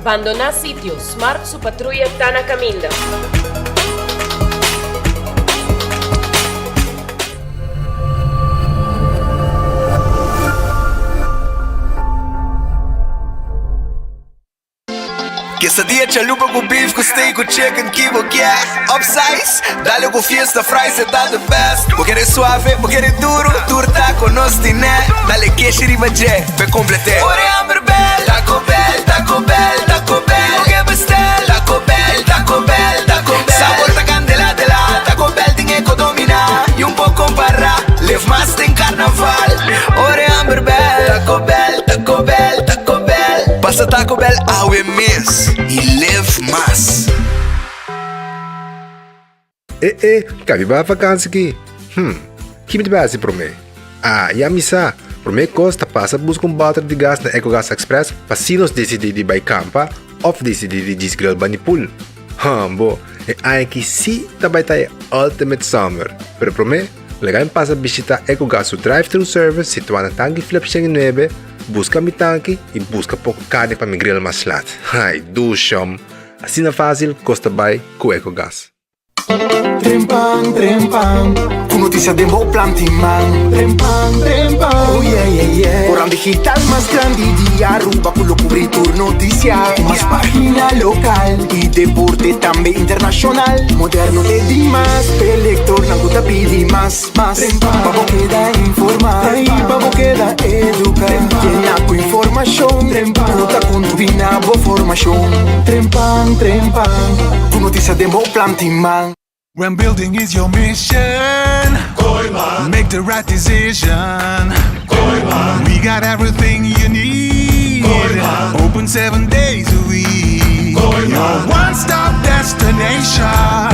Bandoná sitio, Smart su patruya ta na kaminda. Quesadilla chalupa cu beef cu steak cu chicken ki bo kier Upsize, dale cu fiesta fries e ta the best Bo kere suave, bo kere duro, tur taco nos tine Dale keshi riba dje, p'e complete Ora e hamber bel, Taco Bell, Taco Bell, Taco Bell Bo ke bestel, Taco Bell, Taco Bell, Taco Bell Sabor ta candela dela, Taco Bell tin e co domina Y un por compara, live mas den carnaval Ora e hamber bel, Taco Bell, Taco Bell, Taco Bell Pasa Taco Bell awe mes y live mas. E e, ka mi bai vakansi ki? Hm, ki mi ta bai hasi promé? Ah, ya mi sa! Promé kos ta pasa buska un bòter di gas na Ecogas Express pa si nos disidí di bai kampa òf disidí di djis grill bani pool. Hambo, e aña aki sí ta bai ta e ultimate summer! Pero promé, laga mi pasa bishitá Ecogas su drive-thru service situá na Tanki Flip 109, buska mi tanki i buska poko karni pa mi grill mas lat. Ai, dushom! Asina fásil kos ta bai ku Ecogas. Trempan, trempan, ku notisia den bo plan tin man. Trempan, trempan, oh yeah, yeah, yeah. Koran digital mas grandi di Aruba ku lo kubri tur notisia. Ku mas pagina lokal i deporte tambe internashonal. Moderno te dimas, p'e lektornan ku ta pidi mas, mas. Pa bo keda informa i pa bo keda eduka. Yena ku informashon ku ta kontribuí na bo formashon. Trempan, trempan, ku notisia den bo plan tin man. When building is your mission Make the right decision We got everything you need Open seven days a week Your one-stop destination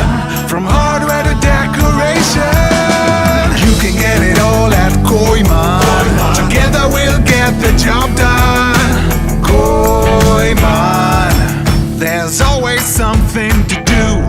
From hardware to decoration You can get it all at Kooiman Together we'll get the job done Kooiman There's always something to do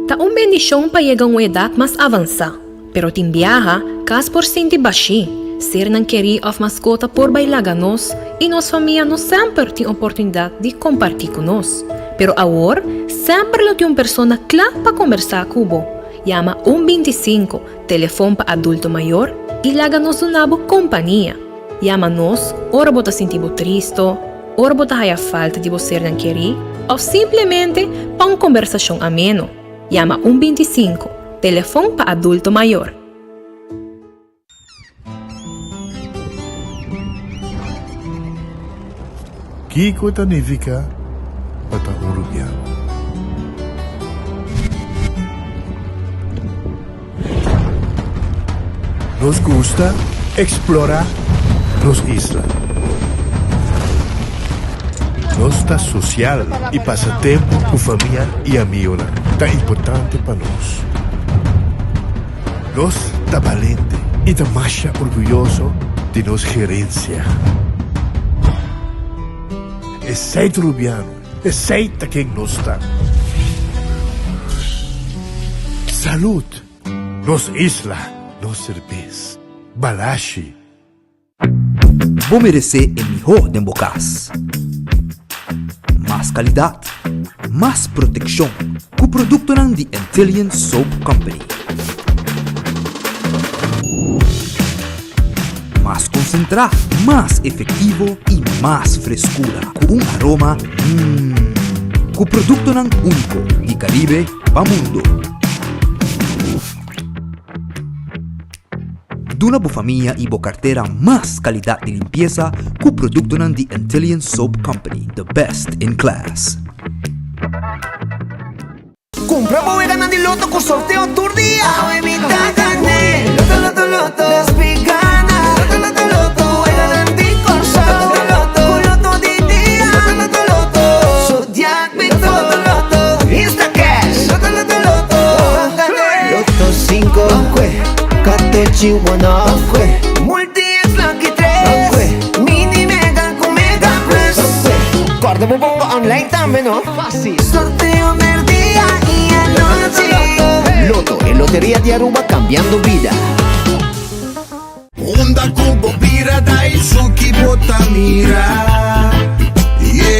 Ta un bendishon pa yega un edat mas avansá, pero tin biaha kas por sinti bashí, sernan kerí òf maskota por bai laga nos i nos famia no semper tin oportunidat di kompartí ku nos. Pero awor semper lo tin un persona kla pa kombersá ku bo. Yama un 25, telefon pa adulto mayor, i laga nos duna bo kompania. Yama nos ora bo ta sinti bo tristo, ora bo ta haya falta di bo sernan kerí òf simplemente pa un kombersashon ameno. Yama un 25, telefon pa adulto mayor. Kiko ta nifiká pa ta un rubiano? Nos gusta explora nos isla. Nos ta social y pasa tempo cu famia y amigonan ta importante pa nos. Nos ta balente y ta masha orguyoso di nos gerencia. Esey ta Rubiano. Esey ta ken nos ta. Salud! Nos isla, nos serbes. Balashi. Bo meresé e mihó den bo kas. Mas kalidat, mas protekshon ku produktonan di Antillian Soap Company. Mas konsentrá, mas efektivo i mas freskura ku un aroma mmm. Ku produktonan úniko di Karibe pa mundu. Duna bo famia i bo kartera mas kalidat di limpiesa ku produktonan di Antillian Soap Company, the best in class. Cumpra bo weganan di loto cu sorteo tur dia. Awe mi ta gane. Loto, loto, loto. Nos mi gana. Loto, loto, loto. Weganan di Corsou. Loto, loto, Cu loto di dia. Loto, loto, loto. Zodiac Victor. Loto, loto, loto. Instacash. Loto, loto, loto. Gane. Loto 5. Katochi one off. Multi X Lucky 3. Mini Mega cu Mega Plus. Corda bo bongo online tambe no. Fácil. Sorteo merdia y anochi. Lotto, e loteria di Aruba cambiando bida. Unda ku bo bira dai suki bo ta mira. Yeah.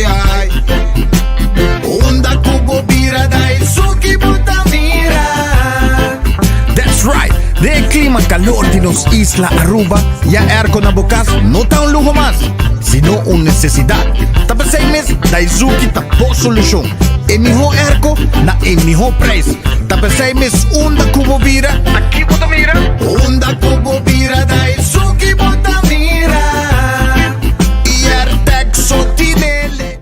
calor di nos isla Aruba, ya airco na bo cas no ta un luho mas, sino un necesidad. Ta p'esey mes Daizuki ta bo solucion. E miho airco na e miho prijs. Ta p'esey mes unda cu bo bira, ta ki bo ta mira? Unda cu bo bira Daizuki bo ta mira. Y Airtec so tinele.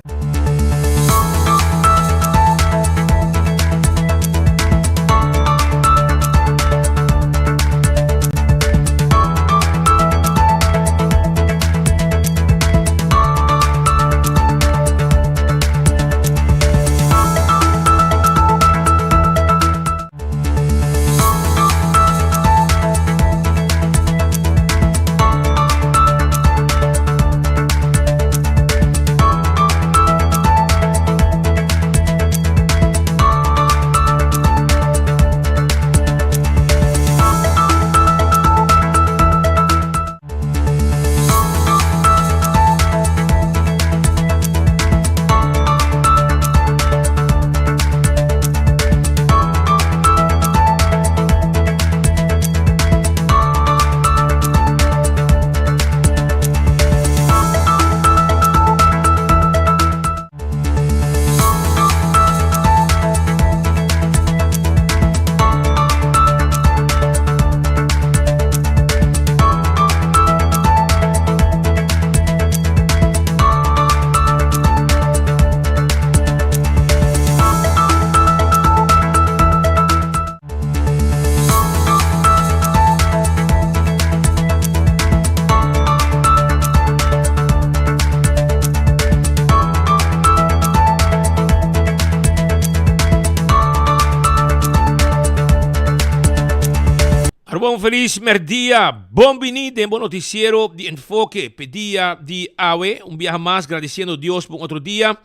Aruba un feliz merdia, bon bini den bo noticiero di Enfoke p'e dia di awe. Un biaha mas gradiciendo Dios pa un otro dia,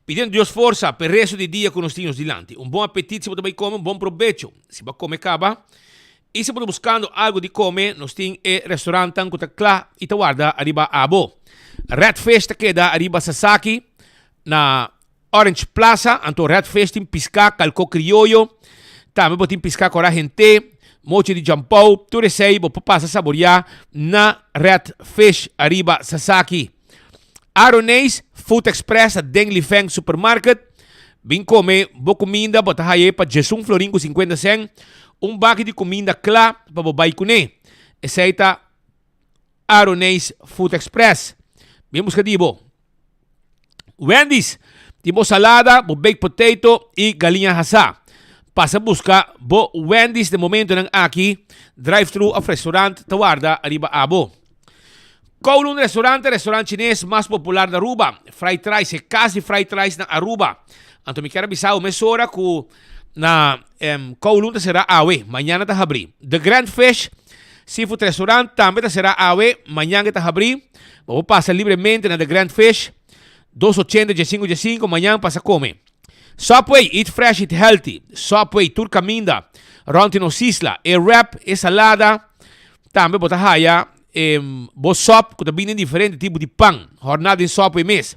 pidiendo Dios forsa p'e resto di dia cu nos tin nos dilanti. Un bon apetit si bo ta bay come, un bon probecho si bo a come caba. Y si bo ta buscando algo di come, nos tin e restaurantan cu ta cla y ta warda ariba abo. Red Fish ta keda ariba Sasaki na Orange Plaza, anto Red Fish tin pisca calco crioyo, tambe bo tin pisca cora hente, mochi di jampou, tur esey bo por pasa saboria na Red Fish ariba Sasaki. Aroneis Food Express ta den Lifeng Supermarket. Bin come bo cuminda, bo ta haye pa djesun florin cu 50 cent, un baki di cuminda cla pa bo bay cune. Esey ta Aroneis Food Express. Bin busca di bo. Wendy's tin bo salada, bo baked potato y galiña hasa. Pasa busca bo Wendy's den momentonan aki. Drive-thru of restaurant ta warda ariba abo. Kowloon Restaurant ta restaurant chines mas popular na Aruba. Fried rice, e kas di fried rice na Aruba. Anto mi kier a bisa bo mesora ku na Kowloon ta sera awe, mañana ta habri. The Grand Fish Seafood Restaurant tambe ta sera awe, mañan e ta habri. Bo por pasa libremente na The Grand Fish, dos ochenta diesinco diesinco, mañan pasa come. Subway, eat fresh, eat healthy. Subway tur caminda rond di nos isla. E wrap, e salada, tambe bo ta haya e bo sop cu ta bini den diferente tipo di pan, horna den Subway mes.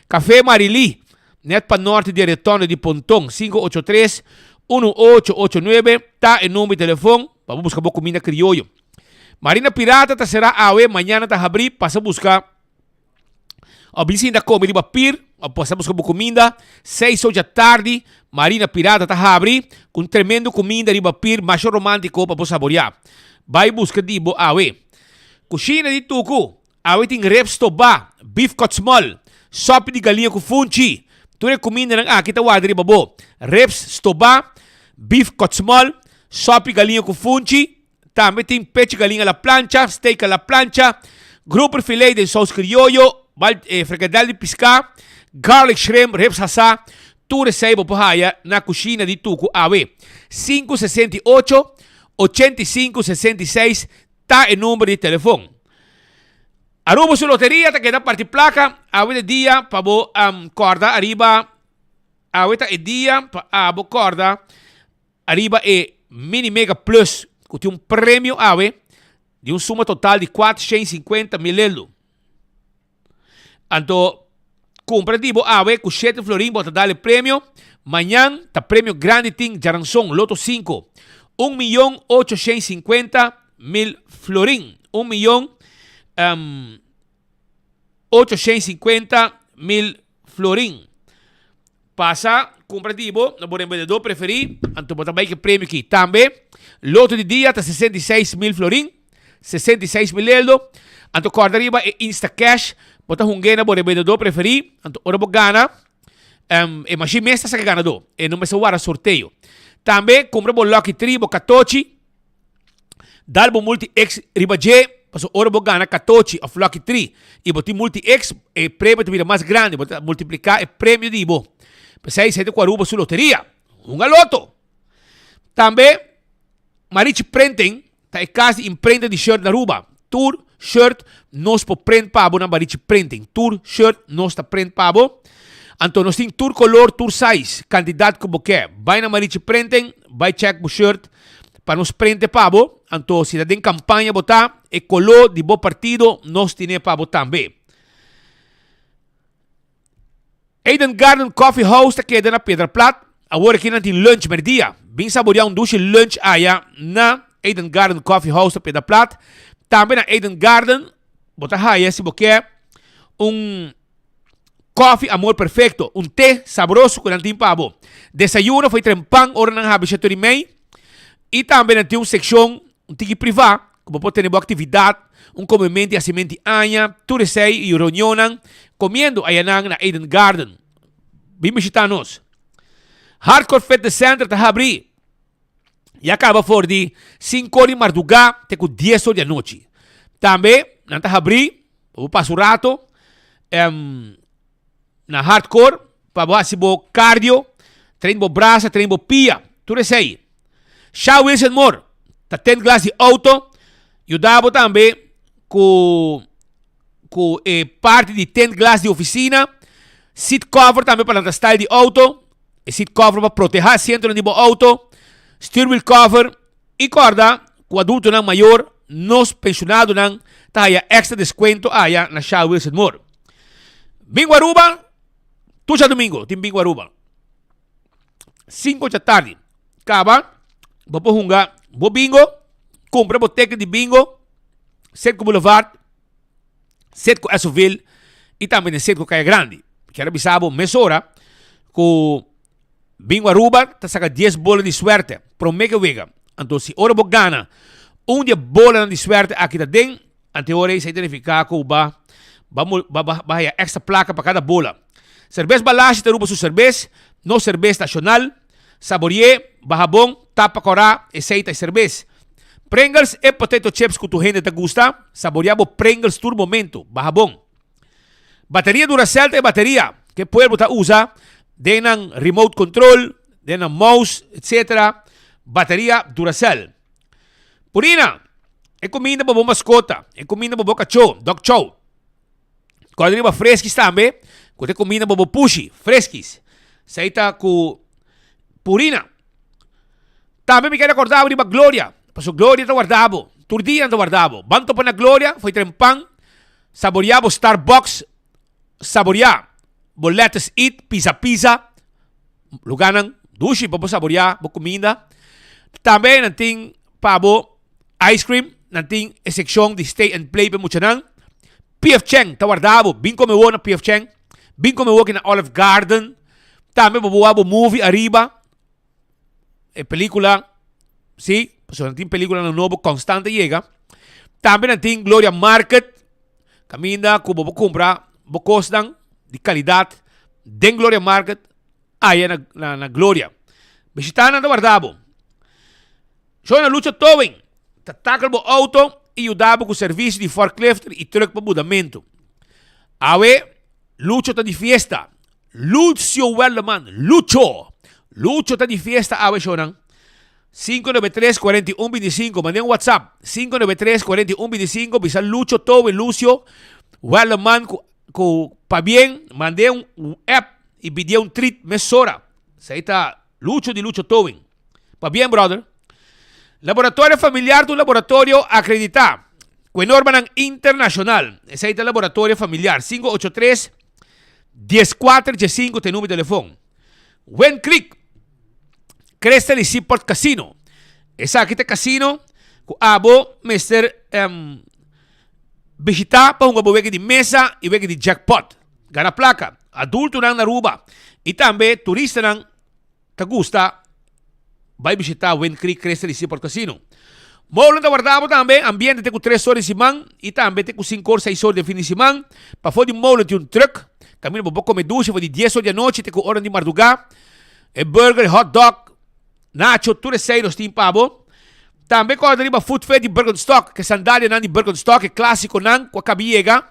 Café Marily, net pa norte di e retonde di Ponton, 583 1889 ta e number di telefon pa bo busca bo cuminda crioyo. Marina Pirata ta cera awe, mañana ta habri, pasa busca. O bin sinta come riba pir, o pasa busca bo cuminda, seis ocho tardi, Marina Pirata ta habri cu un tremendo cuminda riba pir masha romantico pa bo saborea. Bay busca di bo awe. Cushina di Tucu, awe tin ribs stobá, beef kotsmol, sopi di galiña cu funchi. Tur e cumindanan aki ta warda riba bo. Ribs stobá, beef kotsmol, sopi galiña cu funchi. Tambe tin pechi galin a la plancha, steak a la plancha, grouper filet den saus crioyo, bal, eh, frikadel di piská, garlic shrimp, ribs hasá. Tur esei bo por haya na kushina di Tuku awe. 568 85 66 ta e number di telefon. Aruba su loteria ta keda parti plaka awe de dia pa bo um, korda ariba awe ta e dia pa abo korda Ariba e Mini Mega Plus cu tin un premio awe di un suma total di 450 mil leldo. Anto cumpra di bo awe cu shete florin bo ta dal e premio. Mañan ta premio grandi tin Djaranson Loto 5. Un miyon ocho shen cincuenta. mil florin. Un miyon 850 mil florin. Pasa, kumpra di bo na bo rebendedó preferí, anto bo ta bai ku e premio aki. Tambe, loto di dia ta 66 mil florin, 66 mil eldo. Anto kòrda riba e Instacash, bo ta hung'é na bo rebendedó preferí, anto ora bo gana, e mashin mes ta saka ganadó, e no mester wara sorteo. Tambe, kumpra bo Lucky Tree, bo katochi. Dal bo multi X riba dje, pasobra ora bo gana katochi of lucky tree i bo tin multi X, e premio ta bira mas grandi, bo ta multipliká e premio di bo. P'esei esei ta ku Aruba su loteria. Hunga loto! Tambe Marichi Printing ta e kas di imprenta di shirt na Aruba. Tur shirt nos por print pa bo na Marichi Printing. Tur shirt nos ta print pa bo. Anto nos tin tur kolor, tur size, kantidat ku bo ke. Bai na Marichi Printing, bai check bo shirt. Pa nos prente pa bo, anto si ta den campaña bo ta, e color di bo partido nos tine pa bo tambe. Eden Garden Coffee House ta keda na Piedra Plat. Awor aki nan tin lunch merdia. Bin saborea un dushi lunch aya na Eden Garden Coffee House na Piedra Plat. Tambe na Eden Garden bo ta haya si bo ke un Coffee Amor Perfecto, un te sabroso cu nan tin pa bo. Desayuno foi trempan ora nan habi shetor y mei. Y tambe nan tin un seccion, un tiki priva, cu bo por tene bo actividad, un comemento y hacimento di aña, tur esey y reunionnan, comiendo ayanan na Eden Garden. Bin bishita nos. Hardcore Fitness Center ta habri ya caba for di cinco or di marduga te cu dies or di anochi. Tambe nan ta habri Pa bo pasa un rato na hardcore, pa bo hasi bo cardio, train bo brasa, train bo pia, tur esei. Sha Wilson Moore ta tint glas di auto, yuda bo tambe ku ku e parti di tint glas di oficina, seat cover tambe pa lanta style di auto, e seat cover pa proteha asientonan di bo auto, steer wheel cover. I kòrda ku adultonan mayor, nos penshonadonan, ta haya èkstra deskuento aya na Shell Wilson Moore. Bingo Aruba, tur djadumingu tin Bingo Aruba. Sinku djatardi kaba, bo por hunga bo bingo, kumpra bo teken di bingo, Setco Boulevard, Setco Essoville i tambe den Setco Kaya Grandi. Kier a bisa bo mesora ku Bingo Aruba ta saka dies bola di suerte prome ke wega. Anto si ora bo gana un di e bolanan di suerte aki ta den, ante ora ei sa identifiká ku ba ba ba ba haya extra plaka pa kada bola. Serbes Balashi ta Aruba su serbes, nos serbes nashonal. Saborié, baha bon, tapa kòrá, esei ta e serbes. Pringles e potato chips ku tur hende ta gusta, saboriá bo Pringles tur momento, baha bon. Bateria Duracell ta e bateria ku e pueblo ta usa den nan remote control, den nan mouse, etc. Bateria Duracell. Purina, e kuminda pa bo maskota, e kuminda pa bo kachó, dog chow. Kòrda riba Friskies tambe, ku ta e kuminda pa bo pushi, Friskies. Esei ta ku Purina. Tambe mi kere kòrda bo riba Gloria, pasobra Gloria ta warda bo, tur dia nan ta warda bo. Ban topa na Gloria, fo'i tren pan. Saboreá bo Starbucks, saboreá bo Lettuce Eat, Pizza Pizza, lugánan dushi pa bo saboreá bo kuminda. Tambe nan tin pa bo ice cream, nan tin e sekshon di stay and play pa e muchanan. PF Chang ta warda bo, bin kome wou na PF Chang, bin kome wou aki na Olive Garden. Tambe bo por wak bo movie ariba. E película, sí, pasobra nan tin películanan nobo constante yega. Tambe nan tin Gloria Market, caminda cu bo por cumpra bo cosnan di calidad den Gloria Market, aya na, na, na Gloria. Bishita nan ta warda bo. Shona Lucho Towing ta tackle bo auto y yuda bo cu servicio di forklift y truck pa mudamento. Awe, Lucho ta di fiesta. Lucio Welleman, Lucho! Lucho ta di fiesta awe shownan. 593 41 25, manda un WhatsApp. 593 41 25, bisa Lucho Towe Lucio Welleman ku, ku pabien, mand'é un, un app y pidié un treat mesora. Esei ta Lucho di Lucho Towing. Pabien brother. Laboratorio Familiar ta un laboratorio acredita cu e normanan internacional. Esey ta Laboratorio Familiar. 583 14 15 ta e numero di telefon. Wind Creek, Crystal y Seaport Casino. Esaki ta casino. Ku abo mester um, bishita pa hunga bo wega di mesa i wega di jackpot. Gana plaka. Adultonan na Aruba i tambe turistanan ta gusta bai bishita Wind Creek Crystal i Seaport Casino. Molen ta warda bo tambe ambiente te ku tres or di siman i tambe te ku sinku or seis or den fin di siman. Pafó di molen tin un truck kaminda bo por kome dushi for di dies or di anochi te ku oran di mardugá. E burger, e hot dog, nacho, tur esei nos tin pa bo. Tambe kòrda riba footwear di Birkenstock, ke sandalianan di Birkenstock, e klásikonan ku a kabi yega.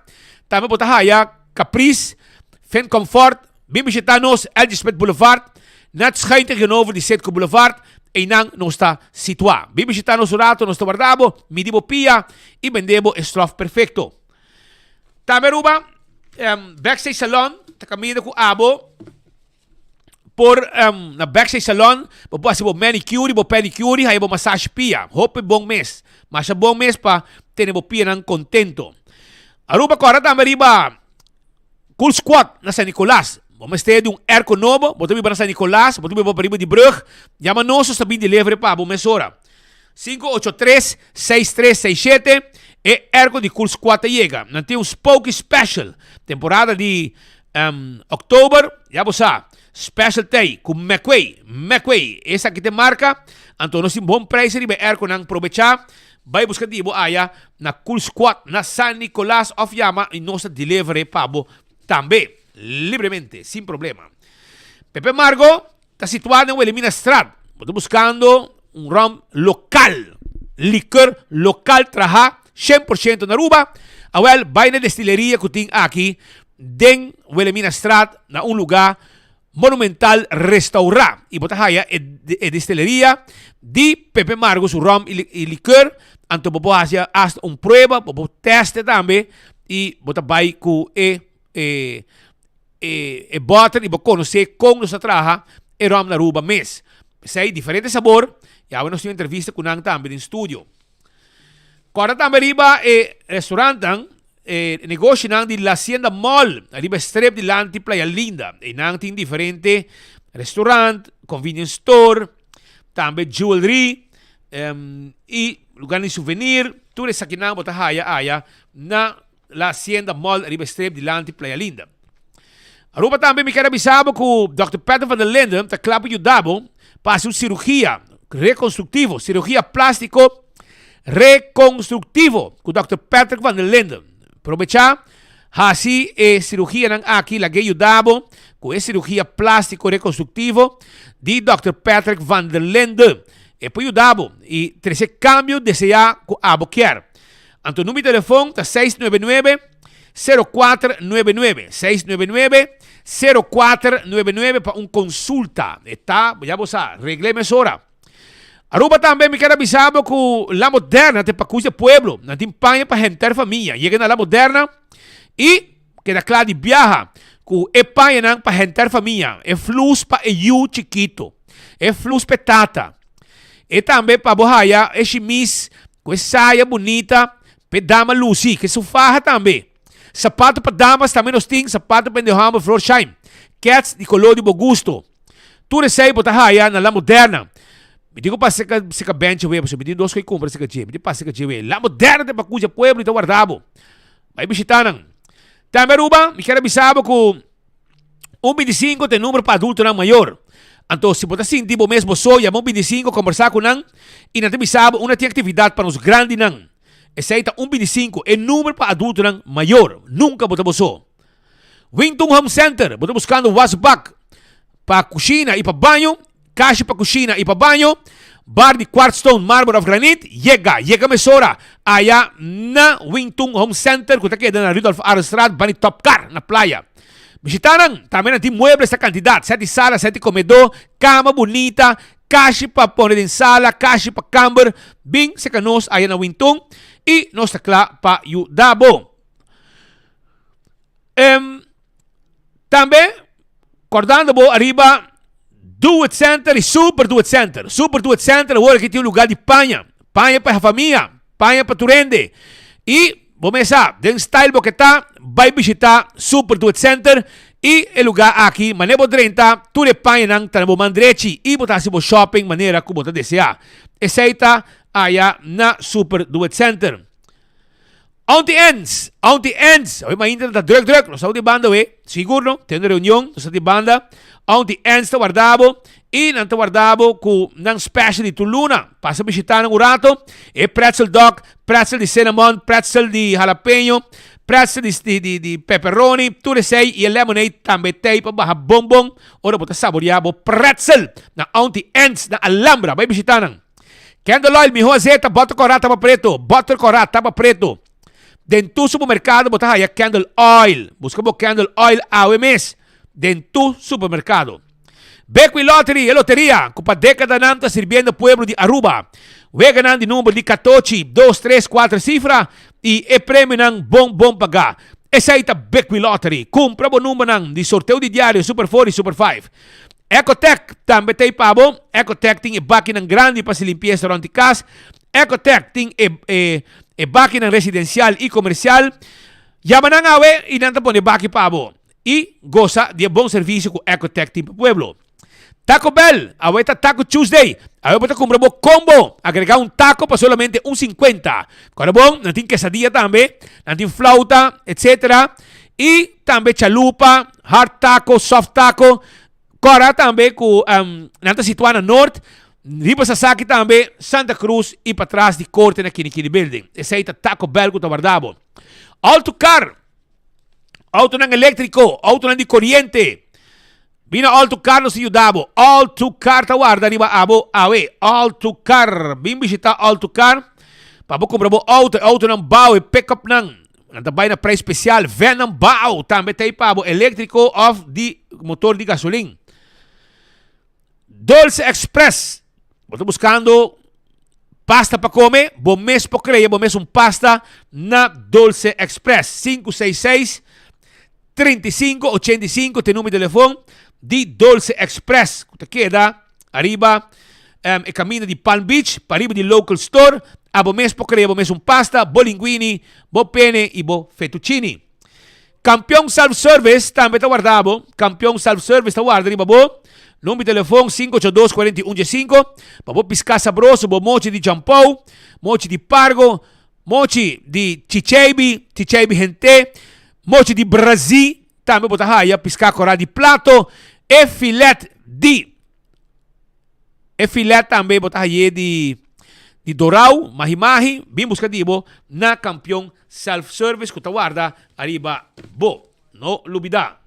Tambe bo ta haya Caprice, Finn Comfort. Bin bishitá nos LG Smith Boulevard, net schuin tegenover di Citgo Boulevard. Einan nos ta situá. Bin bishitá nos un rato, nos ta warda bo, midi bo pia i bende bo e strof perfekto. Tambe Aruba, Backstage Salon ta kaminda ku abo. Por um, na Backstage Salon, bo por hasi bo manicure, bo pedicure, haya bo massage pia. Hopi bon mes. Masha bon mes pa tene bo pianan contento. Aruba kora tambe riba Cool Squad na San Nicolas. Bo mester di un airco nobo, bo ta biba na San Nicolas, bo ta biba pariba di brug, yama nos, nos ta bin delivery pa bo mesora. 583 6367 E airco di Cool Squad ta yega. Nan tin un Spooky Special. Temporada di um, oktober, ya bo sa, special tei ku Mecway. Mecway, esaki te marka. Anto nos tin bon prijs riba e airconan. Probecha, bai buska di bo aya na Cool Squad na San Nicolas of yama y nos ta deliver pa bo tambe. Libremente, sin problema. Pepe Margo ta situá den Wilhelminastraat. Bo ta buskando un rum lokal, likor lokal trahá 100% na Aruba? Awel, bai na e destileria ku tin aki den Wilhelminastraat na un lugá monumental restaurá i bo ta haya e e destileria di Pepe Margo su rum i likor. Anto bo por hasi hasta un prueba, bo por teste tambe i bo ta bai ku e e e e bòter i bo konosé kon nos ta traha e ròm na Aruba mes. P'esei diferente sabor i awe nos tin un entrevista ku nan tambe den studio. Kòrda tambe riba e restaurantnan, e negoshonan di La Hacienda Mall riba e strip dilanti Playa Linda. Einan tin diferente restaurant, convenience store, tambe jewelry i lugar di souvenir. Tur esakinan bo ta haya aya na La Hacienda Mall riba e strip dilanti Playa Linda. Aruba tambe mi kier a bisa bo ku Dòkter Patrick van der Linden ta kla pa yuda bo pa hasi un sirugia rekonstruktivo, sirugia plástiko rekonstruktivo ku Dòkter Patrick van der Linden. Probechá hasi e sirugianan aki lag'é yuda bo ku e sirugia plástiko rekonstruktivo di Dòkter Patrick van der Linden. E por yuda bo i trese kambio deseá ku abo kier. Anto numero di telefon ta 699 0499, 699 0499 pa un consulta. E ta, ya bo sa, regle mesora. Aruba tambe mi kier a bisa bo cu La Moderna te pa cus de pueblo. Nan tin paña pa henter famia. Yega na La Moderna y keda cla di biaha cu e pañanan pa henter famia. E flus pa e yu chikito. E flus pa e tata. E tambe pa bo haya e shimis Ku e saya bunita p'e dama lusi, ke su faha tambe. Sapato pa damas tambe nos tin, sapato pa hende hòmber Florsheim, kèts di koló di bo gusto. Tur esei bo ta haya na La Moderna. Mi tin ku pasa seka seka bènchi awe pasobra mi tin dos ku e kumpra seka dje. Mi tin pasa seka dje awe. La Moderna ta pa kucha pueblo i ta warda bo. Bai bishitá nan. Tambe Aruba, mi kier a bisa bo ku. Un 25 ta e numero pa adultonan mayor. Anto si bo ta sinti bo mes bo so, yama un 25, kombersá ku nan i nan ta bisa bo unda tin aktividat pa nos grandinan. Esei ta un 25, e numero pa adultonan mayor. Nunka bo ta bo so. Wington Home Center, bo ta buskando wasbak pa kushina i pa baño, kashi pa kushina i pa baño, bar di quartzstone, marmer òf granit, yega, yega mesora aya na Wington Home Center ku ta keda na Rudolf Arendstraat bani Top Car na Playa. Bishita nan, tambe nan tin muebles ta kantidat, sèt di sala, sèt di komedó, kama bunita, kashi pa pone den sala, kashi pa kamber, bin seka nos aya na Wington i nos ta kla pa yuda bo. Em, tambe, kordando bo ariba Do It Center i Super Do It Center. Super Do It Center awor aki tin un lugar di paña, paña pa e famia, paña pa tur hende. I bo mes sa, den style bo ke ta, bai bishita Super Do It Center. I e lugá aki, manera bo drenta, tur e pañanan ta na bo man drechi i bo ta hasi bo shopping manera ku bo ta deseá. Esei ta aya na Super Duet Center. Auntie Anne's, Auntie Anne's, awe mainta ta druk druk, nos ta di banda awe, sigur no, tin un reunion, nos ta di banda. Auntie Anne's ta warda bo i nan ta warda bo ku nan special di tur luna. Pasa bishita nan un rato, e pretzel dog, pretzel di cinnamon, pretzel di jalapeño, pretzel di di di di pepperoni, tur esei i e lemonade tambe t'ei pa baha bon bon ora bo ta saborea bo pretzel na Auntie Anne's na Alhambra. Bai bishita nan. Candle oil, miho azeta, boter kora tapa preto, boter kora tapa preto. Den tur supermercado bo ta haya candle oil. Busca bo candle oil awe mes den tur supermercado. Bequi Lottery, e loteria cu pa decadanan ta sirbiendo pueblo di Aruba. Weganan di number di catochi, dos, tres, cuater cifra y e premionan bon bon paga. Esey ta Bequi Lottery. Cumpra bo numbernan di sorteo di diario Super Four y Super Five. Ecotec tambe ta ei pa bo. Ecotec tin e bakinan grandi pa hasi limpiesa rònt di kas. Ecotec tin e e e bakinan residensial i komersial. Yama nan awe i nan ta pone baki pa bo. I gosa di e bon servisio ku Ecotec tin pa pueblo. Taco Bell, awe ta Taco Tuesday. Awe bo ta kumpra bo kombo. Agregá un tako pa solamente un sinkuenta. Kòrda bon, nan tin kesadia tambe, nan tin flauta, etsetera. I tambe chalupa, hard taco, soft taco. Kòrda tambe ku nan ta situá na Noord, riba Sasaki tambe, Santa Cruz i patras di korte na Kinikini Building. Esei ta Taco Bell ku ta warda bo. Autocar, autonan eléktriko, autonan di koriente. Bina Autocar nos ta yuda bo. Autocar ta warda riba abo awe. Autocar, bin bishitá Autocar pa bo kumpra bo outo, e outonan bou, e pick-upnan. Nan ta bai na prijs special. Venom Bao tambe ta ei pa bo eléctrico of di motor di gasolin. Dolce Express. Bo ta buscando pasta pa come? Bo mes por crea bo mes un pasta na Dolce Express. 566 35 85 te numero di telefon di Dolce Express. Ku ta keda Ariba e kaminda di Palm Beach, pariba di Local Store, abo mes por krea bo mes un pasta, bo linguini, bo pene i bo fettuccini. Kampion Self Service tambe ta warda bo. Kampion Self Service ta warda riba bo. Number di telefon 582 41 15 pa bo piská sabroso, bo mochi di champou, mochi di pargo, mochi di chicheibi, chicheibi hent'é, mochi di brazí. Tambe bo ta haya piská korá di plato, e filet di e filet tambe bo ta hay'é di di dorau, mahi mahi, bin buska di bo na Kampion Self Service ku ta warda ariba bo. No lubidá.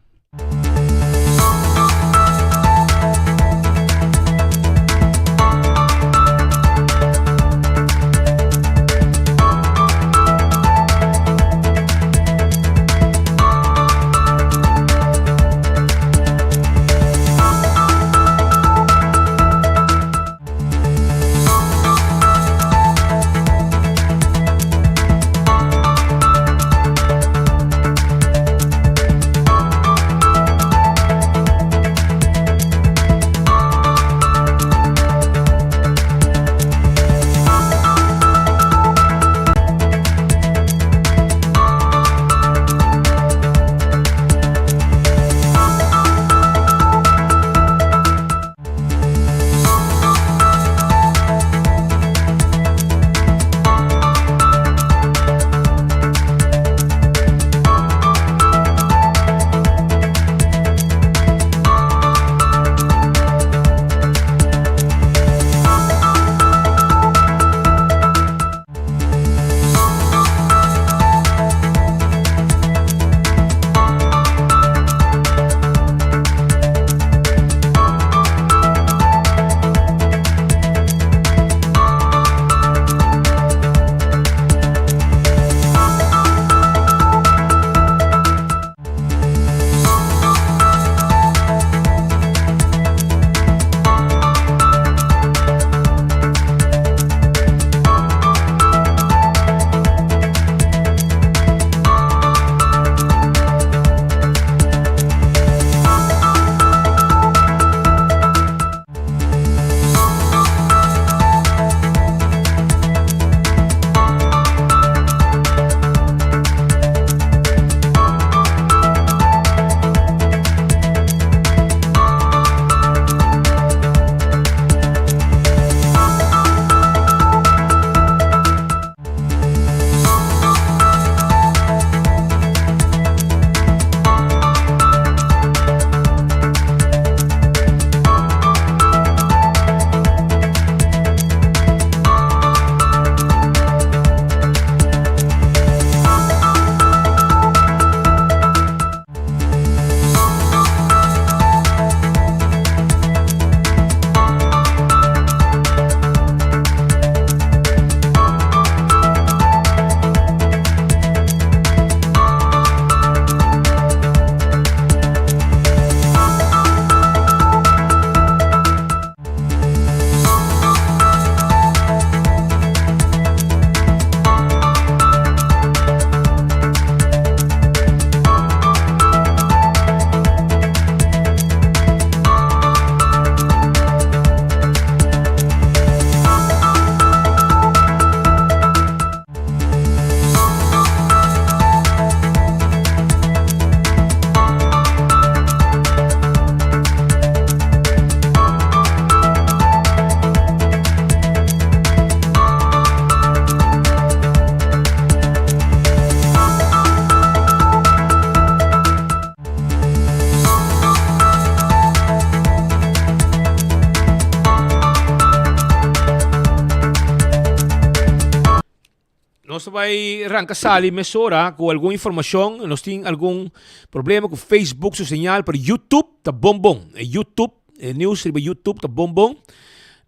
Nos ta bai ranka sali mesora ku algun informashon. Nos tin algun problema ku Facebook su señal, pero YouTube ta bon bon. E YouTube, e news riba YouTube ta bon bon.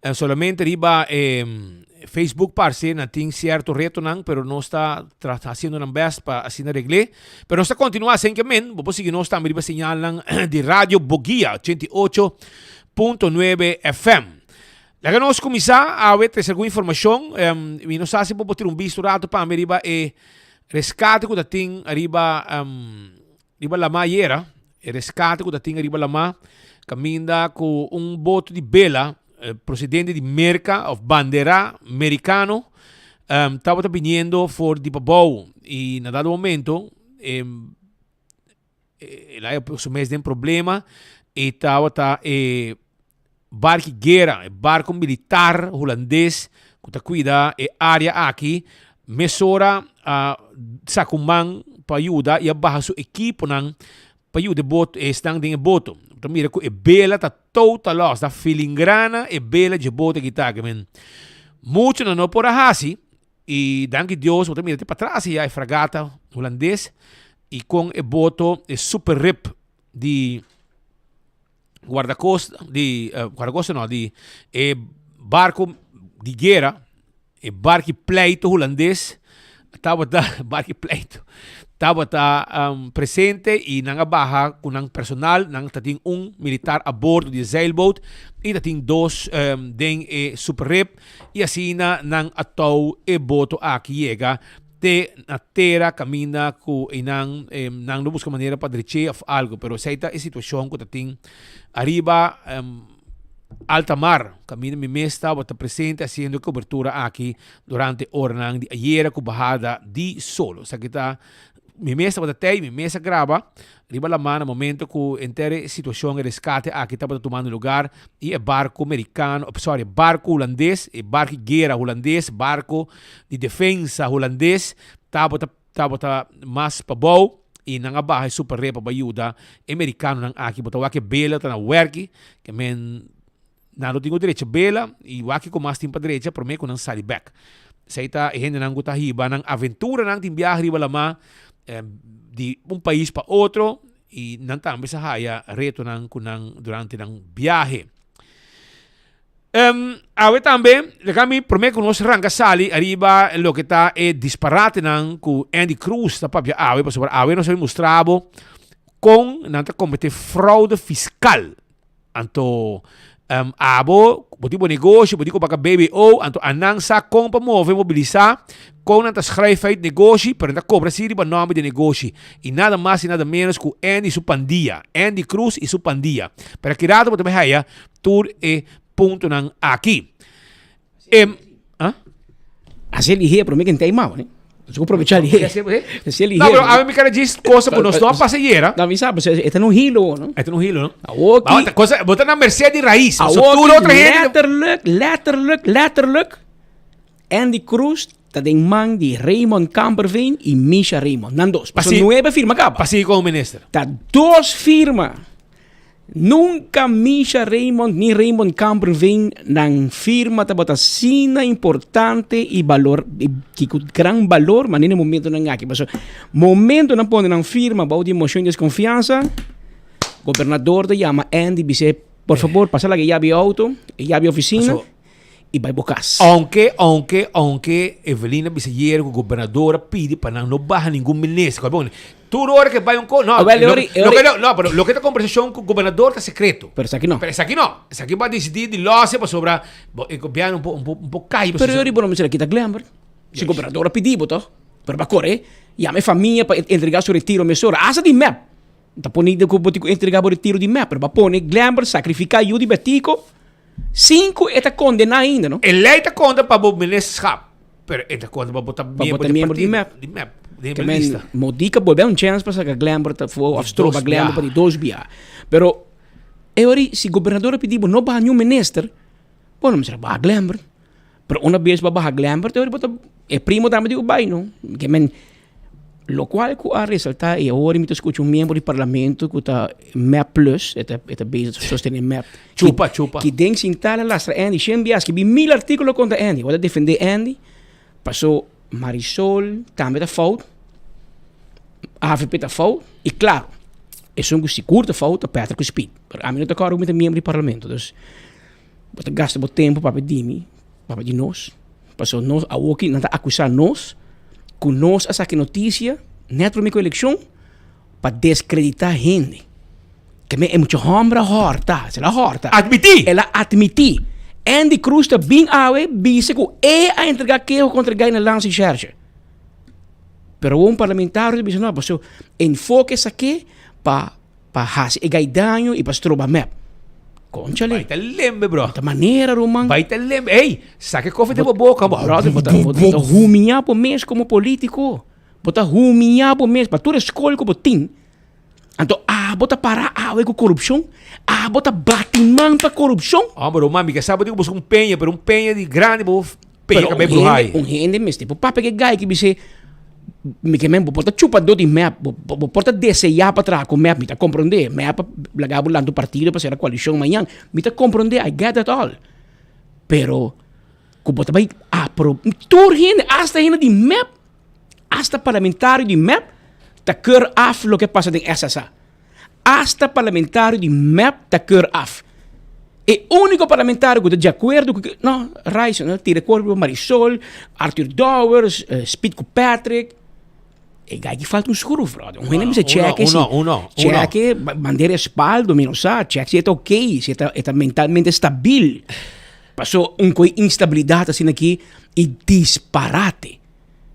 Eh, solamente riba eh, Facebook parse nan tin cierto retonan, pero nos ta haciendo nan best pa asina reglé. Pero nos ta continua senkemen. Bo por sigui nos tambe riba señalnan di Radio Boguia 88.9 FM. Laga nos kuminsá awe trese algun informashon. Mi no sa si bo por tira un bisto rato pa mi riba e reskate ku ta tin riba riba lamá ayera. E reskate ku ta tin riba lamá kaminda ku un boto di bela prosedente di Merka òf bandera merikano tabata biniendo for di pabou i na dado momento e El a su mes den problema y tabata e barki guera, e barco militar hulandes cu ta cuida e area aki. Mesora a saca un man pa yuda y a baha su equiponan pa yuda e boto, esnan den e boto. Ta mira cu e bela ta total loss, ta filingrana e bela dje boto aki ta. Mucho nan no por a haci. Y danki Dios bo ta mira te patras ya e fragata hulandes y con e boto e super rip di guardacosta di uh, guardacosta no di e barco di guera e barki pleito hulandes tabata barki pleito tabata um, presente y nan a baha cu nan personal nan ta tin un militar a bordo di e zeilboot y ta tin dos um, den e super rip I asina nan a tou e boto aki yega te na tera kaminda ku einan nan lo buska manera pa drech'é òf algu. Pero esei ta e situashon ku ta tin ariba alta mar kaminda mi mes tabata presente hasiendo e kobertura aki durante oranan di ayera ku bahada di solo. Esaki ta mi mes tabata tei, mi mes a graba Riba lamá na momento ku henter e situashon e reskate aki tabata tumando lugar i e barko merikano, sorry, barko hulandes, e barki guera hulandes, barko di defensa hulandes tabata tabata mas pabou i nan a baha e super repa pa yuda e merikanonan aki. Bo ta wak e bela ta na wèrki, ke men nan no tin ku drecha bela i wak kiko mas tin pa drecha promé ku nan sali bèk. Esei ta e hendenan ku ta hiba nan aventuranan tin biaha riba lamá di un pais pa otro i nan tambe sa haya retonan ku nan durante nan biahe. Awe tambe laga mi promé ku nos ranka sali ariba loke ta e disparatenan ku Andy Cruz ta papia awe pasobra awe nos a bin mustra bo kon nan ta komete fraude fiskal. Anto abo, bo tin bo negoshi, bo tin ku baka BBO, anto anan sa kon pa move, mobilisá, kon nan ta schrijf uit negoshi, pero nan ta kobra si riba nòmber di negoshi. I nada mas i nada ménos ku Andy su pandia, Andy Cruz i su pandia. Pero aki rato bo ta bai haya tur e puntonan aki. Em, ah? Hacer ligero, pero mi que entei mau, né? Nos ku aprovechar ligero. Hacer ligero. No, pero a mi cara djis cosa ku nos no a pasa yera. No, mi sa, pues esta no hilo, no? Esta no hilo, no? Awoki. Cosa, bota na merced di raíz. So tur otra gente. Letterlijk, letterlijk, letterlijk. Andy Cruz ta den man di Raymond Kamperveen y Misha Raymond. Nan dos. Paso nueve firma caba. Pasi como minister. Ta dos firma. Nunca Misha Raymond ni Raymond Kamperveen nan firma tabata asina importante y balor y cu gran balor manera e momentonan aki. Pasobra momento nan pone nan firma bao di mocion di desconfiansa, gobernador ta yama Andy bis'é por favor pasa laga e yabi e auto, e yabi e oficina y bay bo cas. Aunke, aunke, aunke Evelyn a bisa ayer cu gobernador a pidi pa nan no baha ningun minister. Bon, tur ora ke bay un co, no, Awel, lo, ori, lo ori. ke no, no, pero loke ta conversacion cu gobernador ta secreto. Pero esaki no. Pero esaki no. Esaki bo a dicidi di losse pasobra bo, e gobierno un po, un po, un po cay. Pero ori bo no mester a kita Glenbert. Si gobernador a pidi bo toch? Pero bo a core, yama e famia pa entrega su retiro mesora. Hasta di mep. Ta pone cu bo tin cu entrega bo retiro di mep. Pero bo a pone Glenbert sacrifica yu di Betico. Sin cu e ta condena ainda, no? E ley ta conta pa bo ministerschap, pero e ta conta pa bo ta Pa bo ta miembro di mep. Di mep, di Ke men, lista. Modica bolbe un chance pa saca Glenbert afo, of Di stroba dos Glenbert pa biaha. di dos biaha. Pero, e ora si gobernador a pidi bo no baha niun minister, bo no mester a baha Glenbert. Pero una bes bo a baha Glenbert, e ora bo ta, e primo tambe di ku bai, no? Ke men, Locual cu a resalta y awor mi ta scucha un miembro di parlamento cu ta mep plus, e ta e ta bezig ta sostene mep. Chupa, chupa. Ki den sinta la lastra Andy, shen bias skibi mil articulo contra Andy, awor ta defende Andy, paso Marisol tambe ta fout, avp ta fout y claro esun cu sigur ta fout ta Patrick cu Speed. Pero ami no ta acorda cu mi ta miembro di parlamento dus bo ta gasta bo tempo papia di mi, papia di nos, pasobra nos awoki nan ta acusa nos cu nos a saca e noticia net prome cu eleccion pa descredita hende. Ke men e mucha homber a horta, el a horta. Admiti! El a admiti. Andy Cruz ta bin awe bisa ku e a entrega keho kontra Guy na Landsrecherche. Pero un parlamentario ta bisa no, paso enfoke esaki pa pa hasi e Guy daño i pa stroba mep. Conchale. Bai ta lembe, bro. Ta manera, ruman. Bai ta lembe. Ey, saka e koffie den bo boka, bo. Brother, bo ta bo ta humiya bo mes komo politiko. Bo ta humiya bo mes pa tur e skol ku bo tin. Anto abo ta para awe ku korupshon? Abo ta bati man pa korupshon? Homber, oh mami, ke sa bo tin ku buska un peña, pero un peña di grandi bo peña Pero kabei un bruhai. hende, un hende mester por papia ke gai ki bis'é, mi ke men bo por ta chupadó di mep, bo bo por ta deseá pa traha ku mep, mi ta komprondé, mep a laga bo lanta un partido pa sera koalishon mañan, mi ta komprondé, I get that all. Pero ku bo ta bai apro, tur hende, asta hende di mep, Hasta parlamentario di mep ta keur af loke pasa den SSA. Hasta parlamentario di mep ta keur af. E unico parlamentario cu ta di acuerdo cu no, Ryson a tira cuerpo pa Marisol, Arthur Dowers, Speed cu Patrick. E guy ki falta un schroef, brother. Un hende mester check si. Uno, uno, uno. Check, manda respaldo, mi no sa. Check si e ta ok, si e ta mentalmente stabil. Paso un coi instabilidad asina aki y disparate.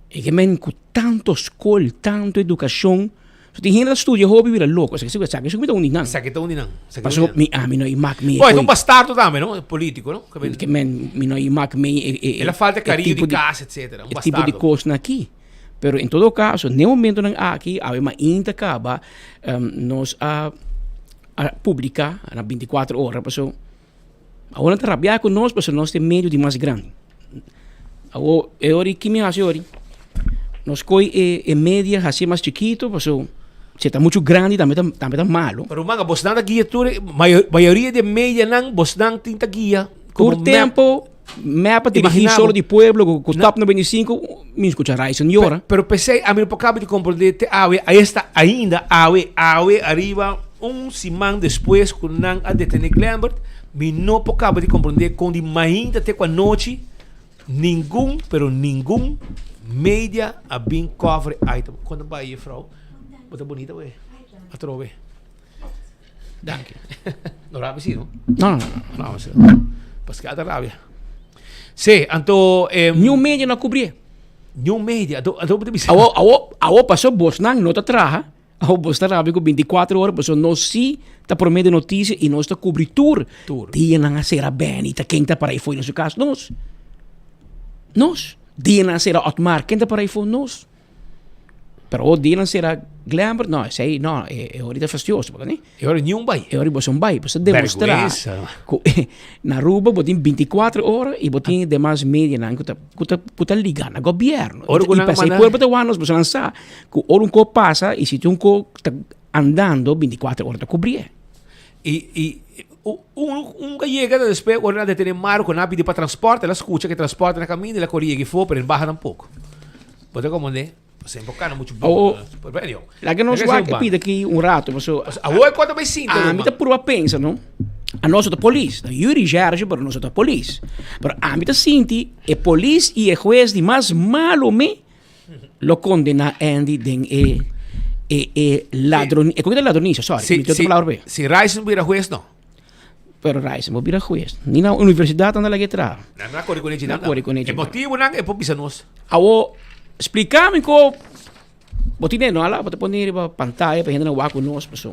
E ke men ku tanto skol, tanto edukashon, so tin hende ta studia hopi bira loko. Esaki esaki mi ta un di nan. Esaki ta un di nan. Paso mi ami no imak mi. Bo, e ta un bastardo tambe, no? Politico, no? Ke men mi no imak mi e e El a falta cariño di cas, etcetera. Un bastardo. E tipo di kosnan aki. Pero en todo caso, n'e momentonan aki, awe mainta kaba, nos a a publica na binticuatro ora, paso Awor nan ta rabia ku nos pasobra nos ta e medio di mas grandi. Awor e ora ki mi hasi ori? Nos koi e e media hasi mas chikitu pasobra si e ta muchu grandi tambe ta tambe ta malu. Pero manga bosnan ta guia tur e mayoria di e medianan bosnan tin ta guia komo mep. Tur tempo mep a dirigi solo di pueblo ku ku top 95 mi skucha Ryson yora. Pero p'esei ami no por kaba di komprende te awe esta ainda awe awe ariba un siman despues ku nan a detene Glenbert mi no por kaba di komprende kon di mainta te ku anochi ningun pero ningun media a bin cover e item. Kon ta bai jefrouw? Bo ta bunita we atrobe. Danki. No rabia si, no? No, no, no. No, Paske a ta rabia. Sí, anto... Eh, New media no cubrie. New media, anto, anto bo bisa. Awo, awo, awo paso bosnan no ta traha. Awo bos ta rabia ku 24 ora, paso nos sí ta prome de noticia y nos ta cubri tur. Tur. Dianan a sera Benny, ta ken ta para ahí foi na su cas? Nos. Nos. Dianan a sera Otmar, ken ta para ahí foi? Nos. Pero o dianan sera Glenbert, no, esei no, e, e ora ta fastioso, porque ni? E ora ni un bai. E ora bo son bai, bo sa demostra ku na Aruba bo tin 24 ora y bo tin demas medianan ku ta ku ta ku ta liga na gobierno. Ora ku Y nan p'esei manda- pueblo ta wak nos, pasobra nan sa ku ora un ko pasa y si tin un ko ta andando 24 ora ta kubrié. Y y un un ka yega ta despues ora nan detene Marco nan a pidi pa transporte, el a skucha ke transporte na kaminda el a kore yega afó pero el baha tampoco. Bo ta komprende? Pasobra bo kana muchu Awo, bon. Pero anyway, laga nos laga wak esei e un pida banda. aki un rato, paso Awo e kos ta bai sinta, ami ruman. ta purba pensa, no? A nos ta polis, ta Yuri Gerge, pero nos ta polis. Pero ami ta sinti e polis i e hues di mas malo me lo kondena Andy den e e e ladron, e koke ta ladronisia, sorry, Si, mi tin otro si, palabra pa e. si Ryson bira hues, no. Pero Ryson bo bira hues. Ni na universidad nan ta laga e traha. Nan no a kore ku nechi Nan nan. a kore ku nechi E nan. motibunan e por bisa nos. Awo, splika mi ko bo tin e no ala, bo ta pone riba pantaya pa hendenan wak ku nos paso.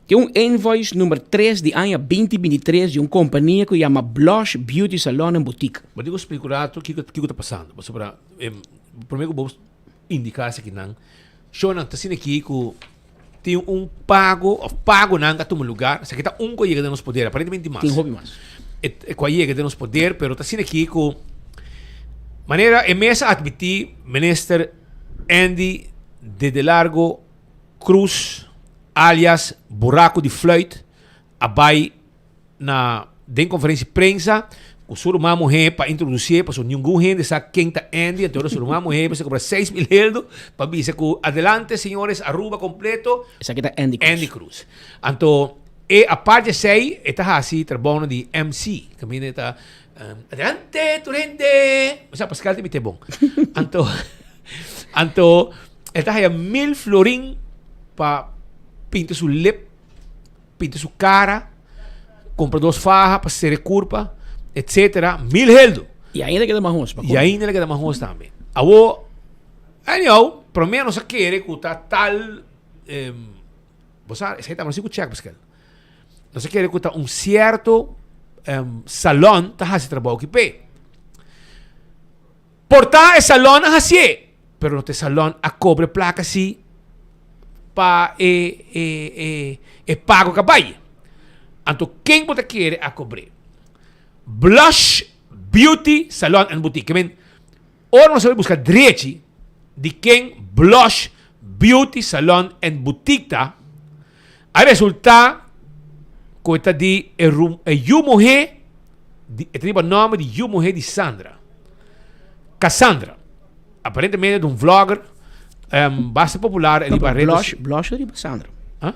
Tin un invoice number tres di aña binti 23 di un kompania ku yama Blush Beauty Salon and Boutique. Bo tin ku splika un rato kiko kiko ta pasando pasobra prome ku bo indiká esakinan shownan ta asina aki ku Tin un pago of pagonan a tuma lugar. Esaki ta un ku a yega den nos poder. Aparentemente tin mas. Tin hopi mas. E ku a yega den nos poder, pero ta asina aki ku manera e mes a admití Minister Andy Dedelargo Cruz alias Buraku di Fluit a bai na. Den conferencia di prensa cu su ruman muher pa introducié pasobra ningun hende sa ken ta Andy anto ora su ruman muher mester cobra 6000 heldo pa bisa cu adelante señores Aruba completo Esaki ta Andy Cruz. Andy Cruz. Anto e aparte esey e ta haci trabounan di MC caminda e ta adelante tur hende osea Pascal ta mite bon anto anto e ta haya mil florin pa pinta su lip pinta su cara, compra dos faha pa sere curpa, etcetera, mil heldo. Y ainda keda mahos. Y ainda le keda mahos tambe. Awo, anyhow, prome nos a kere ku ta tal, eh, bo sa, esei tabata si ku check Pascal. Nos a kere ku ta un cierto um, salon ta hasi trabou ki pe. Por ta e salon a hasié, pero no ta e salon a kobre plaka si pa e e e e pago ka bai. Anto ken bo ta kere a kobr'é? Blush Beauty Salon and Boutique. Ke men, ora nos a bai buska drechi di ken Blush Beauty Salon and Boutique ta, a resultá ku e ta di e rum e yu muhé di e ta riba nòmber di yu muhé di Sandra. Cassandra. Aparentemente ta un vlogger um, basta popular riba redes. Blush, blush ta riba Sandra. Huh?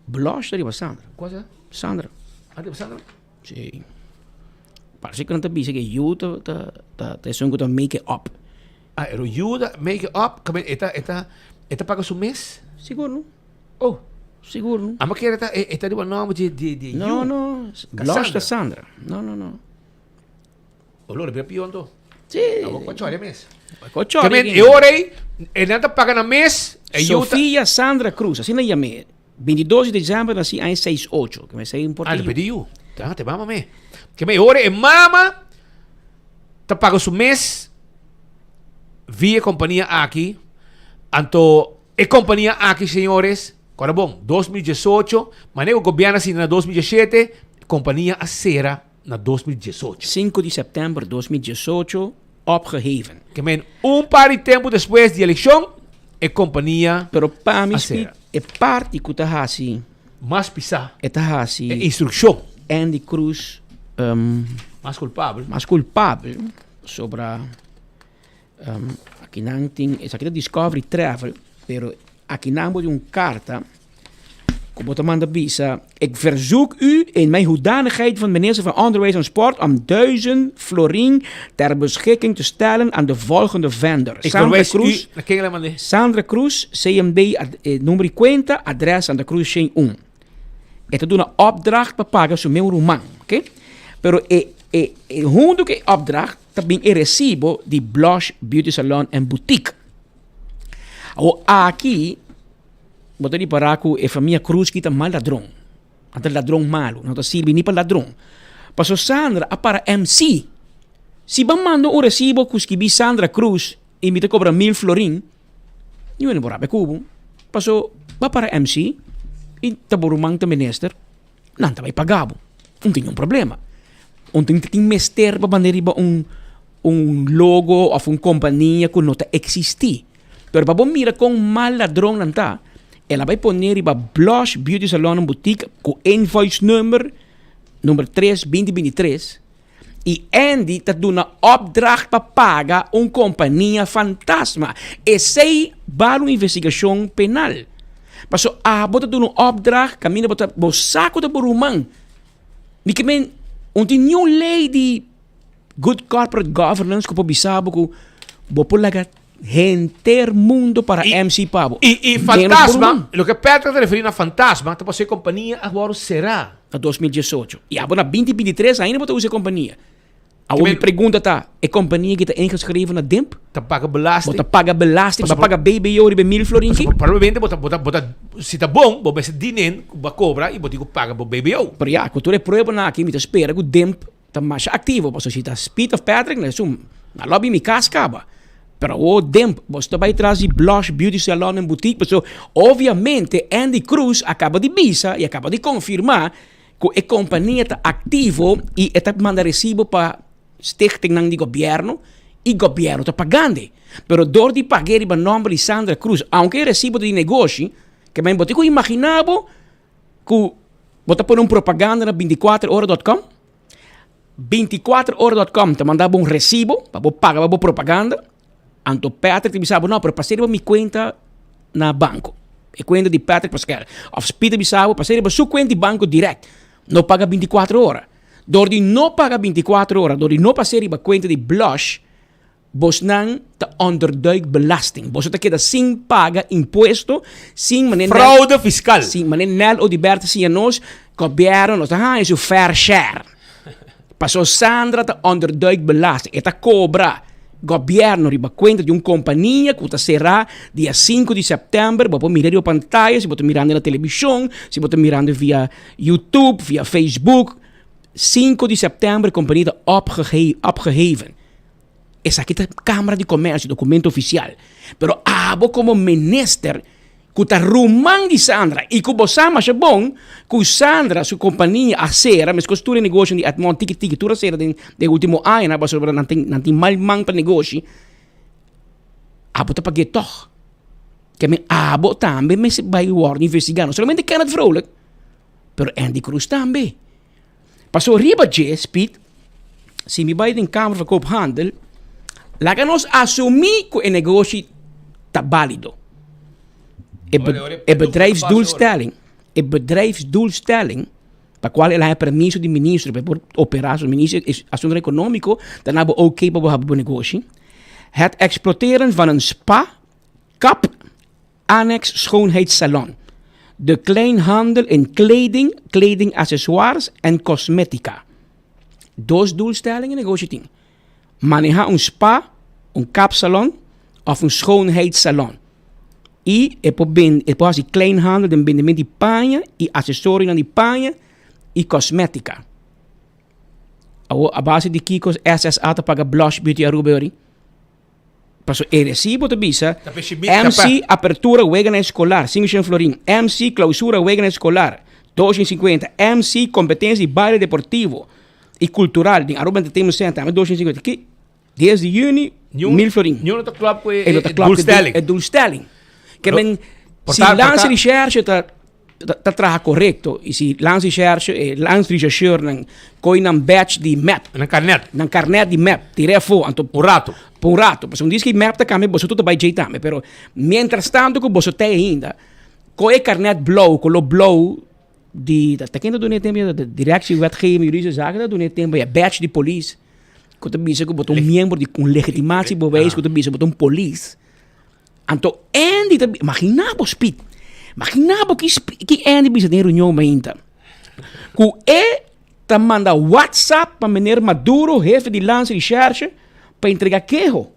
Blush ta riba Sandra. Kua sa? Sandra. Ah, riba Sandra? Sí. Parece ku nan ta bisa ku yu ta ta ta ta esun ku ta make it up. Ah, pero yu ta make it up, e ta e ta e ta paga su mes? Sigur no. Oh. Sigur no. Amo kere ta e ta riba nomber di di di No, no. Blush ta Sandra. No, no, no. Olor bira pion to. Sí. Abo kwa chori mes. Kwa chori. Kemen e ora ei e nan ta paga nan mes. E Sofia Sandra Cruz, asina yam'é. 22 di december nací aña 68. Kemen esei importante. Ah, le pedi yu. Ta, te mama me. Kemen e ora e mama ta paga su mes via e kompania aki. Anto E kompania aki, señores, kòrda bon, 2018, manera ku gobièrnu a sinta na 2017, e kompania a sera na 2018. Sinku di sèptèmber 2018, opgeheven. Ke men un par di tempu despues di elekshon, e kompania Pero pa mi a sera. e parti ku ta hasi. Mas pisá. E ta hasi. E instrukshon. Andy Cruz. Mas kulpabel. Mas kulpabel sobra. Um, akinan tin, esaki ta Discovery Travel, pero akinan bo tin un karta ku bo ta manda bisa, Ik verzoek u in mijn hoedanigheid van minister van Onderwijs en Sport om 1000 florin ter beschikking te stellen aan de volgende vendor. Ik Sandra verwijs Cruz, u, na ken la mandé? Sandra Cruz, CMB, ad, eh, numero di cuenta, adres Santa Cruz 101. E ta duna opdracht pa paga su meu ruman, oké? Pero e, e, e hunto ku e opdracht ta bin e resibo di Blush Beauty Salon and Boutique. Awor aki bo ta ripará ku e famia Cruz ki ta mal ladron. Nan ta ladron malu, nan no ta sirbi ni pa ladron. Pasobra Sandra a para MC. Si bo a manda un resibo ku skibí Sandra Cruz i mi ta kobra mil florin, niun hende por rabia ku bo. Pasobra bo a para MC i ta bo ruman ta minister. Nan ta bai paga bo. Un tin un problema. Un tin tin mester pa manda riba un un logo of un kompania ku no ta eksistí. Pero pa bo mira kon mal ladronnan ta, el a bai pone riba Blush Beauty Salon and Boutique ku invoice number number tres binti binti tres i Andy ta duna opdracht pa paga un kompania fantasma. Esei bal un investigashon penal. Paso abo ta duna un opdracht kaminda bo ta bo sa ku ta bo ruman. Mi ke men un tin niun lei di good corporate governance ku por bisa bo ku bo por laga henter mundo para MC pa bo. I i Menos bo fantasma, ruman. loke Patrick ta referi na fantasma ta pasobra e kompania a wòrdu será. Na 2018. I abo na 2023 ainda bo ta usa e kompania. Awor mi pregunta ta, e kompania ki ta ingeschreven na DIMP? Ta paga belasting. Bo ta paga belasting, bo ta paga BBO riba e mil florin ki? Probablemente bo ta, bo ta, bo ta, si ta bon, bo mester dinen ku bo a kobra i bo tin ku paga bo BBO. Pero ya, ku tur e pruebanan aki mi ta spera ku DIMP ta masha aktivo, pasobra si ta Speed of Patrick, na esun, na lobby mi kas kaba. Pero awor DIMP, bo ta bai tras di Blush Beauty Salon en Boutique, pasobra obviamente Andy Cruz a kaba di bisa i a kaba di konfirmá Ku e kompania ta aktivo i e ta manda resibo pa stichtingnan di gobièrnu i gobièrnu ta pagand'e. Pero dor di pag'é riba nòmber di Sandra Cruz, aunke e resibo ta di negoshi, ke men bo tin ku imaginá bo ku bo ta pone un propaganda na 24 ora dot com? 24ora.com ta manda bo un recibo pa bo paga pa bo propaganda. Anto Patrick ta bisa bo, no, pero pas'e riba mi cuenta na banco. E cuenta di Patrick Pascal. Of Speed ta bisa bo, pas'e riba su cuenta di banco direct. No paga 24 ora. Door di no paga 24 ora, door di no pas'e riba cuenta di Blush, bosnan ta onderduik belasting. Boso ta keda sin paga impuesto, sin mané Nel- Fraude fiscal. Sin mané Nel Oduber ta siña nos, gobierno no ta haña su fair share. Paso Sandra ta onderduik belasting. E ta cobra gobierno riba cuenta di un compania cu ta cera dia 5 di september. Bo por mira riba pantaya si bo ta mirando na television, si bo ta mirando via YouTube, via Facebook. 5 di september compania ta opgehe opgeheven. Esaki ta Camara di Comercio, documento oficial. Pero abo como minister cu ta ruman di Sandra y cu bo sa masha bon cu Sandra su compania a cera, mescos tur e negocio di Edmond tiki tiki tur a cera den den ultimo añanan pasobra nan tin nan tin mal man pa negoshi, abo ta pag'é tog. Ke men abo tambe mester bay worde investiga, no solamente Kenneth Vrolijk, pero Endy Croes tambe. Paso riba dje, Speed, si mi bai den Kamer van Koophandel, laga nos asumí ku e negoshi ta bálido. E, be, e bedrijfsdoelstelling, e bedrijfsdoelstelling, pa kual el haña permiso di ministro pa e por operá, so ministro di Asuntonan Ekonómiko ta na bo oké pa bo habri bo negoshi. Het exploiteren van een spa, kap, Annex Schoonheidssalon, de kleinhandel in kleding, kledingaccessoires en cosmetica. Dos doelstellingen e negoshi tin, maneha un spa, un kapsalon of un schoonheidssalon. Y e por bende, e por haci kleinhandel den bendemento di paña y accesorionan di paña y cosmetica. Awor a base di kico SSA ta paga Blush Beauty Aruba e ori? Paso e recibo ta bisa MC apertura weganan escolar 500 florin, MC clausura weganan escolar 250, MC competencia di baile deportivo y cultural den Aruba Entertainment Center tambe 250. Ki 10 di juni 1000 florin. Niun no ta klop ku e doelstelling. E doelstelling. Ke men si landsrecherche ta ta traha korekto i si landsrecherche e landsrechercheurnan koi nan badge di mep. Nan karnet. Nan karnet di mep tir'é afó anto. Un rato. Pa un rato pasobra un dies ki mep ta kambia boso tur ta bai djei tambe pero mientras tanto ku boso ta ei ainda koi e karnet blou koló blou di ta ken ta duna e tempo ya directie wetgeving juridische zaken ta duna e tempo ya badge di polis ku ta bisa ku bo ta un miembro di un legitimatie bewijs ku ta bisa bo ta un polis. Anto Andy ta imagina bo Speed, imagina bo ki ki Andy bisa den reunion mainta. Ku e ta manda WhatsApp pa meneer Maduro, hefe di Landsrecherche, pa entrega keho.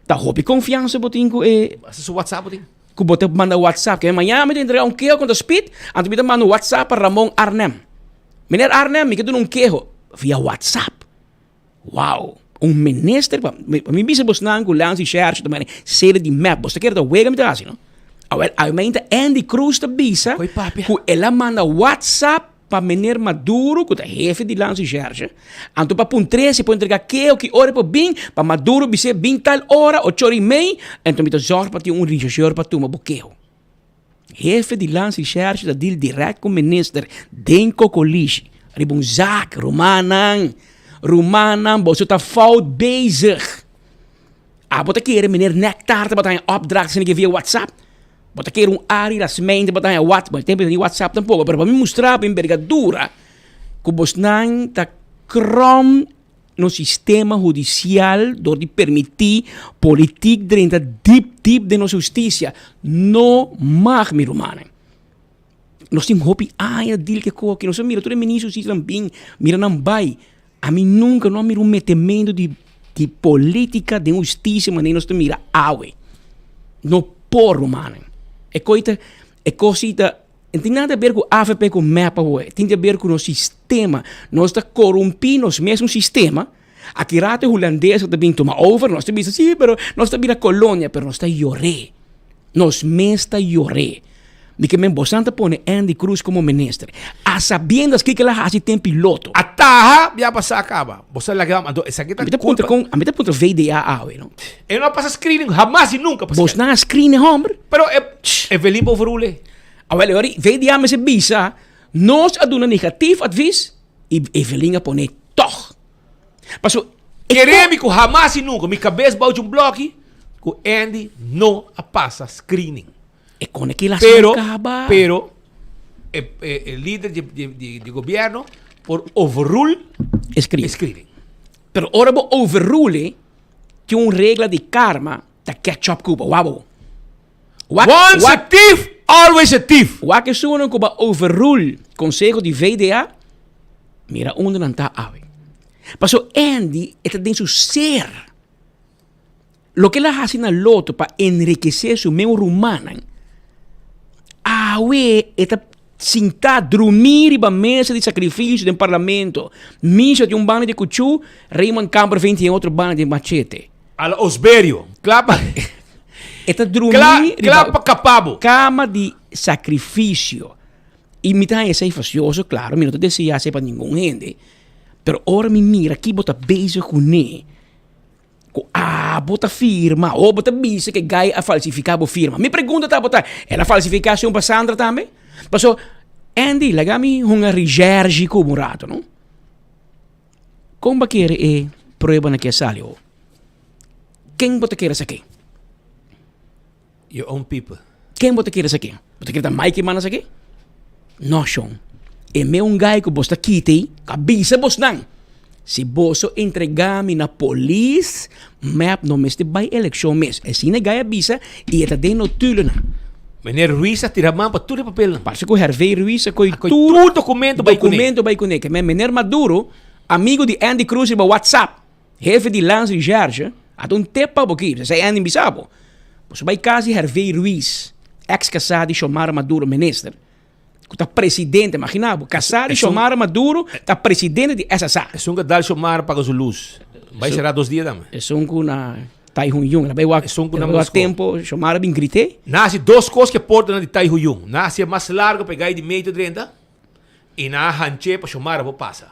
Ta hopi konfiansa bo tin ku e. Hasta su WhatsApp bo tin. Ku bo ta manda WhatsApp. Ke mañana mi ta entrega un keho kontra Speed, anto mi ta manda un WhatsApp pa Ramon Arnhem. Meneer Arnhem, mi ke duna un keho via WhatsApp. Wow! Un minister pa mi bisa bosnan ku Lansi Shersh ta mane sede di mep. Bos ta kere ta wega mi ta hasi no? Awel awe Andy Cruz ta bisa ku el a manda WhatsApp pa meneer Maduro ku ta hefe di Lansi Shersh anto pa puntr'é si por entrega ke o ki ora e por bin pa Maduro bis'é bin tal ora ocho ora i mei anto mi ta zòrg pa tin un rechercheur pa tuma bo keho. Hefe di Landsrecherche ta deal direct cu minister den Cocolishi riba un zaak. Rumannan, rumannan, boso ta fout bezig. Abo ta kere meneer Nectar tabata haña opdracht asina ke via WhatsApp? Bo ta kere un Arie Rasmijn tabata haña WhatsApp? Bon, e tempo ni WhatsApp tampoco, pero pa mi mustra bo enbergadura cu bosnan ta krom Nos sistema hudisial dor di permití politik drenta dip dip den nos hustisia no mag mi rumannan. Nos tin hopi aña dil ke koki nos a mira tur e ministro di hustisia nan bin mira nan bai ami nunka no a mira un metemento di di politika den hustisia manera nos ta mira awe no por rumannan e koi ta e kos ei ta E tin nada ber ku avp ku mep awo, e tin di aber ku nos sistema. Nos ta korumpí nos mesun sistema. Aki rato e hulandes ta bin tuma over, nos ta bisa si, pero nos ta bira kolonia, pero nos ta yor'é. Nos mes ta yor'é. Mi ke men bosan ta pone Andy Cruz komo minister, a sabiendas kiko el a hasi ten piloto. A taha bia pasá kaba. Bo sa laga anto esaki ta Mi ta puntra kulpa. kon, ami ta puntra VDA awe, no? E no a pasa screening hamas y nunca Bos nan a screen e homber. Pero e Evelyn por overrule. Awel, ori VDA mester bisa, nos a duna negatief advies y Evelyn a pone. Tòg. Paso. Kere mi ku hamas i nunka mi kabes bou dje un blòki ku Andy no a pasa screening. E kone kila Pero, kaba. pero e, e, e lider di, di, di, di gobierno por overrule E screening. e screening. Pero ora bo overrule, tin un regla di karma ta catch up ku bo. Wak bo. Wak, Once a wak, thief, always a thief. wak esunnan ku bo overrule konseho di VDA, mira unda nan ta awe. Paso Andy e ta den su ser. Loke el a hasi na loto pa enrikesé su meu rumannan, awe e ta sintá drumí riba mesa di sakrifisio den parlamento. Misha tin un banda di kuchú, Raymond Kamperveen tin e otro banda di machete. Ala Osberio, kla pa E ta drumí kla riba kla pa kapa bo. kama di sakrifisio. I mi ta haña esei fasioso, klaro, mi no ta deseá esei pa ningun hende, pero ora mi mira ki bo ta bezig kuné, Ku abo ta firma o bo ta bisa ke guy a falsifiká bo firma. Mi pregunta ta bo ta, el a falsifiká esun pa Sandra tambe? Paso, Andy, laga mi hunga recherche ku bo un rato, no? Kon bo a kere e pruebanan ke a sali awo? Ken bo ta kere esaki? Your own people. Ken bo ta kere esaki? Bo ta kere ta Mike manda esaki? No, shon. E meun guy ku bos ta kita ei, a bisa bosnan, si boso entrega mi na polis, mep no mester bai elekshon mes. Asina e guy a bisa i e ta den notulennan. Meneer Ruiz a tira man pa tur e papelnan. Parse ku Hervé Ruiz a koi A koi tur tur dokumento bai kuné. dokumento bai kuné. Ke men meneer Maduro, amigo di Andy Cruz riba WhatsApp. Hefe di Landsrecherche a ta un tip pa bo aki, esei Andy bisa bo. Boso bai kas di Hervé Ruiz, ex kasá di Xiomara Maduro, minister, ku ta presidente, imagina bo, kasá di Xiomara Maduro ta presidente di SSA. Esun ku a dal Xiomara paga su lus, bai sera dos dia tambe. Esun ku na Tai Hun Yung, el a bai wak, Esun ku el na a bai wak Moskou. tempo Xiomara bin grit'é. Nan hasi dos kos ku e portanan di Tai Hu Yung. Nan hasi e mas largo pa e gai di medio drenta i nan a hanch'é pa Xiomara por pasa.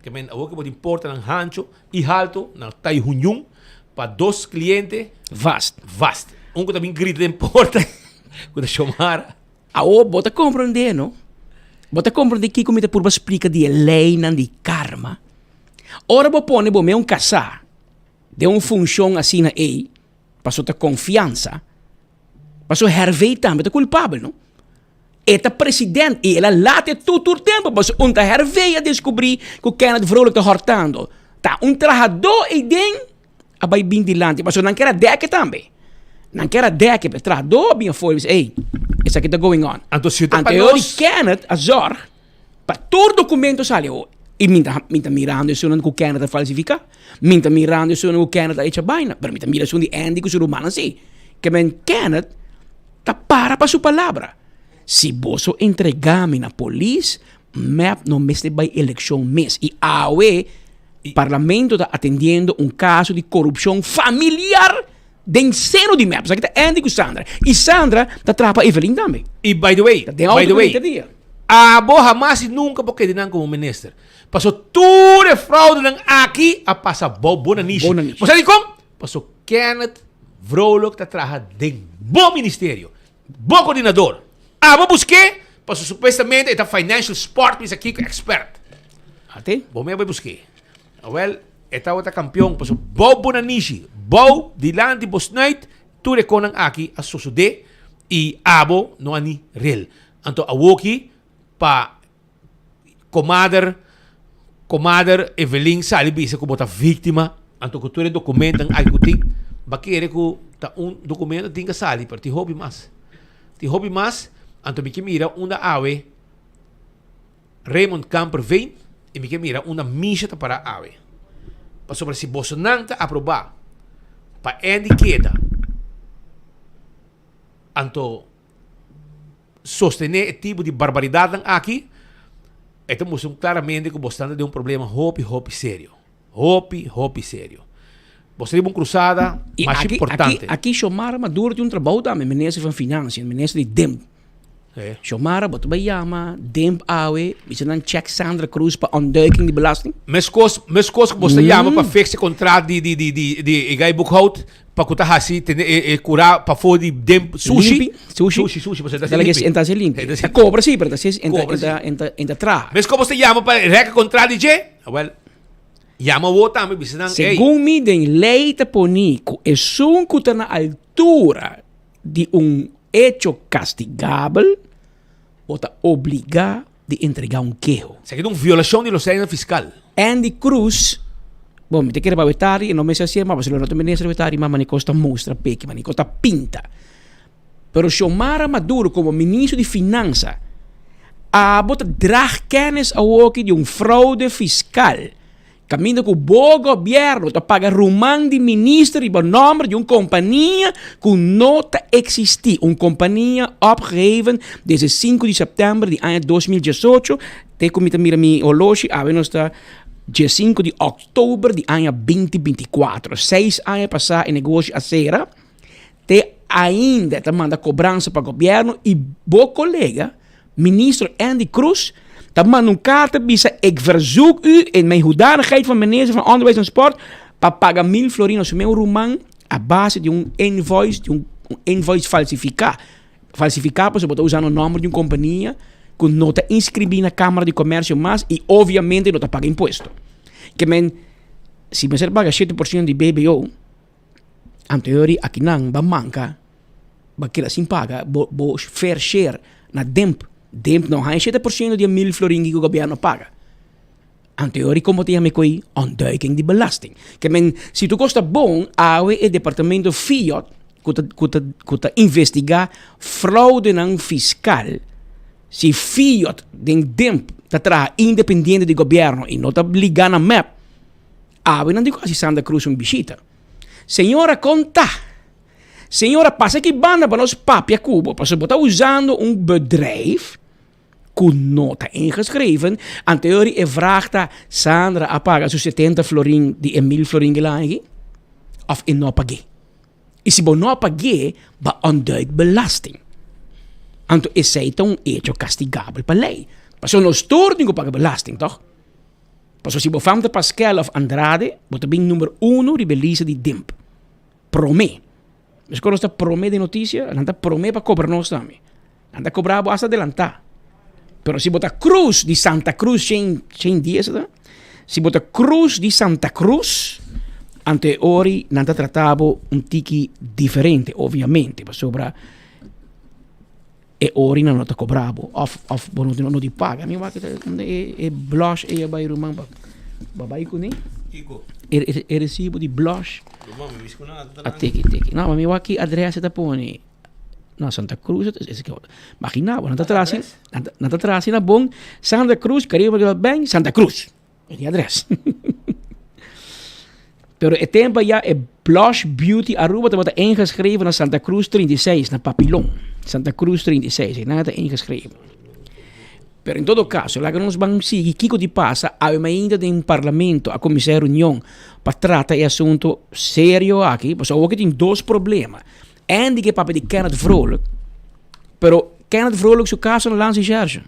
Ke men awor ke bo tin portanan hancho i halto na Tai Hun Yung pa dos kliente Vast. vast. Un ku ta bin grita den porta ku ta Xiomara. Awor bo ta komprendé, no? Bo ta komprendé kiko mi ta purba splika di e leinan di karma? Ora bo pone bo meun kasá den un funshon asina ei, pasobra ta konfiansa, pasobra Hervé tambe ta kulpabel, no? E ta president y el a late tur tur tempo pasobra un ta Hervé a descubri cu Kenneth Vrolijk ta hortando. Ta un trahador eyden a bay bin dilanti pasobra nan kier a deke tambe. Nan kier a deke pero e trahador a bin afo y bisa ey esaki ta going on. Anto si ta pa Anto e ora di nos. Kenneth a zorg pa tur documento sali awo y mi ta mi ta mirando esunnan cu Kenneth a falsifica, mi ta mirando esunnan cu Kenneth a echa baina pero mi ta mira esun di Andy cu su rumannan si. Ke men Kenneth ta para pa su palabra. Si boso entregá mi na polis, mep no mester bai elekshon mes. I awe parlamento ta atendiendo un kaso di korupshon familiar den seno di mep. Esaki ta Andy ku Sandra. I Sandra ta traha pa Evelyn tambe. I by the way, Ta den by auto the ku way, henter dia. abo hamas i nunka por keda nan komo minister. Paso tur e fraudenan aki a pasa bou bo nanishi. Bo nanishi. Bo sa dikon? Paso Kenneth Vrolijk ta traha den bo ministerio, bo coordinador. Abo busk'é, paso supuestamente e ta financial sport bisa kiko expert. Ate? Bo me a bai busk'é. Awel, e tabata campeon, paso bou bo nanishi, bou dilanti bo snuit, tur e konan aki a sosodé i abo no a ni rel. Anto awoki pa Komader, komader Evelyn sali bisa ku bo ta víktima, anto ku tur e dokumentonan aki ku tin, bo a kere ku ta un dokumento tin ka sali, pero tin hopi mas. Tin hopi mas, anto mi ke mira unda awe Raymond Kamperveen i mi ke mira unda Misha ta pará awe. Pasobra si bosonan ta aprobá pa Andy keda, anto sostené e tipo di barbaridatnan aki, e ta mustra klaramente ku bo sta den un problema hopi, hopi serio. Hopi, hopi serio. Bo sta riba un krusada I masha aki, importante. aki, aki Xiomara Maduro tin un trabou tambe, minister van Financiën, minister di DIMP. Eh. Xiomara, bo ta bai yama DIMP awe, bisa nan check Sandra Cruz pa ontduiking di belasting? Meskos, meskos ku bo sta yama pa fix e kontrat di, di, di, di, di e guy boekhoud, Pa ku ta hasi tene e e kura pafó di den sushi. Limpi, sushi. Sushi, sushi, pasobra e ta Dale hasi que limpi. e ta hasi limpi. E ta hasi Ta kobra si, pero ta hasi, e ta, Kobra e ta, si. e ta, e ta traha. Mes komo bo ta yama pa reka kontra di dje? Awel. Yama bo tambe bisa nan, ey. Segun mi den ley ta poni cu esun cu ta na altura di un hecho castigabel, bo ta obliga di entrega un keho. Esaki ta un violacion di los leynan fiscal. Andy Cruz, Bon, mi ta kere pa wetari e no mester hacié, ma pasobra lo no ta minister wetari, ma mane cos ta mustra peki, mane cos ta pinta. Pero Xiomara Maduro como ministro di Finansa, abo ta draag kennis awoki di un fraude fiscal. Kaminda ku bo gobièrnu ta paga ruman di minister riba nòmber di un kompania ku no ta eksistí, un kompania opgeheven desde sinku di sèptèmber di aña 2018 te ku mi ta mira mi oloshi awe nos ta diesinku di òktober di aña binti bintikuatro. Seis aña pasá e negoshi a sera, te ainda ta manda kobransa pa gobièrnu i bo kolega Ministro Endy Croes ta manda un karta bisa ik verzoek u in mijn hoedanigheid van minister van Onderwijs en Sport pa paga mil florin na su meu ruman a base di un invoice, di un invoice falsifica. Falsifica pasobra bo ta usando nomber di un compania cu no ta inscribi na Camara di Comercio mas y obviamente no ta paga impuesto. Ke men si mester paga 7% di BBO anterior akinan ba manca. Bo a keda sin paga bo bo fair share na DEMP. DEMP no haña 7% di e mil florin ku gobièrnu a paga. Anto e komo ta yama e koi ontduiking di belasting. Ke men si tur kos ta bon awe e departamento FIOD ku ta ku ta ku ta investigá fraudenan fiskal, si FIOD den DEMP ta traha independiente di gobièrnu i no ta ligá na mep, awe nan tin ku hasi Santa Cruz un bishita. Señora kon ta? Señora, pasa aki banda pa nos papia ku bo, pasobra bo ta usando un bedrijf ku no ta ingeschreven. Anterior e vraag ta, Sandra a paga su setenta florin di e mil florin ku el a haña aki? Òf e no a pag'é? I si bo no a pag'é, bo a ontduik belasting. Anto esei ta un echo kastigabel pa lei. Pasobra nos tur tin ku paga belasting, tòg? Pasobra si bo fam ta Paskel òf Andrade, bo ta bin number uno riba e lista di DIMP. Promé. Meskos nos ta promé den notisia, nan ta promé pa kobra nos tambe. Nan ta kobra bo hasta adelantá. Pero si bo ta Cruz di Santa Cruz shen shen dies ta, si bo ta Cruz di Santa Cruz, anto e ori nan ta trata bo un tiki diferente, obviamente, pasobra e ori nan no ta kobra bo of of bo no no di paga. Mi wak e e blush ei a bai ruman pa pa bai kuné. Kiko? E e resibo di blush. Ruman mi wis ku nan a teki teki. No, ma mi wak ki adres e ta pone. No, Santa Cruz es ke imagina bo nan ta traha asina nan ta traha asina bon Santa Cruz Caribe Bank Santa Cruz. E di adres. Pero e tempo ya e Blush Beauty Aruba tabata ingeschreven na Santa Cruz 36, na Papilon. Santa Cruz 36, e nan ta ingeschreven. Pero en todo caso, laga nos ban sigui kiko di pasa, awe mainta den parlamento a kuminsá e reunion pa trata e asunto serio aki, pasobra awor tin dos problema. Andy ke papia di Kenneth Vrolijk, pero Kenneth Vrolijk su kaso na Landsrecherche.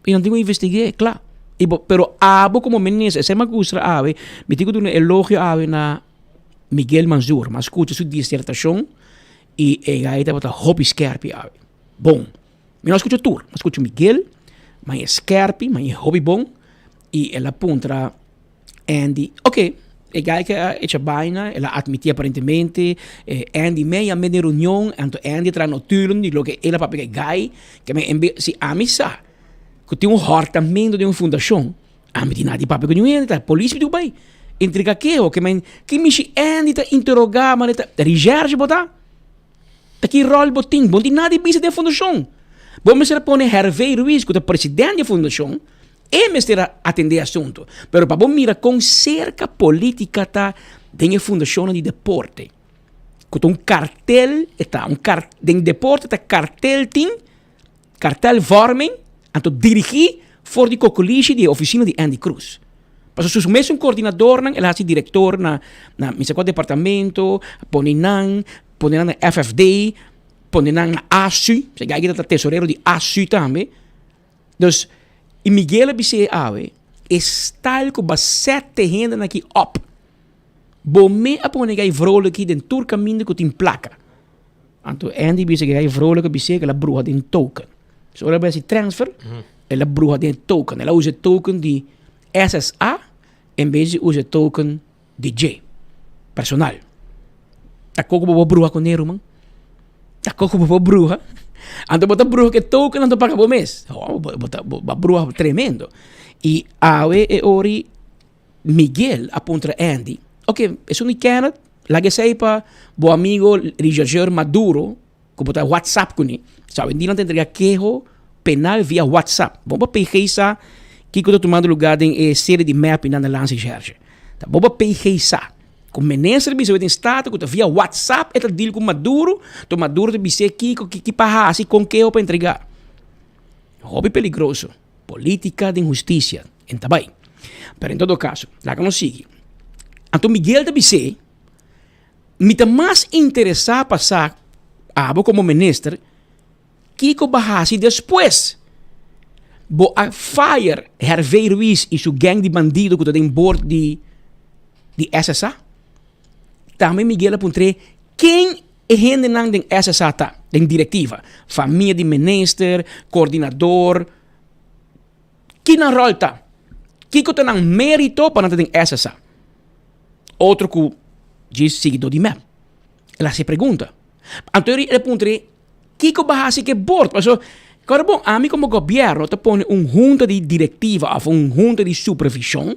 I nan tin ku investig'é, kla. I bo, pero abo komo minister, esei mi a gusta awe, mi tin ku duna elogio awe na Miguel Manzur. Mi a skucha su disertashon i e gai tabata hopi skèrpi awe. Bon. Mi no a skucha tur, mi a skucha Miguel, ma e skèrpi, ma e hopi bon i el a puntra. Andy, ok, e guy ke a echa baina, el a admiti aparentemente, eh, Andy me yam'é den reunion, anto Andy a traha notulen di loke el a papia ku e guy, ke men en be, si ami sa ku tin un hòrtamento den un fundashon, ami tin nada di papia ku niun hende, ta polis mi tin ku bai entrega keho, ke men, ki mishi Andy ta interogá manera ta, recherche bo ta? Ta ki ròl bo tin? Bo no tin nada di bisa den fundashon. Bo mester a pone Hervé Ruiz ku ta presidente di e fundashon, E mester a atendé e asuntu. Pero pa bo mira kon serka polítika ta den e fundashonnan di deporte, ku ta un kartel e ta, un kar den deporte ta kartel tin, kartelvorming, anto dirigí for di kokolishi di e ofisina di Andy Cruz. Pasobra su mesun koordinadornan el a hasi direktor na na mi sa kua departamento, pone nan, pone nan na FFD, pone nan na ASU, esei ta tesorero di ASU tambe. Dus, i Miguel a bis'é awe, e style ku bo a sèt e hendenan aki op, bo me a pone gai vrolijk aki den tur kaminda ku tin plaka. Anto Andy bisa ku e gai vrolijk a bis'é ku el a bruha den token. So ora el a bai hasi transfer, el a bruha den e token. El a usa e token di SSA. En bes di usa e token di dje, personal. Ta koko bo por bruha kuné, ruman? Ta koko bo por bruha? Anto bo ta bruha ku e token anto paga bo mes. Ho, bo bo ta bo a bruha tremendo. I awe e ori Miguel a puntra Andy, ok, esun di Kenneth, laga esei pa bo amigo Richard Maduro ku bo ta whatsapp kuné. Sa awendia nan ta entrega keho penal via whatsapp. Bo pa PG sa kiko ta tumando lugar den e sede di mep i nan na Landsrecherche. Ta bo pa PG sa ku minister bisa ku tin staten ku ta via whatsapp e ta deal ku Maduro, to Maduro ta bis'é kiko ki pa hasi kon keho pa entrega. Hopi peligroso. Politica den husticia en ta bai. Pero en todo caso, laga nos sigui. Anto Miguel ta bis'é. Mi ta mas interesá pa sa abo komo minister kiko bo a hasi despues. Bo a fire Hervé Ruiz i su gang di bandido ku ta den board di di SSA? Tambe Miguel a puntr'é ken e hendenan den SSA ta, den direktiva, famia di minister, koordinador, ki nan ròl ta? Kiko ta nan mérito pa nan ta den SSA? Otro ku djis siguidó di mep. El hasi e pregunta. Anto el a puntra kiko bo a hasi ku e bord? Pasobra, kòrda bon, ami komo gobièrnu ta pone un hunta di direktiva òf un hunta di supervishon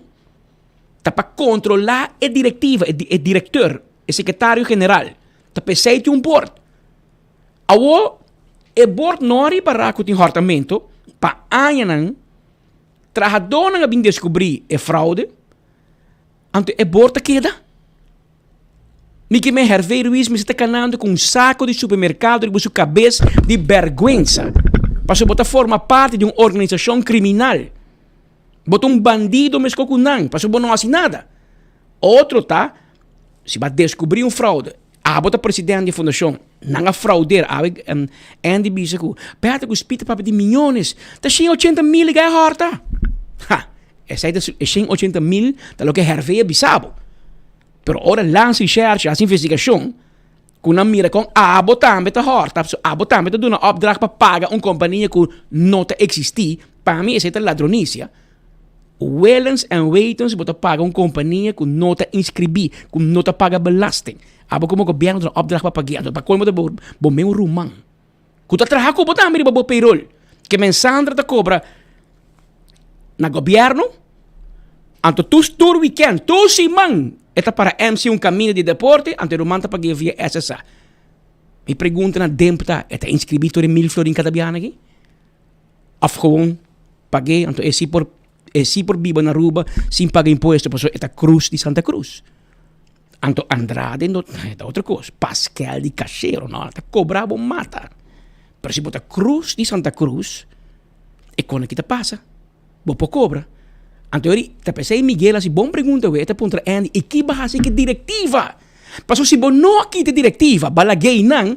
ta pa kontrolá e direktiva, e direkteur, e sekretario general. Ta p'esei tin un bord. Awor, e bord no a ripará ku tin hòrtamentu pa añanan. Trahadónan a bin deskubrí e fraude. Anto e bor ta keda. Mi ke men Hervé Ruiz mester ta kanando ku un sako di supermerkado riba su kabes di bèrgwensa. Pasobra bo ta forma parti di un organisashon kriminal. Bo ta un bandido meskos ku nan, pasobra bo no hasi nada. Otro ta, si bo a deskubrí un fraude, abo ta presidente di e fundashon, nan a frauder, awe Andy bisa ku, Bertha ku Speed ta papia di miyones, ta 180 mil e gai hòrta. Ha! Esei ta e shen ochenta mil ta loke Hervé a bisa bo. Pero ora Landsrecherche hasi investigashon ku nan mira kon abo tambe ta hòrta, so abo tambe ta duna opdracht pa paga un kompania ku no ta eksistí, pa mi esei ta ladronisia. Willens en wetens bo ta paga un kompania ku no ta inskribí, ku no ta paga belasting. Abo komo gobièrnu ta duna opdracht pa pag'é, anto pa kolmo ta bo mes un ruman. Ku ta traha ku bo tambe riba bo payroll. Ke men Sandra ta kobra na gobièrnu, anto tur tur weekend, tur siman e ta para MC un kaminda di deporte, anto e ruman ta pag'é via SSA. Mi pregunta na Demp ta, e ta inskribí tur e mil florin kada biaha aki? Òf gewoon pag'é, anto e si por e si por biba na Aruba sin paga impuesto pasobra e ta Cruz di Santa Cruz. Anto Andrade no ta otro kos, Paskel di Cachero no ta kobra bo mata. Pero si bo ta Cruz di Santa Cruz e kona ki ta pasa, bo por kobra. Anto eri ta pesey Miguel hasi bon pregunta wee, e ta puntra Andy i ki bo hasi ki direktiva? Pasobra si bo no a kita direktiva, balagey nan,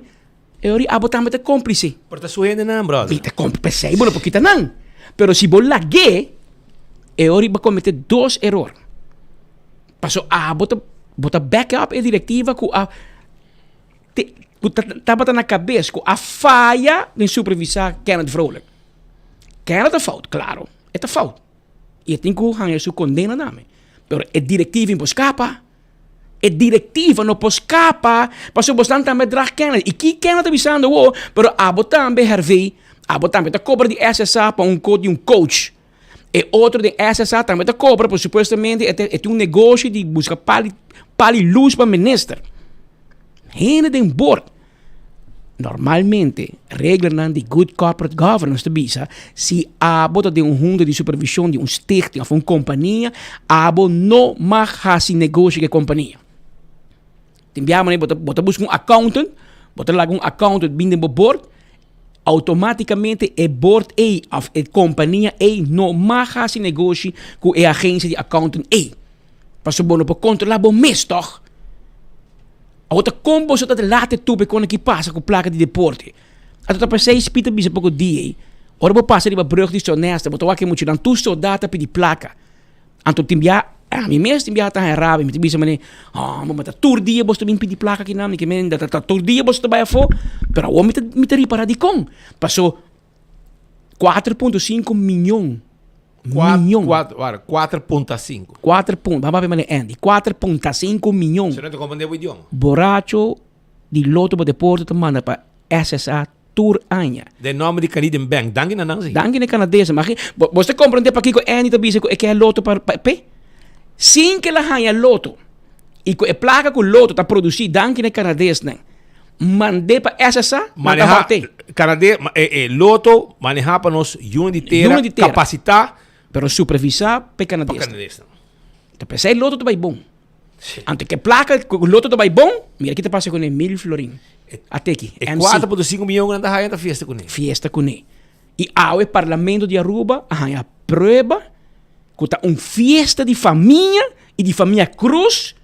e ori abo tambe ta komplise. Pero ta su hendenan brother. Mi ta komp pesey bo no por kita nan. Pero si bo lag'é e ori bo a komete dos eror. Paso abo ta bo ta back up e directiva cu a te cu ta tabata na cabes cu a faya den supervisa Kenneth Vrolijk. Kenneth ta fout, claro, e ta fout. Y e tin cu hanja su condena tambe. Pero e directiva no por scapa. E directiva no por scapa pasobra bosnan tambe drag Kenneth. Y ki Kenneth ta bisando awo? Pero abo tambe Hervey, abo tambe ta cobra di SSA pa un co di un coach. E otro den SSA tambe ta cobra, pero supuestamente e ta un negoshi di busca pali, pali luz pa minister. Hende den board. Normalmente, reglanan di good corporate governance ta bisa, si abo ta den un hunta di supervision di un stichting of un compania, abo no mag haci negoshi cu e compania. Tin biaha manera bo ta, bo ta busca un accountant, bo ta laga un accountant bin den bo board, Automaticamente e board ey of e compania ey no mag haci negoshi cu e agencia di accountant ey. Pasobra bo no por controla bo mes toch? Awor ta con boso ta late tupe con aki pasa cu placa di deporte? Ato ta pesey Speed ta bisa poco dia ey. Ora bo pasa riba brug di Sonesta bo ta wak e muchanan tur soldat ta pidi placa. Anto tin bia, ami mes tin bia ta haña rabia, mi ta bisa manera, homber, ma ta tur dia boso ta bin pidi plaka aki nan, mi ke men ta ta tur dia boso ta bai afó, pero awor mi ta mi ta ripará dikon, paso kuater punto sinku miñon. Miyon. 4.5. 4 punto, vamos a ver mane Andy. 4.5 miyon. Se no te comprende bo idioma. Boracho di Lotto pa Deporte ta manda pa SSA tur aña. Den nomber di Canadian Bank. Danki na nan si. Danki na Canadese. Maar bo, bo ta comprende pakiko Andy ta bisa ku e ke Lotto pa, pa pe? Sin ke la haña Lotto y ku e plaka ku Lotto ta produci danki na Canadesnan. Mand'é pa SSA, manda Maneha, hòrt'é. Canadé, eh, eh, Lotto maneha pa nos yunan di tera, Yunan di tera. kapasitá Pero supervisá pa e pa Canadesnan. Canadesnan. Ta p'esei Lotto ta bai bon. Anto ke plaka ku Lotto ta bai bon, mira ki ta pasa kuné, mil florin. At'é aki, E MC. 4.5 miyon ku nan ta haya ta fiesta kuné. Fiesta kuné. I awe Parlamento di Aruba a haña prueba ku ta un fiesta di famia i di famia Cruz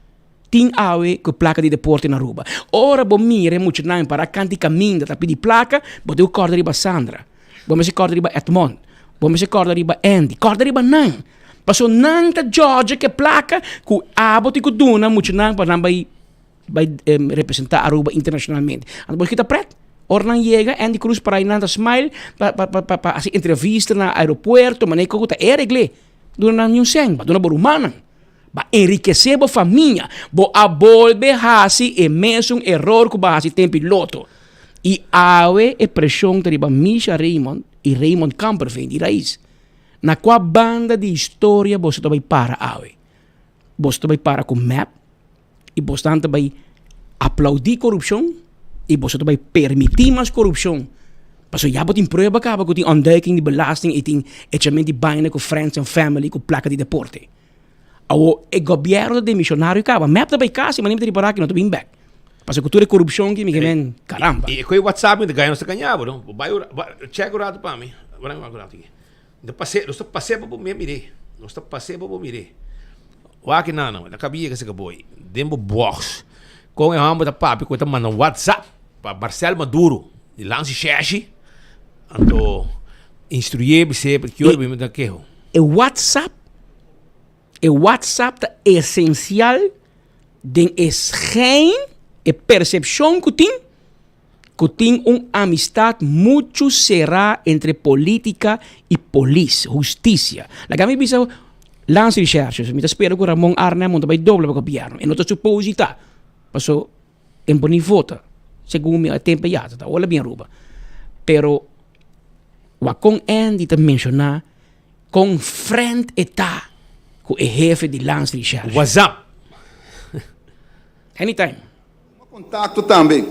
Tin awe ku plaka di deporte na Aruba. Ora bo mira e muchanan para kant di kaminda ta pidi plaka, bo debe kòrda riba Sandra, bo mester kòrda riba Edmond, bo mester kòrda riba Andy, kòrda riba nan. Pasobra nan ta djòdje ku e plaka ku abo tin ku duna muchanan pa nan bai bai representá Aruba internashonalmente. Anto bo kita prèt. Ora nan yega, Andy Cruz para ei nan ta smile pa pa pa pa hasi entrevista na aeropuerto, manera ku ta e regl'é. Duna nan niun sèn, bo a duna bo rumannan. Ba enrikesé bo famia, bo a bolbe hasi e mesun eror ku bo a hasi tempi loto. I awe e preshon ta riba Misha Raymond i Raymond Kamperveen di Raiz. Na kua banda di historia boso ta bai para awe? Boso ta bai para ku mep i bosnan ta bai aplaudí korupshon i boso ta bai permití mas korupshon? Pasobra ya bo tin prueba kaba ku tin ontduiking di belasting i tin echament di baina ku friends and family ku plaka di deporte. Awo e gobierno ta demisionario caba, mep ta bay cas y manera mi ta ripara ki no ta bin bek. Pasobra cu tur e corupcion ki mi ke men, caramba. Y e koe WhatsApp mi ta gaya nos ta caña bo no. Bo bay un check un rato pa mi. Bo nan wak un rato aki. Mi ta pase, nos ta pase pa bo mir'é. Nos ta pase pa bo mir'é. Wak nan nan, ta caba yega seka bo den bo box. Con e homber ta papia cu e ta manda WhatsApp pa Marcel Maduro di Lansi Sheshi. Anto instruyé bis'é pa ki ora mi ta keho. E WhatsApp E WhatsApp ta esensial den e schijn, e persepshon ku tin, ku tin un amistat muchu será entre polítika i polis, hustisia. Laga mi bisa Landsrecherche, mi ta spera ku Ramon Arnhem no ta bai dobla pa gobièrnu, e no ta supositá, paso e por ni vota, segun mi a tempo ya, ta hola bien Aruba. Pero wak kon Andy ta menshoná Kon friend e ta ku e hefe di Landsrecherche? Whatsapp. Anytime. Tuma kontakto tambe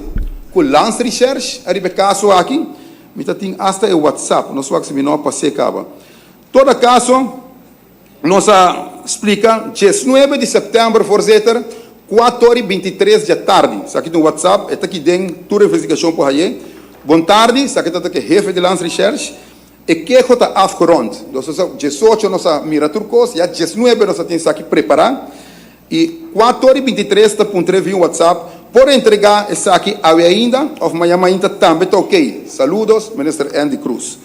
ku Landsrecherche ariba e kaso aki. Mi ta tin asta e WhatsApp. Nos wak si mi no a pas'é kaba. Todo kaso nos a splika diesnuebe di sèptèmber, voorzitter, kuator i bintitres djatardi. Esaki ta un WhatsApp, e ta aki den tur investigashon por haye. Bon tardi, esaki ta ta ku e hefe di Landsrecherche. E keho ta afgerond. Nos a diesocho nos a mira tur kos, ya diesnuebe nos a tin esaki prepará i kuator i bintitres ta puntr'é via WhatsApp, por entregá esaki awe ainda òf mañan mainta tambe ta okey. Saludos, Minister Endy Croes.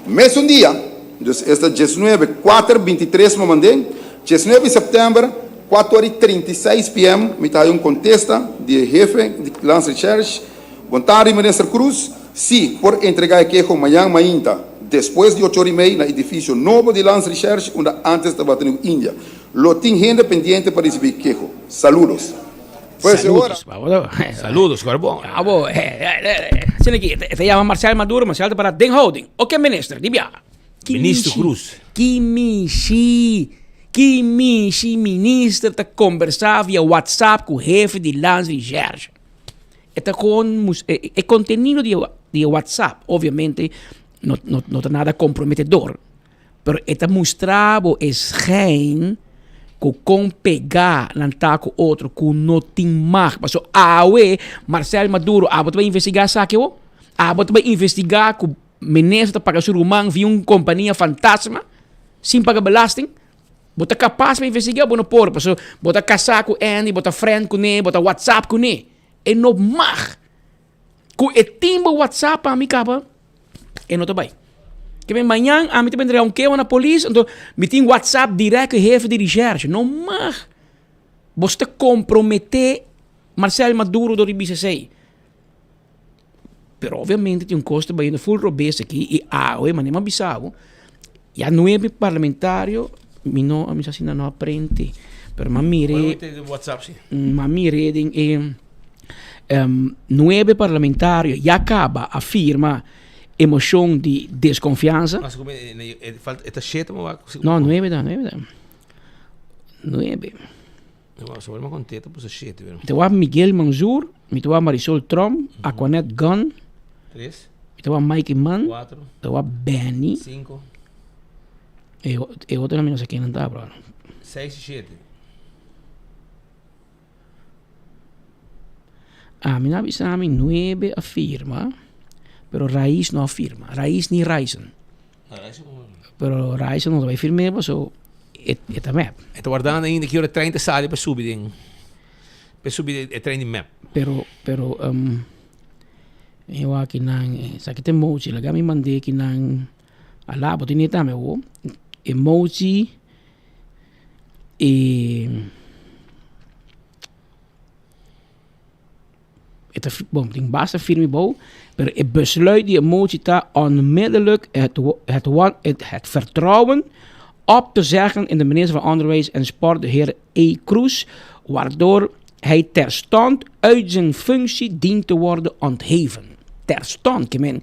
Mesun dia, dus esta diesnuebe kuater bintitres mi a mand'é, diesnuebe di sèptèmber, kuator i trinta i seis PM, mi ta haya un kontesta di e hefe di Landsrecherche, Bon tardi, Minister Croes. Sí, por entregá e keho mañan mainta, despues di ocho ora i mei, na edifisio nobo di Landsrecherche, unda ántes tabata Nieuw India. Lo tin hende pendiente pa risibí keho. Saludos. Pues e ora. Saludos. Saludos, kor bon. Abo, asina aki, e ta yama Marcel Maduro, Marcel ta para den houding. Oke, minister, di biaha. Minister Croes. Ki mishi, ki mishi minister ta kombersá via WhatsApp ku hefe di Landsrecherche? E ta con e e contenido di di e WhatsApp obviamente no no no ta nada comprometedor, pero e ta mustra bo e schijn cu con pega nan ta cu otro cu no tin mag. Pasobra awe Marcel Maduro abo ta bay investiga esaki awo? Abo ta bay investiga cu minister ta paga su ruman via un compania fantasma sin paga belasting? Bo ta kapas pa investigá? Bo no por, pasobra bo ta kasá ku Andy, bo ta friend kuné, bo ta whatsapp kuné. E no mag. Ku e tin bo whatsapp pa mi kaba, e no ta bai. Ke men mañan ami ta bendria un keho na polis, anto mi tin whatsapp dirèkt ku e hefe di recherche. No mag. Bo ta komprometé Marcel Maduro dor di bisa esei. Pero obviamente tin un kos ta bayendo ful robes aki i awe, manera mi a bisa bo. Ya nuebe parlamentario, mi no, mi sa si nan no a prente, pero m'a mire, m'a mire den e nuebe parlamentario ya caba a firma e mocion di desconfiansa. No, nuebe ta, nuebe ta. Nuebe. Mi ta wak Miguel Manzoor, mi ta wak Marisol Tromp, Aquanette Gunn, mi ta wak Mike Eman, mi ta wak Benny. E e otronan mi no sa kennan ta bro. Ami nan a bisa mi nuebe a firma, pero Raiz no a firma. Raiz ni Ryzon. Pero Ryzon no ta bai firm'é paso e e ta mep. E ta wardando ainda ki ora e trein ta sali pa subi den pa subi e trein di mep. Pero pero mi wak kinan esaki ta emoji laga mi mand'é kinan ala bo tene tambe awo emoji e. E ta bon, tin basta firme bou, pero e besluit di e motie ta onmiddellijk het, het, het, het vertrouwen op te zeggen in de minister van Onderwijs en Sport, de heer E. Kroes, waardoor hij terstond uit zijn functie dient te worden ontheven. Terstond, ke men,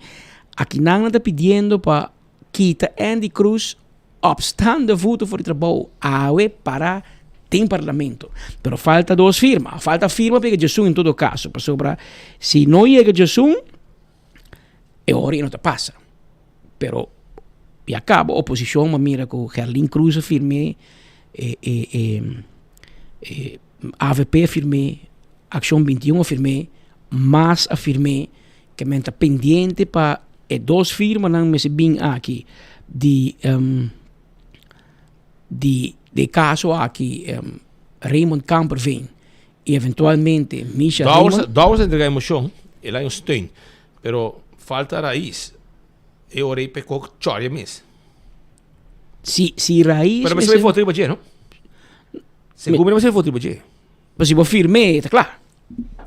akinan nan ta pidiendo pa kita Andy Kroes Op staande voeten voor di trabou awe para den parlamento. Pero falta dos firma. Falta firma pa yega djesun en todo caso. Pasobra si no yega djesun e ora e no ta pasa. Pero ya caba oposicion a mira cu Gerlin Cruz a firme, e e e e avp a firme, Accion 21 a firme, mas a firme. Ke men ta pendiente pa e dos firmanan mester bin aki di di de kaso aki Raymond Kamperveen y eventualmente Misha Raymond. Dowers a entrega e mocion, el a un steun, pero falta Raiz, e ora ei p'e kok chòria mes. Si, si Raiz. Pero mester bai vota riba dje, no? Segun mi no mester vota riba dje. Pero si bo firm'é, ta kla.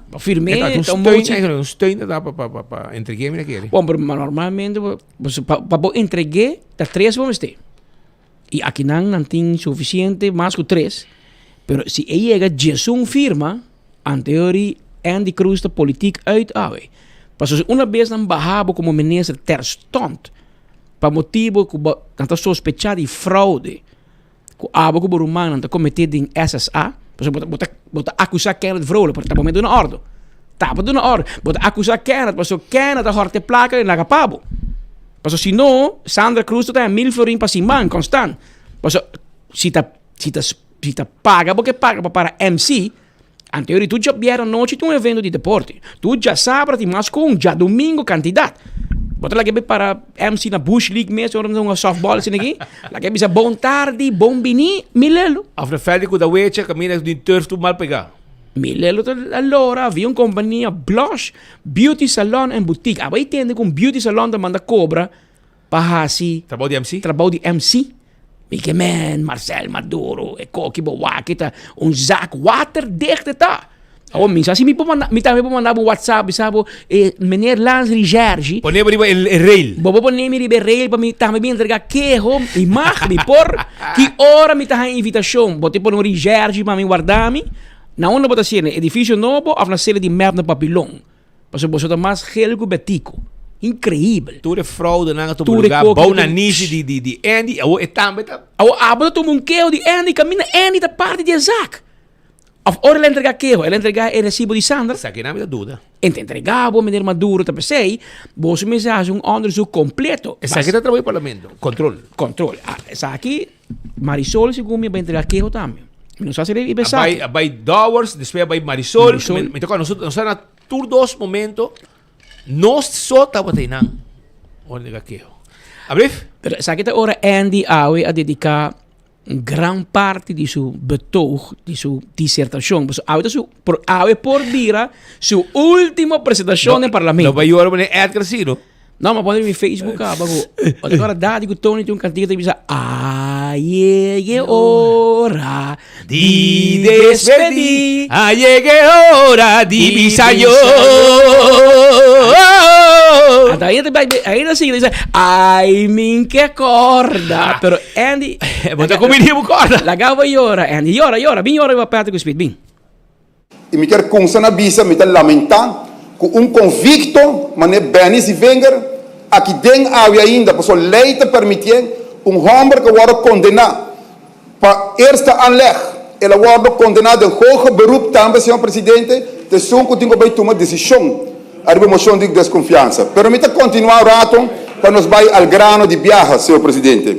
Bo firm'é, Ta ta un un steun, mochi. eigenlijk un steun ta da pa pa pa pa entreg'é mi na kere. Bon, pero ma normalmente bo pa pa bo entreg'é ta tres bo mester. I akinan nan tin sufisiente mas ku tres, pero si e yega diesun firma, anteori Andy Croes ta politiek uit awe. Pasobra si una bes nan baha bo komo minister terstond pa motibo ku bo nan ta sospechá di fraude, ku abo ku bo rumannan ta kometé den SSA, pasobra bo ta bo ta akusá Kenneth Vrolijk, pero ta bo me duna òrdu. Ta bo duna òrdu. Bo ta akusá Kenneth pasobra Kenneth a hòrta e plaka i laga pa bo. Pasobra si no, Sandra Cruz ta haña mil florin pa siman konstant. Pasobra si ta si ta si ta paga bo ke paga pa para MC, anteori tur djabièrnè anochi tin un evento di deporte. Tur djasabra tin mas ku un, djadumingu kantidat. Bo ta laga e para MC na Bush League mes ora nan ta hunga softball asina aki. Laga e bisa bon tardi, bon bini, mi lelu. Of na vèldi ku ta wecha kaminda di turf tur mal pegá. Mi lelu ta lora via un kompania Blush Beauty Salon and Boutique. Abo a tende ku un beauty salon ta manda kobra pa hasi Trabou di MC? trabou di MC. Mi ke men Marcel Maduro e koki bo wak ta un zak waterdicht e ta. Awor mi sa si mi por manda mi tambe por manda bo WhatsApp bisa bo e meneer Lans Rigergi. Pone bo riba e rail. Bo por pone mi riba e rail pa mi tambe mi entrega keho mi mag mi por ki ora mi ta haña invitashon bo te pone un Rigergi pa mi warda mi. Na unda bo ta haciendo? Edificio nobo of na sede di mep na Papilon? Pasobra boso ta mas gel ku Betico. Increibel. Tur e fraudenan a tuma lugar bou nanishi di di di Andy, awor e tambe ta. Awor abo ta tuma un keho di Andy kaminda Andy ta parti di e zak. Of ora el a entrega keho, el a entrega e resibo di Sandra? Esaki nan mi ta duda. E ta entrega bo, meneer Maduro, ta p'esei boso mester hasi un onderzoek completo. Esaki ta trabou di parlamento, control. Control. Esaki Marisol segun mi a bai entrega keho tambe. Mi no sa si el a esaki. A bai Dowers, despues a bai Marisol. Marisol. Mi ta acorda nos ta na tur dos momento nos so tabata einan ora entrega keho. Ablief? Pero esaki ta ora Andy awe a dedica un gran parti di su betoog, di su disertacion. Pasobra awe ta su, por, awe por bira su ultimo presentacion den parlamento. No bai yora meneer Edgar si no. No, ma pone mi Facebook aba ku. Ota ora dadi ku Tony tin un kantika ta bisa A llegue ora di despedi A llegue ora di bisa yo. Ata ainda bai ainda sigue dice, ai min ke corda. Pero Andy, Bo ta comidi bo corda. Laga bo yora, Andy. Yora, yora, bin yora riba Patrick Speed, bin. I mi kier kumsa na bisa mi ta lamentá ku un konvikto manera Benny Zievinger aki den awe ainda pasobra lei ta permitié un hòmber ku a wòrdu kondená pa eerste aanleg el a wòrdu kondená den hoger beroep tambe señor presidente ta esun ku tin ku bai tuma desishon ariba moshon di deskonfiansa pero mi ta kontinuá un rato pa nos bai al grano di biaha señor presidente.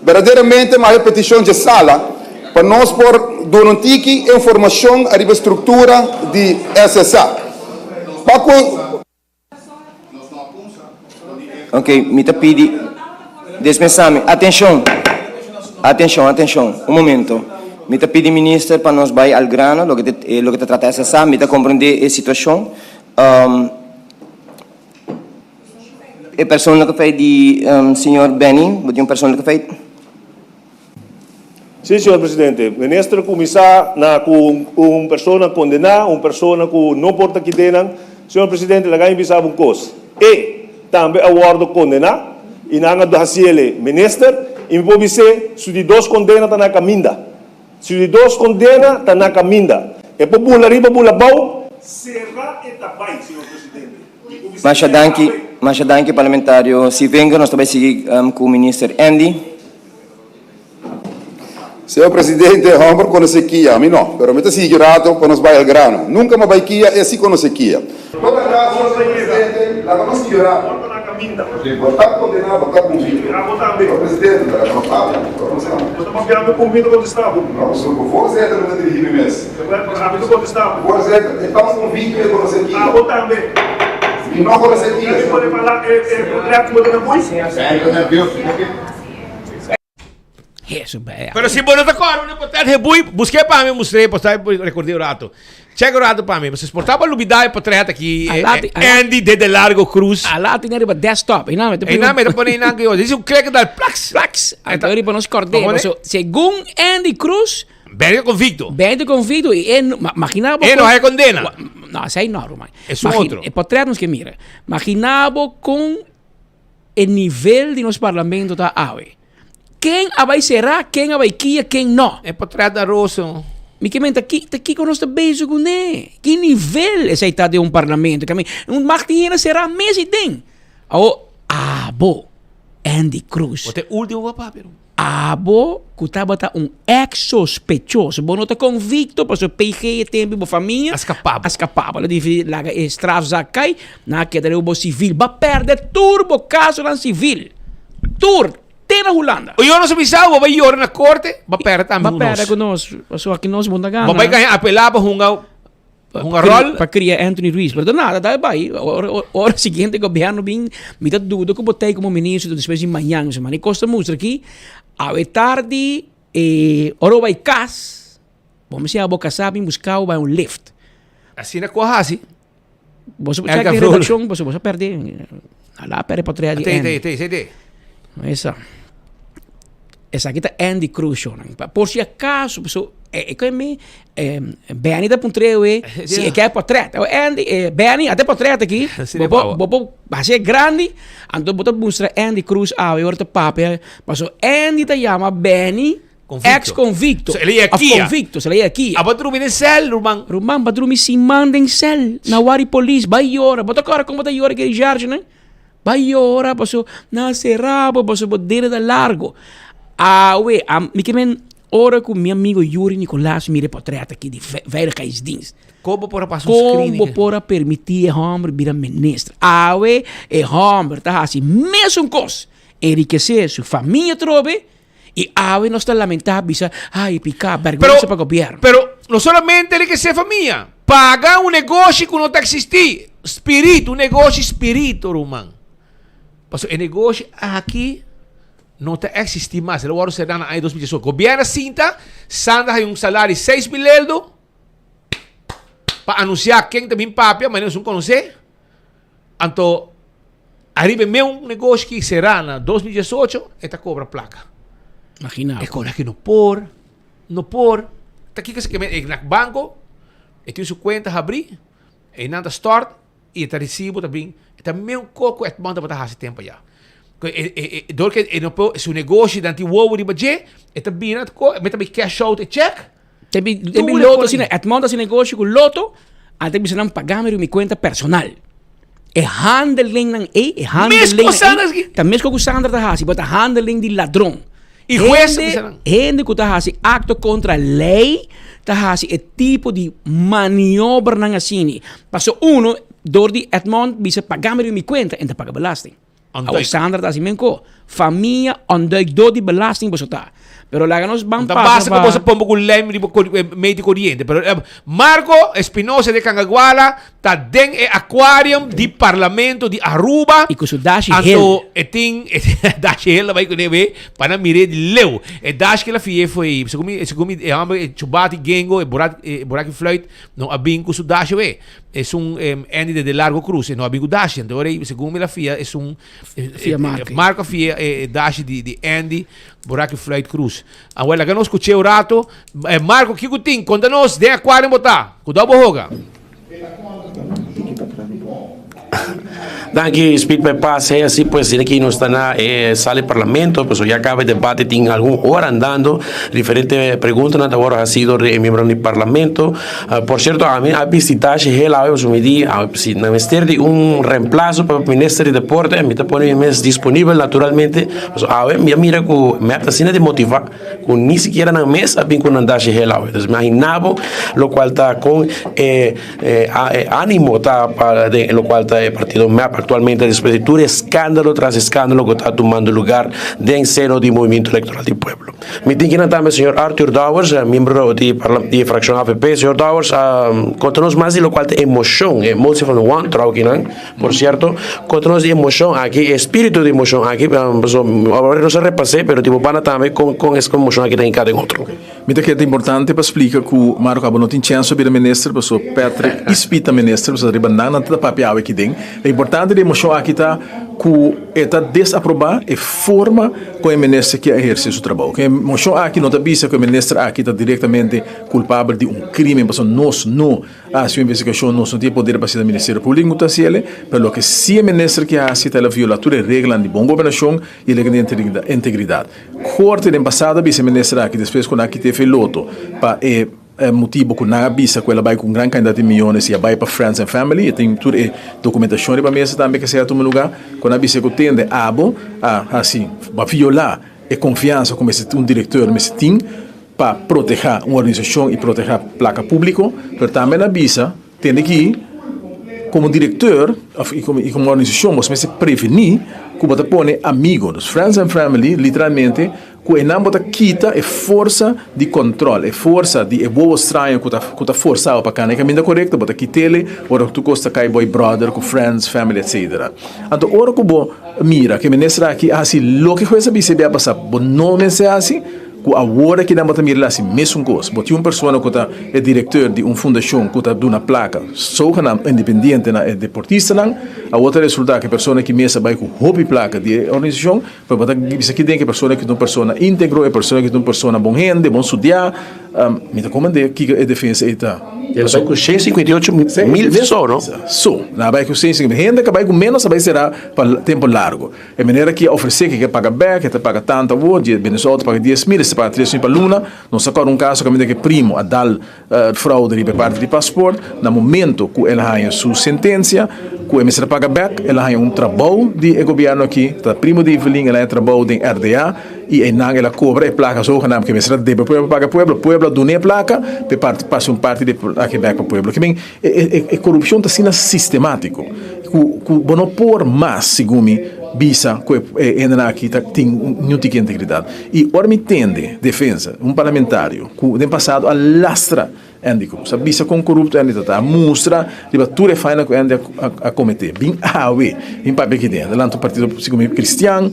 Berdaderamente m'a haña petishon dje sala pa nos por duna un tiki informashon ariba e struktura di SSA. Pa ku. Ok, mi ta pidi desmesa mi. Atencion! Atencion, atencion. Un momento. Mi ta pidi minister pa nos bai al grano, loke ta, loke ta trata SSA. Mi ta comprende e situacion. E persoonlijke feit di señor Benny, bo tin un persoonlijke feit? Sí, señor presidente. Minister cuminsa na cu un persona condena, un persona cu no por ta kitenan. Señor presidente, laga mi bisa bo un cos. E tambe a wordo condena y nan a haciele minister y mi por bis'é su di dos condena ta na caminda. Su di dos condena ta na caminda. E por bula riba bula abao. Cera e ta bay, señor presidente. Masha danki, masha danki Parlamentario Sievinger. Nos ta bai sigui ku Minister Andy. Señor Presidente, homber conoce Kia, ami no, pero mi ta sigui rato pa nos bai al grano. Nunca mi a bai Kia, e si conoce Kia. Todo caso, señor Presidente, laga nos sigui rato. Bo ta condena, bo ta convicto. Señor Presidente, laga nos papia. No, so cu voorzitter mi ta dirigi mi mes. Voorzitter, e ta un convicto e conoce Kia. Mi no conoce Kia, señor. Pero si bo no ta kòrda un portret hebui, busk'é pa mi, mustr'é, por sa rekord'é un rato. Chèk un rato pa mi. Pasobra por ta pa lubidá e portret aki, Andy de Largo Cruz. Ala tin riba desktop. Einan mi ta pone. Einan mi ta pone einan ku yo. Dice un klik dal plaks. Plaks. Anto riba nos kòrd'é. Pasobra segun Andy Cruz. Bènte konvikto. Bènte konvikto i e, magina bo. E no hay kondena. No, esei no, ruman. Es un otro. E portret nos ke mira. Magina bo kon e nivel di nos parlamento ta awe. Ken a bai será, ken a bai kia, ken no. E portret da roso. Mi ke men ta ki, ta kiko nos ta bezig kuné? Ki nivel esei ta den un parlamento? Ke men, un mag tin hende será mes ei den. Awo, abo, Andy Cruz. Bo ta e ultimo pa papia. Abo ku tabata un ex sospechoso, bo no ta konvikto pasobra PG e tempu bo famia A skapa bo. a skapa bo. Lo difi laga e strafzak kai, nan a keda riba bo sivil. Bo a pèrdè tur bo kasonan sivil. Tur, te na Hulanda. Yo no sa bisa bo bai yora na korte, bo a pèrdè tambe Bo ku a pèrdè nos. ku nos, pasobra aki nos bo no ta gana. Bo bai kaña apelá pa hunga Hunga rol. Pa cria Anthony Ruiz. Pero nada, dai bai. Ora, ora siguiente gobierno bin, mi ta duda cu bo tei como ministro despues di mañan. So, mani cos ta mustra aki, awe tardi, eh, ora bo bai cas, bo mester a bo casa bin busca bo bai un lift. Asina cu a haci. Bo sa check den redaccion, bo sa perde. Ala perde patria di Andy. Te, te, te, Esa. Esaki ta Andy Cruz shonan. Por si acaso, so, e e mi, eh, Benny ta puntre we, si e ke portret. O Andy, eh, Benny, ate portret aki. Bo bo, bo bo, hasi grandi, anto bo ta mustra Andy Cruz awe ora ta papia. Paso Andy ta yama Benny ex convicto. So, el a Of kia. convicto, se le kia. Abo drumi den cel, ruman. Ruman, ba drumi siman den cel. Na wari polis, bai yora. Bo ta kora kon bo ta yora ke Richard, ne? Bai yora paso nan a sera bo paso bo dede ta largo. Awe, mi ke men ora ku mi amigo Yuri Nicolas mira e potret aki di veiligheidsdienst. Kon bo por a pasa un Kon screening? bo por a permití e hòmber bira minister? Awe e hòmber ta hasi mesun kos, enrikesé su famia atrobe i awe nos ta lamentá bisa, ai piká, bèrgwensa pa gobièrnu. Pero no solamente enrikesé famia, paga un negoshi ku no ta eksistí, spiritu, un negoshi spiritu, ruman. Pasobra e negoshi aki no ta eksistí mas, el a wòrdu será na aña 2018. Gobièrnu a sinta, Sandra haña un salario di 6000 eldo pa anunsiá ken ta bin papia, manera nos un konosé. Anto ariba e meun negoshi ki será na 2018 e ta kobra plaka. Imagina. E kobra ki no por, no por. Ta kiko esaki men e na banko, e tin su kuenta habrí, einan ta stòrt. i e ta resibo ta bin, e ta meun kos ku Edmond tabata hasi tempu aya. Ku e e e dor ku e no por su negoshi nan tin wowo riba dje, e ta bira ko e ta bin cash out e chèk. Te bi te bi loto asina, Edmond hasi negoshi ku loto, anto e bisa nan pagami riba mi kuenta personal. E handelingnan ei, e handelingnan ei, ta mes ku Sandra ta hasi, bo ta handeling di ladron. I hues ta bisa nan. Hende ku ta hasi akto kontra lei ta hasi e tipo di maniobranan asini. Paso uno, dor di Edmond bisa pagami riba mi kuenta, en ta paga belasting. Awo Sandra ta hasi menko. Famia ontduik dor di belasting boso ta. Pero laga nos ban Ta pasa basta ku pa. boso pompa ku lijm riba medio di koriente. Pero Marco Espinosa de Cangaguala ta den e aquarium di Parlamento di Aruba. I ku su dashi hel. Anto e tin e dashi hel a bai kuné we pa nan mir'é di leu. E dashi ku el a fi'é foi segun mi segun mi e hòmber e chubati gengo e burak e buraki fluit no a bin ku su dashi we. Esun Andy de de Largo Cruz e no a bin ku dashi. Anto ora ei segun mi el a fia esun Fia Marco. Marco a fia e dashi di di Andy Boraki Fluit Cruz. Awel laga nos scuché un rato. Marco kico tin? Conta nos den aquarium bo ta. Cuidao bo hoga. Danki Speed pa e pase así pues tin aki nos ta na e sala di parlamento pasobra ya caba e debate tin algun ora andando diferente preguntanan ta worde haci dor di e miembronan di parlamento por cierto ami a bisita Shehel awe pasobra mi di si nan mester di un reemplazo pa minister di deporte mi ta pone mi mes disponibel naturalmente pasobra awe mi a mira cu mep ta asina di motiva. Ku ni sikiera nan mes a bin ku nan dashi hel awe. Entonces imagina bo lokual ta kon e e animo ta pa den lokual ta e partido mep aktualmente despues di tur eskandalo tras eskandalo ku ta tumando lugar den seno di Movimiento Electoral di Pueblo. Mi tin kinan tambe señor Arthur Dowers, miembro di di e frakshon avp. Señor Dowers, konta nos mas di lokual ta e moshon, e motie van wantrouw kinan. Por cierto, contra nos di e mocion aki, e espíritu di e mocion aki, pasobra awor nos a repas'é, pero tin bo banda tambe con con es mocion aki ta hinca den otro. Mi ta kere ta importante pa splica cu Marco abo no tin chens pa bira minister pasobra Patrick y Speed ta minister pasobra riba nan nan ta papia awe aki den. E importante di e mocion aki ta cu e ta desaproba e forma con e minister ki a eherce su trabou. E mocion aki no ta bisa cu e minister aki ta directamente culpabel di un crimen pasobra nos no Hasi un investigashon nos no tin e poder pa hasi Ministerio Públiko ku ta hasi el, pero loke si e minister ke hasi ta el a viola tur e reglanan di bon gobernashon i e reglanan di integridat. Korte den pasado a bisa e minister aki despues ku nan a kita e feloto pa e motibu ku nan a bisa ku el a bai ku un gran kantidat di miyones i a bai pa friends and family, e tin tur e dokumentashon riba mesa tambe ke esei a tuma luga, ku nan a bisa ku tende abo a hasi a viola e konfiansa ku mester un direktor mester tin. pa protehá un organisashon i protehá plaka públiko, pero tambe nan a bisa, tende ki komo direkteur òf i komo organisashon boso mester prevení ku bo ta pone amigo, dus friends and family, literalmente ku einan bo ta kita e forsa di kòntròl, e forsa di e wowo straño ku ta ku ta forsa bo pa kana e kaminda korekto, bo ta kit'el ora ku tur kos ta kai boy brother ku friends, family etcetera. Anto ora ku bo mira ku e minister aki a hasi loke hues a bisa e bia pasá, bo no mester hasi. Ku awor aki nan bo ta mira el hasi mesun kos. Bo tin un persona ku ta e direkteur di un fundashon ku ta duna plaka zogenaamd independiente na e deportistanan. Awor ta resulta ku e persona aki mes a bai ku hopi plaka di e organisashon, pero bo ta bisa ki den ku e persona aki ta un persona íntegro, e persona aki ta un persona bon hende, bon studiá. Mi ta komprendé kiko e defensa ei ta. El a bai ku 158 mil so, no? So. Nan a bai ku 158. Hende ku a bai ku ménos a bai será pa tempu largu. E manera ki a ofresé ki ke paga bek, e ta paga tantu awor, di Venezuela ta paga dies mil, esei ta paga tres mil pa luna. Nos a kòrda un kaso kaminda ku e primo a dal fraude riba e parti di pasport. Na momento ku el a haña su sentensia ku e mester a paga bek, el a haña un trabou di e gobièrnu aki, ta primo di Evelyn, el a haña trabou den RDA i einan el a kobra e plaka zogenaamd ku e mester a debe pueblo pa paga pueblo. Pueblo a dun'é e plaka pa e parti pasa un parti di e plaka bek pa pueblo. E korupshon ta asina sistemátiko ku bo no por mas, segun mi, bisa ku e hendenan aki ta tin niun tiki integridat. I ora mi tende defensa un parlamentario ku den pasado a lastra Endy Croes, a bisa kon korupto Endy ta ta, a mustra riba tur e faina ku Endy a kometé, bin awe, bin papia aki den, adelante un partido segun mi kristian,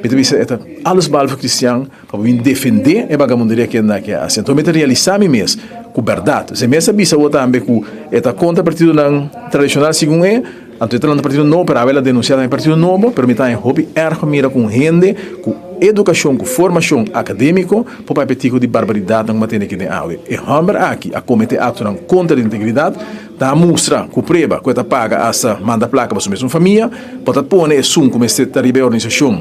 mi ta bisa e ta alles behalve kristian. Pa bo bin defendé e bagamunderia ku e aki a hasi. Anto mi ta realisá mi mes ku bèrdat. Esei mes a bisa bo tambe ku e ta kontra partidonan tradishonal segun e, anto e ta lanta partido nobo, pero awe el a denunsiá tambe partido nobo, pero mi ta haña hopi èrg pa mira ku un hende ku edukashon, ku formashon akadémiko por papia tiko di barbaridatnan ku bo a tende aki den awe. E hòmber aki a kometé aktonan kontra di integridat. Ta mustra ku prueba ku e ta paga asta manda plaka pa su mesun famia, bo ta pone esun ku mester ta riba e organisashon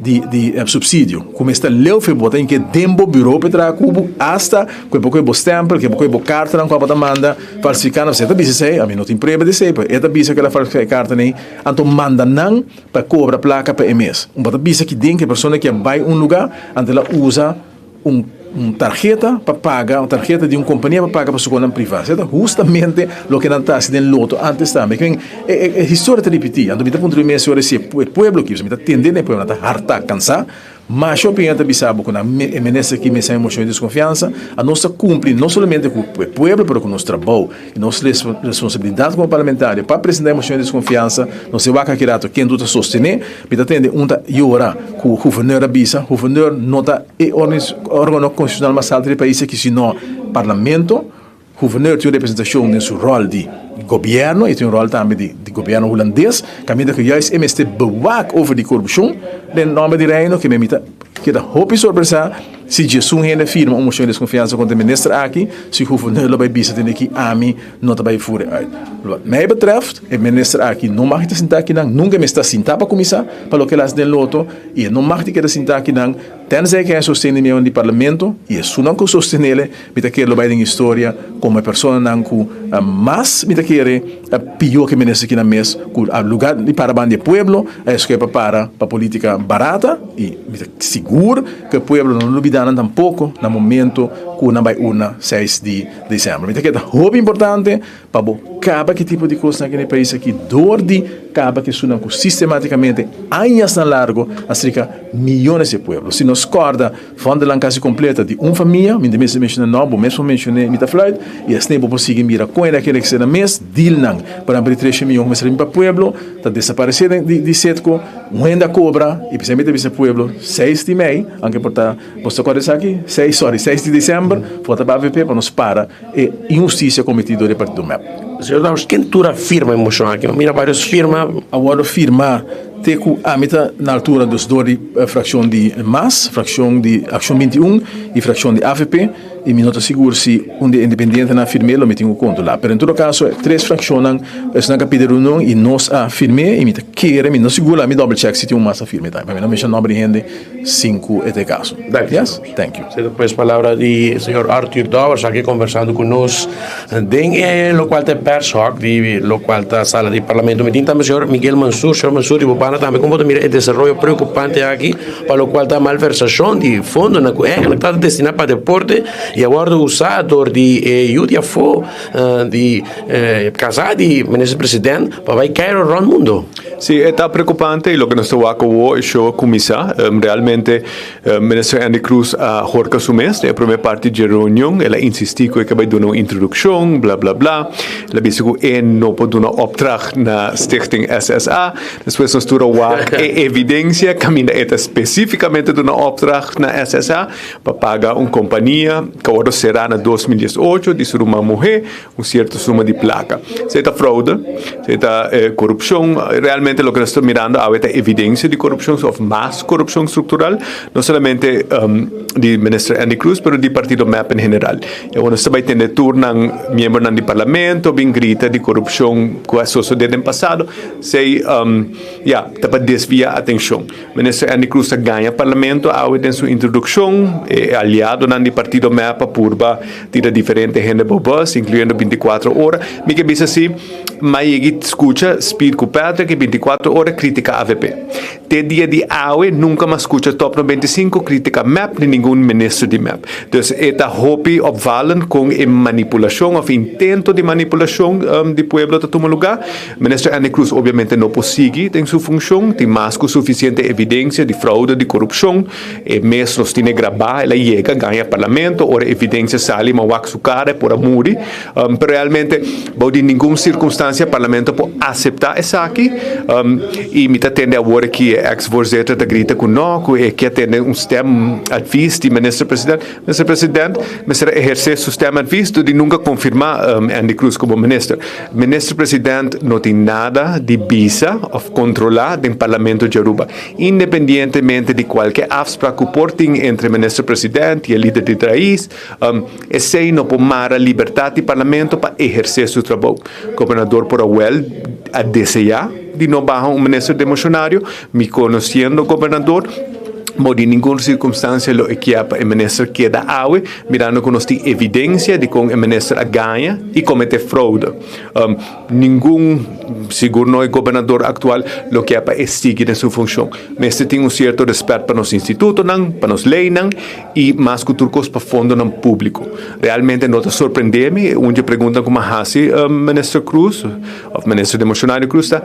di di supsidio ku mester leu fe bo ta hinke den bo buro pa e traha ku bo asta ku e por kohe bo stempel, ku e por kohe bo kartanan ku abo ta manda falsifiká nan. E ta bisa esei, ami no tin prueba di esei, pero e ta bisa ku el a falsifiká e kartanan ei, anto manda nan pa kobra plaka pa e mes. Un bo ta bisa ki den ku e persona ke a bai un lugá anto el a usa un un tarheta pa paga, un tarheta di un kompania pa paga pa su konan privá. Esei ta hustamente loke nan ta hasi den loto antes tambe. Ke men, e e e historia ta ripití. Anto mi ta puntra mi mes ora si e pueblo aki, pasobra mi ta tende na e pueblo, nan ta hartá, kansá. Masha opinion ta bisa bo ku nan e minister aki mester moshon di deskonfiansa. A nos ta kumpli no solamente ku e pueblo, pero ku nos trabou i nos responsabilidat komo parlamentario pa presentá e moshon di deskonfiansa. Nos e wak aki rato ken tur ta sostené. Mi ta tende un ta yora ku guverneur a bisa. Guverneur no ta e organo konstitushonal mas alto di e pais aki sino parlamento. Guverneur tin un representashon den su ròl di gobièrnu i tin un ròl tambe di gobièrnu hulandes kaminda ku juist e mester bewak over di korupshon den nòmber di Reino ke mi ta keda hopi sorpresá si djesun hende firma un moshon di deskonfiansa kontra e minister aki si guverneur lo bai bisa tende ki ami no ta bai voer uit. Wat mij betreft e minister aki no mag ta sinta akinan nunka e mester ta sinta pa kuminsá pa loke el hasi den loto i e no mag di keda sinta akinan tenzij ke hay sosten di miembronan di parlamento i esunnan ku sostenele Mi ta kere lo bai den historia komo e personanan ku mas mi ta kere pió ke minister kinan mes ku a lugar di para banda di e pueblo a eskohe pa para pa politica barata i mi ta sigur ku e pueblo no lo lubida nan tampoko na momento ku nan bai urna seis di december. Mi ta kere ta hopi importante Pa bo kaba ki tipo di kosnan aki na e pais aki dor di kaba ku esunnan ku sistematikamente añasnan largo a strika miyones di e pueblo. Si nos kòrda Vondelan kasi kompleta di un famia, mi ta mester menshoná nòm, bo mes por menshon'é, mi ta fluit, i asina bo por sigui mira kon e kere ser nan mes dealnan. Por ehèmpel di tresha miyon ku mester a bin pa pueblo ta desaparesé den di Setco, un hende a kobra i p'esei mi ta bisa pueblo seis di mei, anke por ta bo ta kòrda esaki? Seis sòri seis di desèmber vota pa avp pa nos para. E inhustisia kometí dor e partido mep. Señor Dowers, ken tur a firma e moshon aki? Mi mira varios firma. A wòrdu firmá te ku ami ta na altura dus dor di frakshon di mas, frakshon di Akshon 21 i frakshon di avp i mi no ta sigur si un di e independientenan a firm'é lo mi tin ku kontrolá. Pero en todo kaso e tres frakshonnan esnan ku a pidi reunion i nos a firm'é i mi ta kere, mi no sigur la mi dòbel chèk si tin un mas a firm'é tambe pa mi no menshoná nòmber di hende sin ku e ta e kaso. Yes? Thank you. Sendo pues palabra di señor Arthur Dowers aki conversando cu nos den e locual ta e pershok di locual ta sala di parlamento. Mi tin tambe señor Miguel Mansur. Señor Mansur di bo banda tambe como bo ta mira e desaroyo preocupante aki pa locual ta malversacion di fondonan cu eigenlijk ta destina pa deporte y a wordo usa door di e yu di afo di casa di minister president pa bay Cairo rond mundo. Si, e ta preocupante y loke nos ta wak awo e show a cuminsa. Realmente Minister Endy Croes a horka su mes den e prome parti dje reunion. El a insisti ku e ke bai duna un introdukshon, bla bla bla. El a bisa ku e no por duna opdracht na Stichting SSA. Despues nos tur a wak e evidensia kaminda e ta spesifikamente duna opdracht na SSA pa paga un kompania ku a wòrdu será na 2018 di su ruman muhé un sierto suma di plaka. Esei ta fraude, esei ta korupshon. Realmente loke nos ta mirando awe ta evidensia di korupshon òf mas korupshon struktural, no solamente di Minister Endy Croes pero di partido mep en general. I awor nos ta bai tende tur nan miembronan di parlamento bin grita di korupshon ku a sosode den pasado. Esei ya ta pa desvia atenshon. Minister Endy Croes ta gaña parlamento awe den su introdukshon. E aliadonan di partido mep a purba Tira diferente hende bo bus, incluyendo binticuatro ora. Mi ke bisa si, m'a yegi scucha Speed cu Patrick y binticuatro ora critica avp. Te dia di awe nunca m'a scucha Top 95 critica mep ni ningun minister di mep. Dus e ta hopi opvallend con e manipulacion of intento di manipulacion di pueblo ta tuma lugar. Minister Endy Croes obviamente no por sigui den su funcion, tin mas cu suficiente evidencia di fraude, di corupcion. E mes nos tine grabá, el a yega gaña parlamento, ora evidencia sali ma wak su cara e por a muri. Pero realmente bou di ningun circunstancia parlamento por acepta esaki. Y mi ta tende awor aki e ex voorzitter ta grita cu no, cu e ke tende un stem advies di minister president. Minister president mester a eherce su stem advies dor di nunca confirma Endy Croes como minister. Minister president no tin nada di bisa of controla. violá den Parlamento di Aruba, independientemente di kualke afsprak ku por tin entre Minister President i e lider di Raiz, esei no por mara libertat di Parlamento pa ehersé su trabou. Gobernador por a wèl a deseá di no baha un minister demosionario, mi konosiendo gobernador, bo di ningun sirkunstansia lo e kier pa e minister keda awe, mirando ku nos tin evidensia di kon e minister a gaña i kometé froude. Ningun, sigur no e gobernador aktual, lo kier pa e sigui den su funshon. Mester tin un sierto rèspèt pa nos institutonan, pa nos leinan i mas ku tur kos pa fondonan públiko. Realmente no ta sorprendé mi, un di e preguntanan ku mi a hasi minister Croes òf minister demosionario Croes ta,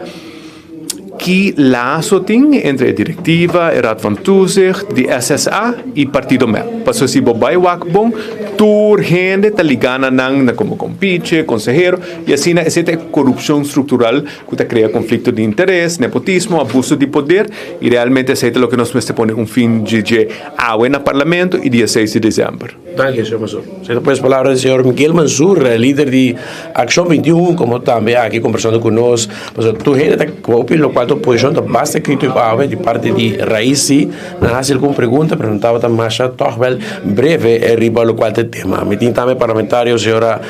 Ki laso tin entre e direktiva, e Raad van Toezicht, di SSA i Partido mep? Pasobra si bo bai wak bon, tur hende ta ligá na nan na komo kompiche, konsehero, i asina esei ta e korupshon struktural ku ta krea konflikto di interes, nepotismo, abuso di poder, i realmente esei ta loke nos mester pone un fin dje dje awe na Parlamento i dia seis di desèmber. Danki, señor Mansur. Esei ta pues palabra di señor Miguel Mansur, lider di Accion 21, como tambe aki conversando cu nos. Pasobra tur hende ta hopi locual ta oposicion ta basta critico awe di parti di Raiz si. Nan haci algun pregunta pero nan tabata masha toch wel breve riba locual ta e tema. Mi tin tambe parlamentario señora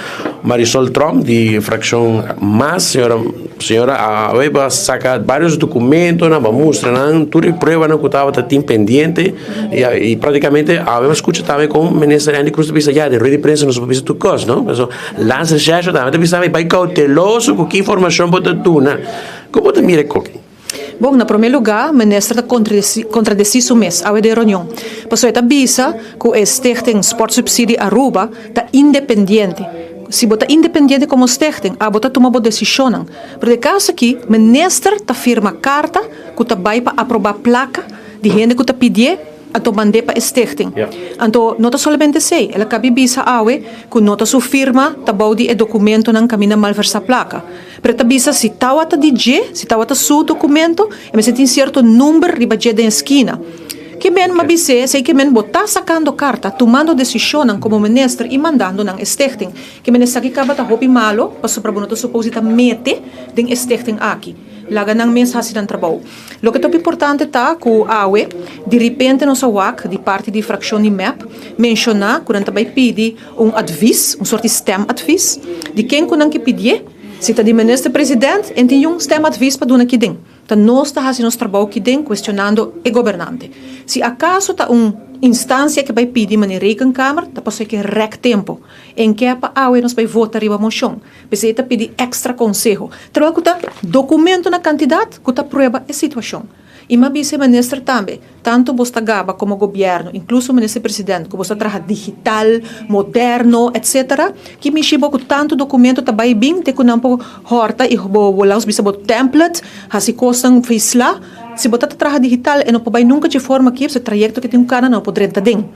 Marisol Tromp di fraccion mas. Señora señora awe bo a saca varios documentonan, bo a mustra nan tur e pruebanan cu tabata tin pendiente. I práktikamente awe mi a skucha tambe kon minister Endy Croes ta bisa ya den rueda di prensa nos por bisa tur kos no paso Landsrecherche tambe ta bisa mi bai kouteloso ku ki informashon bo ta duna kon bo ta mira e koki? Bon, na promé lugá minister ta kontradesí su mes awe den reunion pasobra e ta bisa ku e Stichting Sportsubsidie Aruba ta independiente. Si bo ta independiente komo stichting abo ta tuma bo desishonnan. Pero den e kaso aki minister ta firma karta ku ta bai pa aprobá plaka Di hende ku ta pidié, anto mand'é pa e stichting. Anto no ta solamente esei, el a kabi bisa awe ku no ta su firma ta bou di e dokumentonan kaminda malversá plaka. Pero e ta bisa si tawata di dje, si tawata su dokumento, e mester tin sierto number riba dje den e skina. Ke men m'a bis'é esei ke men bo ta sakando karta, tumando desishonnan komo minister i mandando nan e stichting. Ke men esaki kaba ta hopi malo pasobra bo no ta supos di ta mete den e stichting aki. Laga nan mes hasi nan trabou. Loke ta hopi importante ta ku awe diripente nos a wak di parti di frakshon di mep menshoná ku nan ta bai pidi un advis, un sort di stemadvies, di ken ku nan ke pidié. Si ta di minister president en tin yun stemadvies pa duna kiden. Ta nos ta hasi nos trabou kiden kuestionando e gobernante. Si akaso ta un instansia ke bai pidi manera rekenkamer ta pasobra e ke rèk tempo. En ke pa awe nos bai vota riba moshon. P'esei ta pidi èkstra konseho. Terwel ku ta dokumento na kantidat ku ta prueba e situashon. I m'a bisa e minister tambe, tantu bos ta gaba komo gobièrnu, inkluso minister president, ku bos ta traha digital, moderno, etsetera, ki mishi bo ku tantu dokumento ta bai bin te ku nan por hòrta i bo bo laus bisa bo template, hasi kosnan feisla. Si bo ta ta traha digital e no por bai nunka dje forma aki, pasobra e trayekto ke tin ku kana no por drenta den.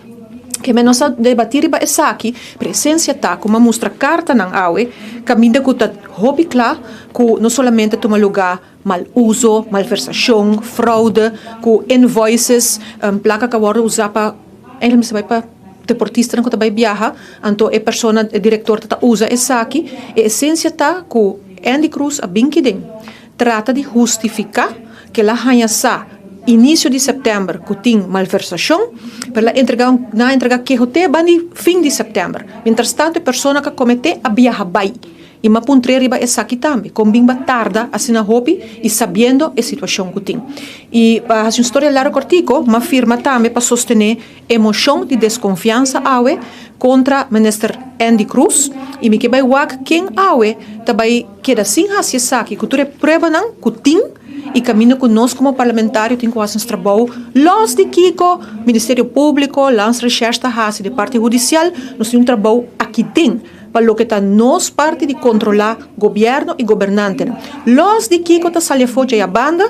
Ke men nos a debatí riba esaki, pero esensia ta ku m'a mustra kartanan awe kaminda ku ta hopi kla ku no solamente tuma lugá mal uso, malversashon, froude, ku invoices, plaka ku a wòrdu usá pa eigenlijk mester bai pa deportistanan ku ta bai biaha, anto e persona, e direktor ta ta usa esaki. E esensia ta ku Endy Croes a bin kiden trata di hustifiká ku el a haña sa inisio di sèptèmber ku tin malversashon, pero el a entregá un nan a entregá keho te ban di fin di sèptèmber. Mientrastantu e persona ku a kometé a biaha bai. I m'a puntr'é riba esaki tambe, kon bin ba tarda asina hopi i sabiendo e situashon ku tin. I pa hasi un storia largu kòrtiku, m'a firma tambe pa sostené e moshon di deskonfiansa awe kontra minister Endy Croes i mi ke bai wak ken awe ta bai keda sin hasi esaki ku tur e pruebanan ku tin i kaminda ku nos komo parlamentario tin ku hasi nos trabou los di kiko Ministerio Públiko, Landsrecherche ta hasi di parti hudisial, nos tin un trabou aki den pa loke ta nos parti di kontrolá gobièrnu i gobernantenan. Los di kiko ta sali afó djei a banda,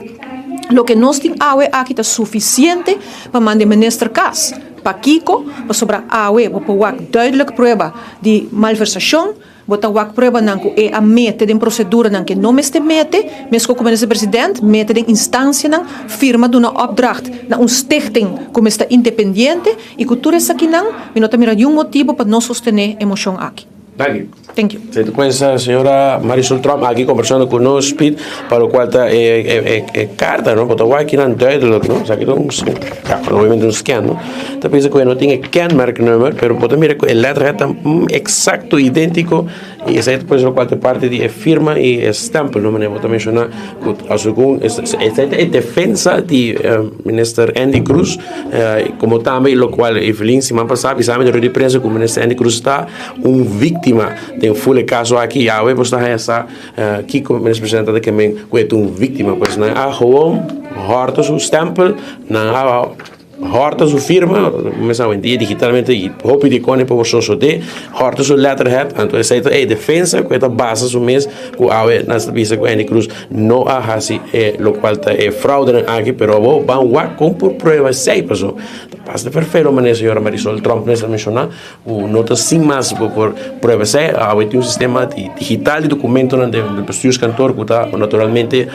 loke nos tin awe aki ta sufisiente pa manda e minister kas. Pakiko? Pasobra awe bo por wak duidelijk prueba di malversashon, bo ta wak pruebanan ku e a mete den proseduranan ku e no mester mete, meskos ku minister president mete den instansianan, firma duna opdracht na un stichting ku mester ta independiente i ku tur esakinan mi no ta mira niun motibu pa no sostené e moshon aki. Danki. Thank you. Se cuenta señora Marisol Tromp aki conversando cu nos, Piet, pa lo cual ta e, e, e, e carta, no? Porque wak kinan duidelijk, no? Sa ki un, ja, obviamente un scan, no? Ta pensa cu e no tin e kenmerknummer, pero bo ta mira cu e letterhead ta exacto identico y esey ta pues lo cual ta parte di e firma y e stempel, no? Manera bo ta menciona cu segun esey ta e defensa di Minister Endy Croes, como tambe lo cual Evelyn siman pasa bisa mi den rueda di prensa cu Minister Endy Croes ta Un víktima den ful e kaso aki awe bo sta haña sa kiko Minister Presidente ta kemen ku e ta un víktima pues nan a gewoon hòrta su stèmpel nan a hòrta su firma mester awendia digitalmente i hopi di kone por sosodé hòrta su letterhead anto esei ta e defensa ku e ta basa su mes ku awe nan ta bisa ku Endy Croes no a hasi e lokual ta e fraudenan aki pero awor ban wak kon por prueba esei pasobra ta basta ferfelo manera señora Marisol Tromp mes a menshoná. Ku no ta sin mas bo por prueba esei. Awe tin un sistema di digital di dokumentonan den bestuurskantoor ku ta naturalmente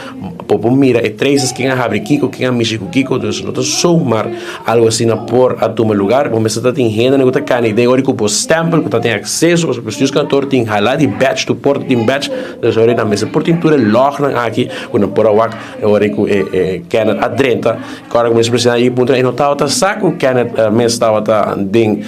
bo por mira e traces ken a habri kiko, ken a mishi ku kiko. Dus no ta zomaar algo asina por a tuma lugar. Bo mester ta tin hendenan ku ta kani den ora ku bo stempel ku ta tin akseso pasobra bestuurskantoor tin hala di badge tur porta tin badge. Dus ora nan mester por tin tur e lognan aki ku nan por a wak ora ku e Kenneth a drenta. Kòrda ku minister presidente a puntra e no tabata sa ku Kenneth mes tabata den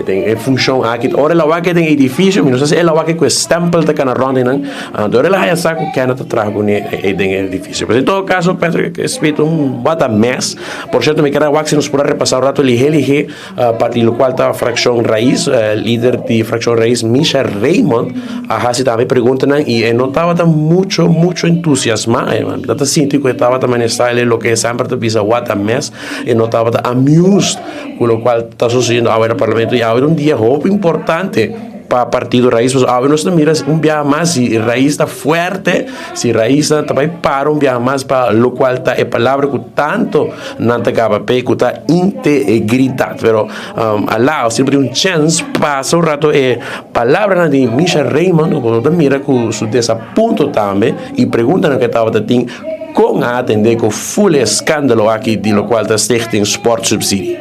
den e funshon aki. Ora el a wak den e edifisio, mi no sa si el a wak ku e stèmpel ta kana rònt einan, anto ora el a haña sa ku Kenneth ta traha kuné ei den e edifisio. Pero en todo kaso Patrick Smith un what a mess. Por sierto mi ker a wak si nos por a repasá un rato lihé lihé Pa di lokual ta Frakshon Rais, lider di Frakshon Rais Misha Raymond a hasi tambe preguntanan i e no tabata mucho mucho entusiasmá. E ta sinti ku e tabata manera e loke e semper ta bisa what a mess. E no tabata amused ku lokual ta sosediendo awe na parlamento i awe ta un dia hopi importante pa partido Rais pasobra awe nos ta mira un biaha mas si Rais ta fuerte, si Rais ta bai para un biaha mas pa lokual ta e palabra ku tanto Nan ta gaba p'e ku ta integridat. Pero alá si bo tin un chèns pasa un rato e palabranan di Misha Raymond ku bo ta mira ku su desapunto tambe i preguntanan ku e tabata tin kon a atendé ku ful e eskandalo aki di lokual ta Stichting Sportsubsidie.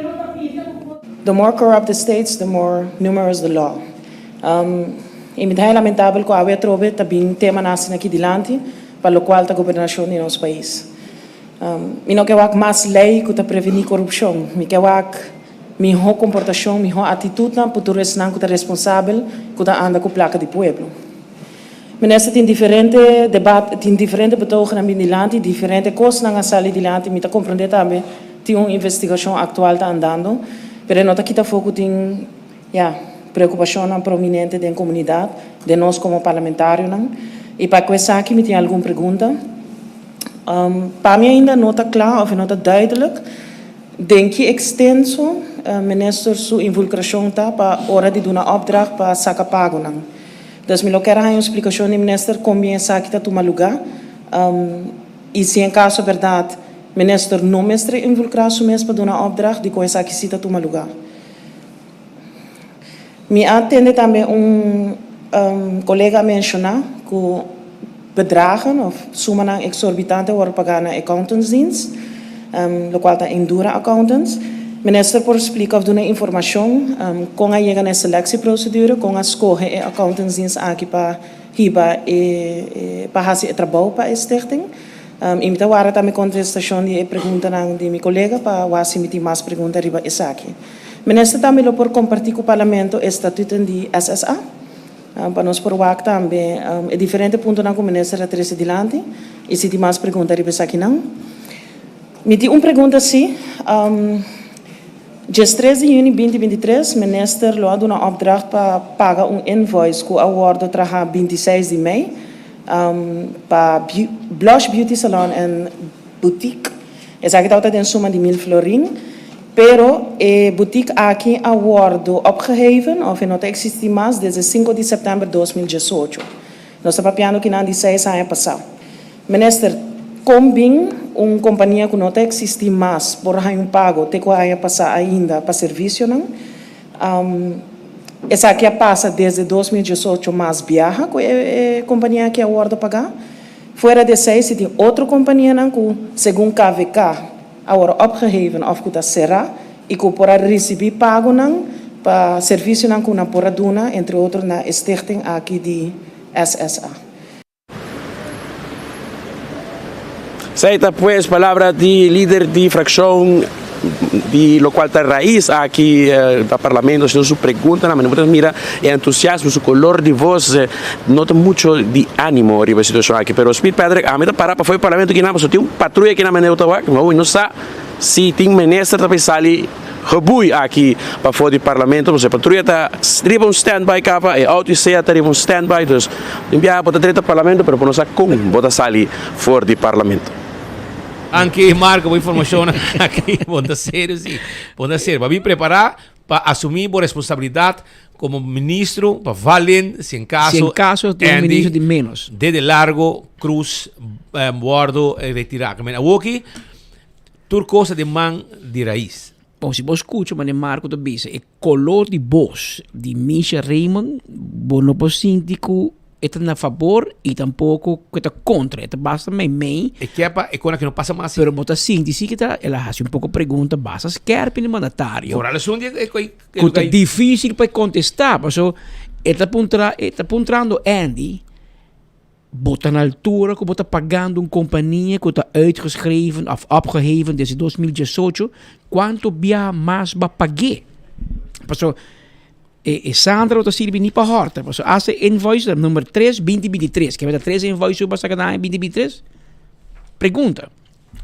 The more corrupt the states, the more numerous the law. I mi ta haña lamentabel ku awe atrobe ta bin temanan asina aki dilanti pa lokual ta gobernashon di nos pais. Mi no ke wak mas lei ku ta prevení korupshon. Mi ke wak mihó komportashon, mihó atitutnan pa tur esnan ku ta responsabel ku ta anda ku plaka di pueblo. Minister tin diferente debat, tin diferente betogennan bin dilanti, diferente kosnan a sali dilanti. Mi ta komprondé tambe tin un investigashon aktual ta andando, pero e no ta kita afó ku tin, ya, preokupashonnan prominente den komunidat, den nos komo parlamentarionan. I pa ku esaki mi tin algun pregunta. Pa mi ainda no ta kla of e no ta duidelijk den ki ekstenso minister su involukrashon ta pa ora di duna opdracht pa saka pagonan. Dus mi lo kier haña un splikashon di minister kon bien esaki ta tuma lugá i si en kaso bèrdat minister no mester involukrá su mes pa duna opdracht dikon esaki si ta tuma lugá. Mi a tende tambe un colega a menciona cu bedragen of sumanan exorbitante a wordo paga na accountantsdienst, locual ta Indura Accountants. Minister por splica of duna informacion con a yega na e selectieprocedure, con a scoge e accountantsdienst aki pa hiba e pa haci e trabou pa e stichting. I mi ta warda tambe contestacion di e preguntanan di mi colega pa wak si mi tin mas pregunta riba esaki. Minister tambe lo por comparti cu Parlamento e statuten di SSA pa nos por wak tambe e diferente puntonan cu Minister a trece dilanti y si tin mas pregunta riba esakinan. Mi tin un pregunta si. Djes tres di juni binti 23 Minister lo a duna opdracht pa paga un invoice cu a wordo traha 26 di mei pa Blush Beauty Salon and Boutique. Esaki tabata den suma di mil florin, pero e boutique aki a wordo opgeheven of e no ta existi mas desde sinku di september 2018. Nos ta papiando kinan di seis aña pasa. Minister, kon bin un kompania ku no ta existi mas por haña un pago te ku aña pasa ainda pa servisionan? Esaki a pasa desde 2018 mas biaha ku e kompania aki a wordo paga. Fuera di esei si tin otro kompanianan ku segun KVK a wòrdu opgeheven òf ku ta será i ku por a risibí pagonan pa servisionan ku nan por a duna entre otro na e stichting aki di SSA. Esei ta pues palabra di lider di fraccion di locual ta raiz aki na parlamento haciendo su preguntanan. Bo ta mira e entusiasmo, su color di voz no ta mucho di animo riba e situacion aki. Pero Speed Patrick ami ta para pafo e parlamento kinan pasobra tin un patruya kinan manera bo ta wak. No sa si tin minister ta bay sali Gebui aki pafó di parlamento pasobra e patruya ta riba un standby kaba, e auto sea ta riba un standby, dus tin biaha bo ta drenta parlamento pero bo no sa kon bo ta sali for di parlamento. Danki Marco bo informashonnan aki, bo ta serio si, bo ta serio. Bo a bin prepara pa asumi bo responsabilidad como ministro pa Valen si en caso Si en caso tin un Andy ministro di menos. Dede Largo Cruz wordo retira. Awoki Tur kos ta den man di rais. Bon, si bo skucha manera Marco ta bisa, e kolor di bos di Misha Raymond, bo no por sinti ku e ta na fabor i tampoko ku e ta kontra. E ta basta meimei. E ke pa e kona ke no pasa mas. Pero bo ta sinti si ke ta, el a hasi un poko pregunta basta skerpi di mandatario. Foral esun di e koi. Ku ta difisil pa e kontestá, paso e ta puntra, e ta puntrando Andy. Bo ta na altura ku bo ta pagando un kompania ku ta uitgeschreven of opgeheven desde 2018, kuantu bia mas bo a pag'é? Pasobra e e Sandra no ta sirbi ni pa hòrta, pasobra asta e invoice ta number tres binti binti tres, ke ta tres invoice ku bo a saka na aña binti binti tres? Pregunta.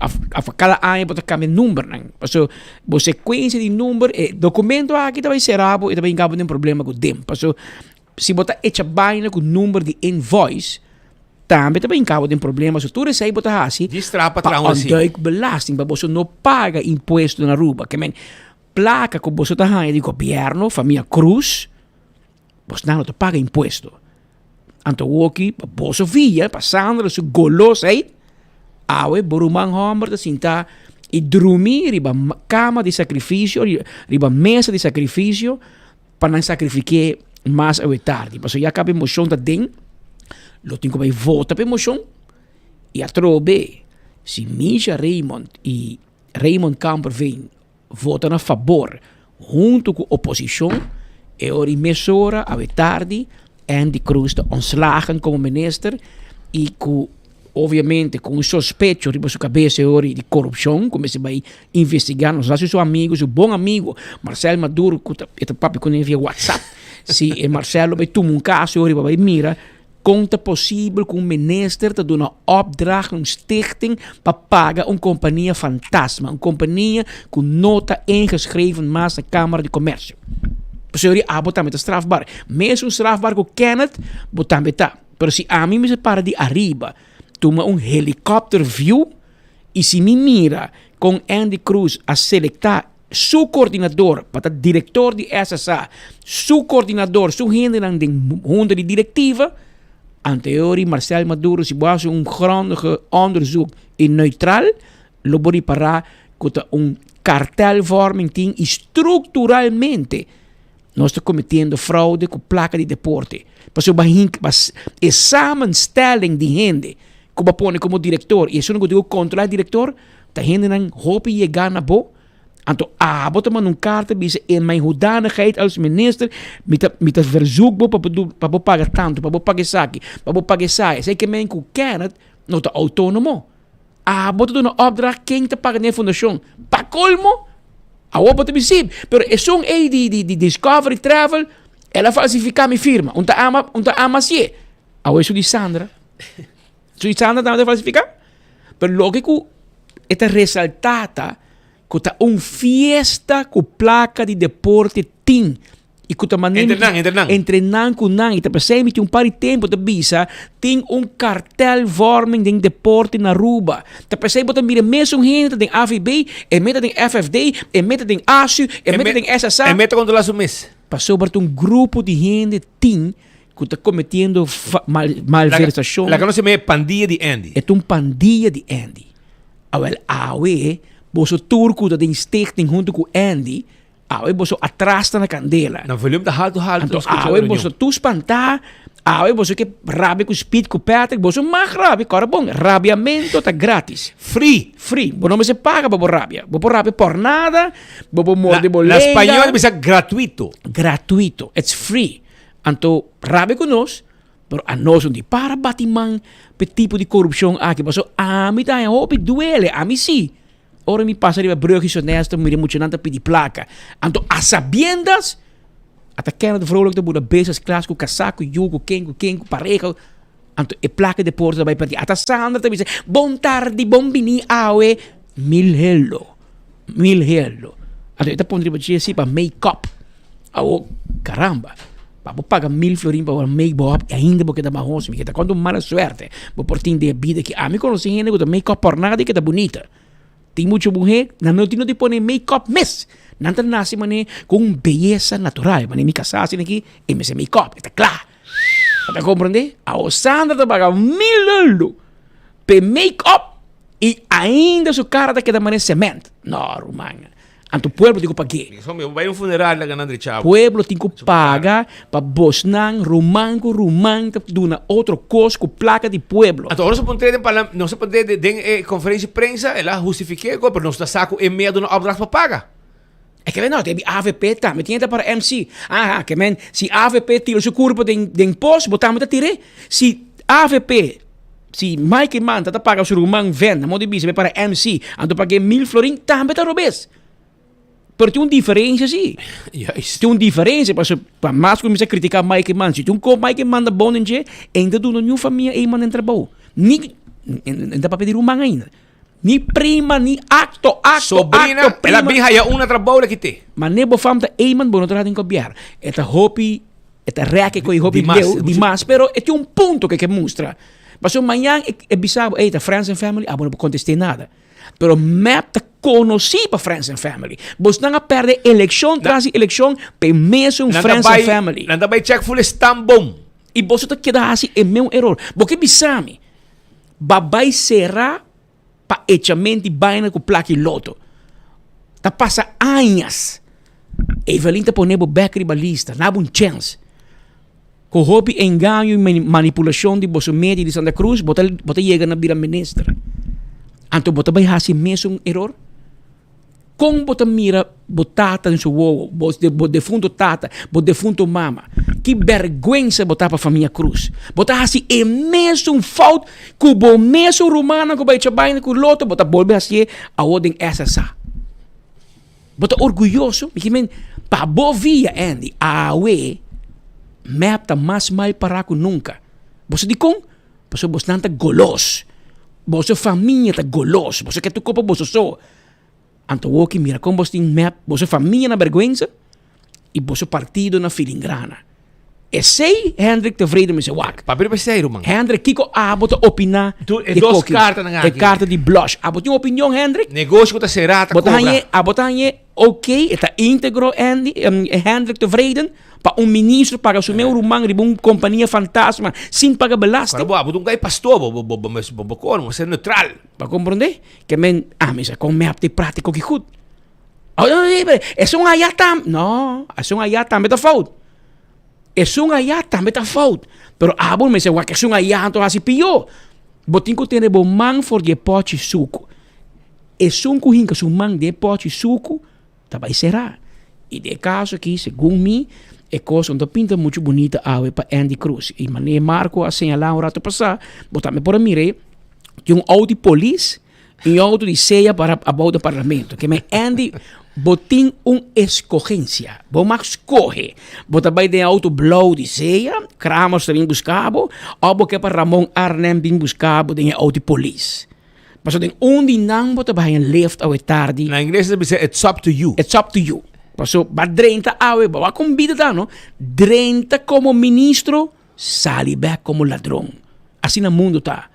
Of of kada aña bo ta kambia numbernan, pasobra bo sekuensia di number, e dokumento aki ta bai sera bo i ta bai hinka bo den problema ku dem, pasobra Si bo ta echa baina ku number di invoice, tambe ta bin kaba den problema. So tur esei bo ta hasi Di strapa pa traha un recibo. ontduikbelasting, pa boso no paga impuesto na Aruba. Ke men, plaka ku boso ta haña di gobièrnu, famia Cruz, bosnan no ta paga impuesto. Anto awoki pa boso via, pa Sandra su golosheid, awe bo ruman hòmber ta sinta i drumi riba kama di sakrifisio, riba mesa di sakrifisio, pa nan sakrifik'é mas awe tardi. Pasobra ya kaba e moshon ta den, lo tin ku bai vota pa e moshon i atrobe si Misha Raymond i Raymond Kamperveen vota na fabor huntu ku oposishon, e ora i mesora awe tardi Andy Croes ta ontslagen komo minister i ku Obviamente cu un sospecho riba su cabeza e ora di corupcion cu mester bay investiga nos haci su amigo su bon amigo Marcel Maduro cu ta e ta papia cune via WhatsApp si e Marcel lo bay tuma un caso e ora bay mira con ta posibel cu un minister ta duna opdracht na un stichting pa paga un compania fantasma un compania cu no ta ingeschreven mas na Camara di Comercio pasobra abo tambe ta strafbaar mesun strafbaar cu Kenneth bo tambe ta. Pero si ami mester para di ariba tuma un helicopter view y si mi mira con Andy Croes a selecta su coordinador pa ta director di SSA, su coordinador, su hendenan den hunta di directiva, anteori Marcel Maduro si bo haci un grondige onderzoek y neutral lo bo ripara cu ta un kartelvorming tin y structuralmente Nos ta cometiendo fraude cu placa di deporte. Pasobra bo a ba e samenstelling di hende cu bo a pone como director y esun cu tin cu controla e director ta hendenan hopi yega na bo. Anto abo ta manda un carta bisa in mijn hoedanigheid als minister mi ta mi ta verzoek bo pa bo pa bo paga tanto, pa bo paga esaki, pa bo paga esaya. Esey ke men cu Kenneth no ta autonomo. Abo ta duna opdracht ken ta paga den e fundacion. Pa colmo, awor bo ta bisib. Pero esun ey di, di, di Discovery Travel, el a falsifica mi firma. Un ta ama, un ta ama hacié. Awor esun di Sandra. Esun di Sandra tambe ta falsifica? Pero loke cu e ta resalta ta cu ta un fiesta cu placa di deporte tin. I ku ta manera Entre nan, entre nan. Entre nan ku nan. I ta p'esei mi tin un par di tempu ta bisa tin un kartelvorming den deporte na Aruba. Ta p'esei bo ta mira mesun hende ta den AVB, e me ta den FFD, e me ta den ASU, e me ta den SSA. E me ta kontrolá su mes. Pasobra ta un grupo di hende tin ku ta kometiendo mal, malversashon. Laga nos yama e pandilla di Andy. E ta un pandilla di Andy. Awel awe boso tur ku ta den stichting huntu ku Andy, Awe boso atras ta na kandela. Na volume ta haltu haltu. Anto awe boso tur spantá. Awe boso ke rabia ku Speed ku Patrick, boso mag rabia, kòrda bon, rabiamento ta gratis. Free. Free. Bo no mester paga pa bo rabia. Bo por rabia por nada, bo por morde bo Na lenga. spañol ta bisa gratuito. Gratuito. It's free. Anto rabia ku nos, pero anos no di para bati man p'e tipo di korupshon aki, pasobra ami ta haña hopi duele, ami si. Ora mi pasa riba brug i Sonesto, mira muchanan ta pidi plaka. Anto a sabiendas, ata Kenneth Vrolijk ta bula business class ku kasá, ku yu, ku ken, ku ken, ku pareha. Anto e plaka di porta ta bai pèrdí. Ata Sandra ta bisa, Bon tardi, bon biní awe. Mil helo, mil helo. Anto e ta pone riba dje si pa make up. Awo, caramba, pa bo paga mil florin pa bo make bo up i ainda bo keda mahos. Mi keda konta un mala suerte bo por tin den e bida aki. Ami konosí hende ku ta make up por nada i keda bunita. Tin muchu muhé nan no tin no di pone make up mes. Nan ta nase manera ku un beyesa natural. Manera mi kasá asina aki e mester make up, e ta kla. Bo ta komprendé? Awo Sandra ta paga mil euro p'e make up i ainda su kara ta keda manera sement. No, ruman. Anto pueblo tin ku pag'é. So mi bai un funeral laga nan drecha bo. Pueblo tin ku paga pa bosnan ruman ku ruman ta duna otro kos ku plaka di pueblo. Anto ora nos a puntr'é den parlam nos a puntr'é den e konferensia di prensa el a hustifik'é ku pero nos ta sa ku e mei a duna opdracht pa paga. E ke men no, debi avp tambe tin e ta para MC. Aha, ke men si avp tira su kurpa den den pos bo tambe ta tir'é. Si avp Si Mike Eman ta ta paga su ruman vent na modo di bisa pa e para MC anto pag'é mil florin tambe ta robes. Pero tin un diferencia si. Juist. Tin un diferencia pasobra pa mas ku mi sa critica Mike Eman si tin un kos Mike Eman ta bon den dje e no ta duna niun famia Eman den trabou. Ni e ta papia di ruman ainda. Ni prima ni acto acto Sobrina acto el a prima. bin haya un na trabou la kite. Mane bo fam ta Eman bo no traha den gobierno. E ta hopi. E ta rèk e koe hopi Dimas, leu, dimas, pero e tin un punto ku e ke mustra. Pasobra mañan e e bisa bo, ey, ta friends and family, abo no por kontest'é nada. Pero mep ta konosí pa friends and family. Bosnan a pèrdè elekshon tras di elekshon pa e mesun Nan ta friends and bai, family. nan ta bai chèk ful e stamboom. I boso ta keda hasi e meun eror. Bo ke bisa mi, ba bai sera pa echamenti baina ku plaki loto. Ta pasa añas. Evelyn ta pone bo bek riba lista. Na bo un chens. Ku hopi engaño i manipulashon di boso media di Santa Cruz, bo ta bo ta yega na bira minister. Anto bo ta bai hasi mesun eror? Kon bo ta mira bo tata den su wowo, bo bo defunto tata, bo defunto mama? Ki bèrgwensa bo ta pa famia Cruz. Bo ta hasi e mesun fout ku bo mesun rumannan ku bai echa baina ku loto, bo ta bolbe hasié awor den SSA. Bo ta orguyoso? Mi ke men, pa bo via, Andy, awe mep ta mas mal pará ku nunka. Bo sa dikon? Pasobra bosnan ta golos. Boso famia ta golos. Boso ke tur kopa boso so. Anto woki mira kon bos tin mep boso famia na bergwensa i boso partido na filingrana. Esei Hendrik Tevreden mester wak. Papia riba esei ruman. Hendrik kiko abo ta opina Tu e di dos koki? kartanan E aki. karta di blush. Abo tin opinion Hendrik? Negoshi ku ta será ta Bo ta kobra. hañ'é abo ta hañ'é ok e ta integro Andy Hendrik Tevreden pa un ministro paga su meu ruman riba un kompania fantasma sin paga belasting? Ora bo abo ta un gai pastor bo bo bo bo bo kono bo ser neutral. Bo a komprondé? Ke men, ami sa kon mep di prátiko ki gut. Oh, no, no, pero esun allá tam, no, esun allá tambe ta fout. Esun allá tambe ta fout. Pero abo mester wak esun allá anto hasi pió. Bo tin ku tene bo man for di e pòchi suku. Esun ku hinka su man den e pòchi suku ta bai será. I den e kaso aki, segun mi, e kos no ta pinta muchu bunita awe pa Andy Cruz. I manera Marco a señalá un rato pasá, bo tambe por a mir'é. Tin un auto di polis y un auto di sea para abou den parlamento. Ke men Andy, bo tin un escogencia. Bo mag scoge. Bo ta bay den auto blauw di sea, Kramers ta bin busca bo, of bo ke pa Ramon Arnhem bin busca bo den e auto di polis. Pasobra den un di nan bo ta bay haña lift awe tardi. Na ingles ta bisa it's up to you. It's up to you. Pasobra ba drenta awe, bo a kon bida ta no, drenta como ministro, Sali bek komo ladron. Asina mundu ta.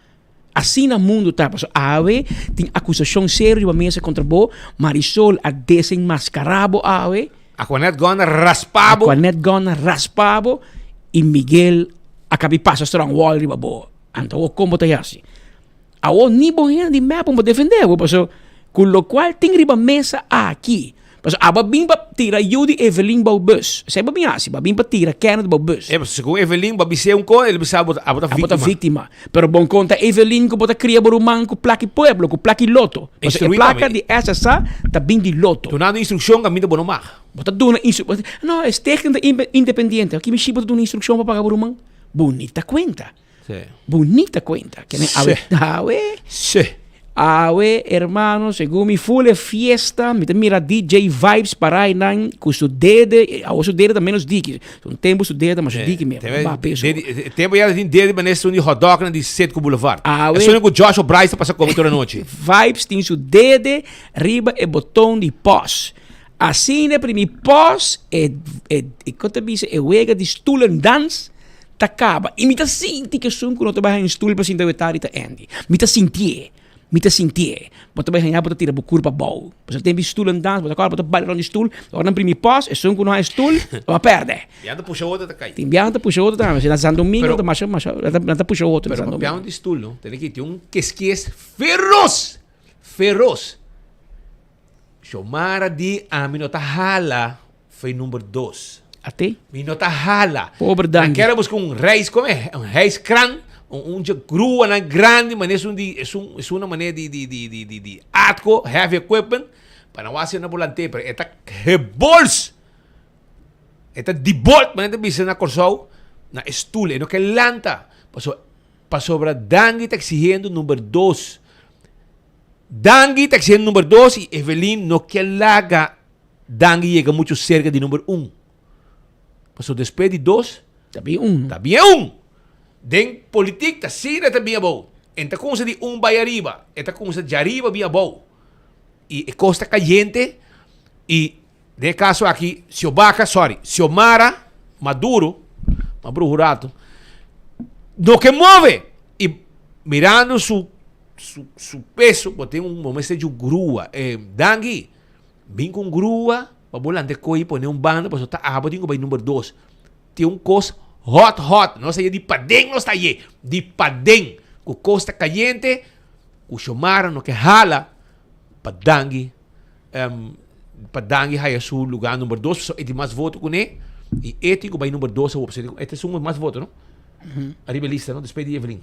Asina mundu ta. Pasobra awe tin akusashon serio riba mesa kontra bo. Marisol a desenmaskará bo awe. Aquanet Gun a raspá bo. Aquanet Gun a raspá bo. I Miguel a kabi pasa strong wall riba bo. Anto awor kon bo ta hasi? Awor ni bo hende di mep bo defendé bo pasobra ku lokual tin riba mesa aki. Pasobra abo a bin pa tira yu di Evelyn bou bus. Esei bo a bin hasi, bo a bin pa tira Kenneth bou bus. E, pasobra segun Evelyn bo a bis'é un kos, el a bisa abo ta víktima. Abo ta víktima. Pero bon konta Evelyn ku bo ta kria bo ruman ku plaki pueblo, ku plaki loto. Pasobra e plaka di SSA ta bin di loto. Dunando instrukshon kaminda bo no mag. Bo ta duna instrukshon. No, e stichting ta independiente. Aki mishi bo ta duna instrukshon pa paga bo ruman? Bunita kuenta. Bunita cuenta. Kene awe, awe. Sí. Awe, hermano, segun mi full e fiesta, mi ta mira DJ Vibes para nan ku su dede, awo su dede ta menos diki. Un tempo su dede ta mas diki me. Ba peso. Tempo ya tin dede manes un di hot dog na di Citgo Boulevard. Awe. Esun ku Joshua Bryce ta pasa come tur anochi. Vibes tin su dede riba e boton di pause. Asina primi pause e e e kon ta bisa e wega di stoelendans ta kaba i mi ta sinti ku esun ku no ta bai haña un stul pa sinta wetari ta Andy. Mi ta sintié, mi ta sintié. Bo ta bai haña bo ta tira bo kurpa abou. Pasobra tempu di stoelendans bo ta kòrda bo ta baila rònt di stul, ora nan primi pòs esun ku no haña stul a pèrdè. Biaha ta pusha otro ta kai. Tin biaha ta pusha otro tambe. Si na San Domingo ta masha masha nan ta pusha otro na San Pero Domingo. papiando di stul no, tene ki tin un keskes feros, feros. Xiomara di ami no ta hala Fe number dos. Ate? Mi no ta hala. Pober Dangui. Nan kier a busca un reis, come e? Un hijskran, un un dje gruanan grandi, mane esun di, esun, esun na mane di, di, di, di, di, di atco, heavy equipment, pa nan wak asina bolante, pero e ta gebols. E ta dibolt, mane ta bisa na Corsou, na e stoel, e no ke lanta. Paso, pasobra Dangui ta exigiendo number dos. Dangui ta exigiendo number dos y Evelyn no ke laga Dangui yega mucho cerca di number un. Pasobra despues di dos. Ta bien un. Ta bien un. Den politiek ta asina ta bien abou. En ta cuminsa di un bay ariba. E ta cuminsa djariba bien abou. Y e cos ta cayente. Y den e caso aki Xiomara, sorry, Xiomara Maduro, ma bruhu rato, no ke move. Y mirando su su su peso, bo tin un, bo mester dju grua. Eh, Dangui. Bin ku un grua pa bo lanta e koe i pone un banda pasobra ta abo tin ku bai number dos. Tin un kos hot hot, nos ta ye di paden nos ta ye, di paden ku kos ta kayente ku Xiomara no ke hala pa Dangui pa Dangui haya su lugar number dos pasobra e tin mas voto kuné i e tin ku bai number dos awor pasobra e ta esun ku mas voto no ariba e lista no despues di Evelyn.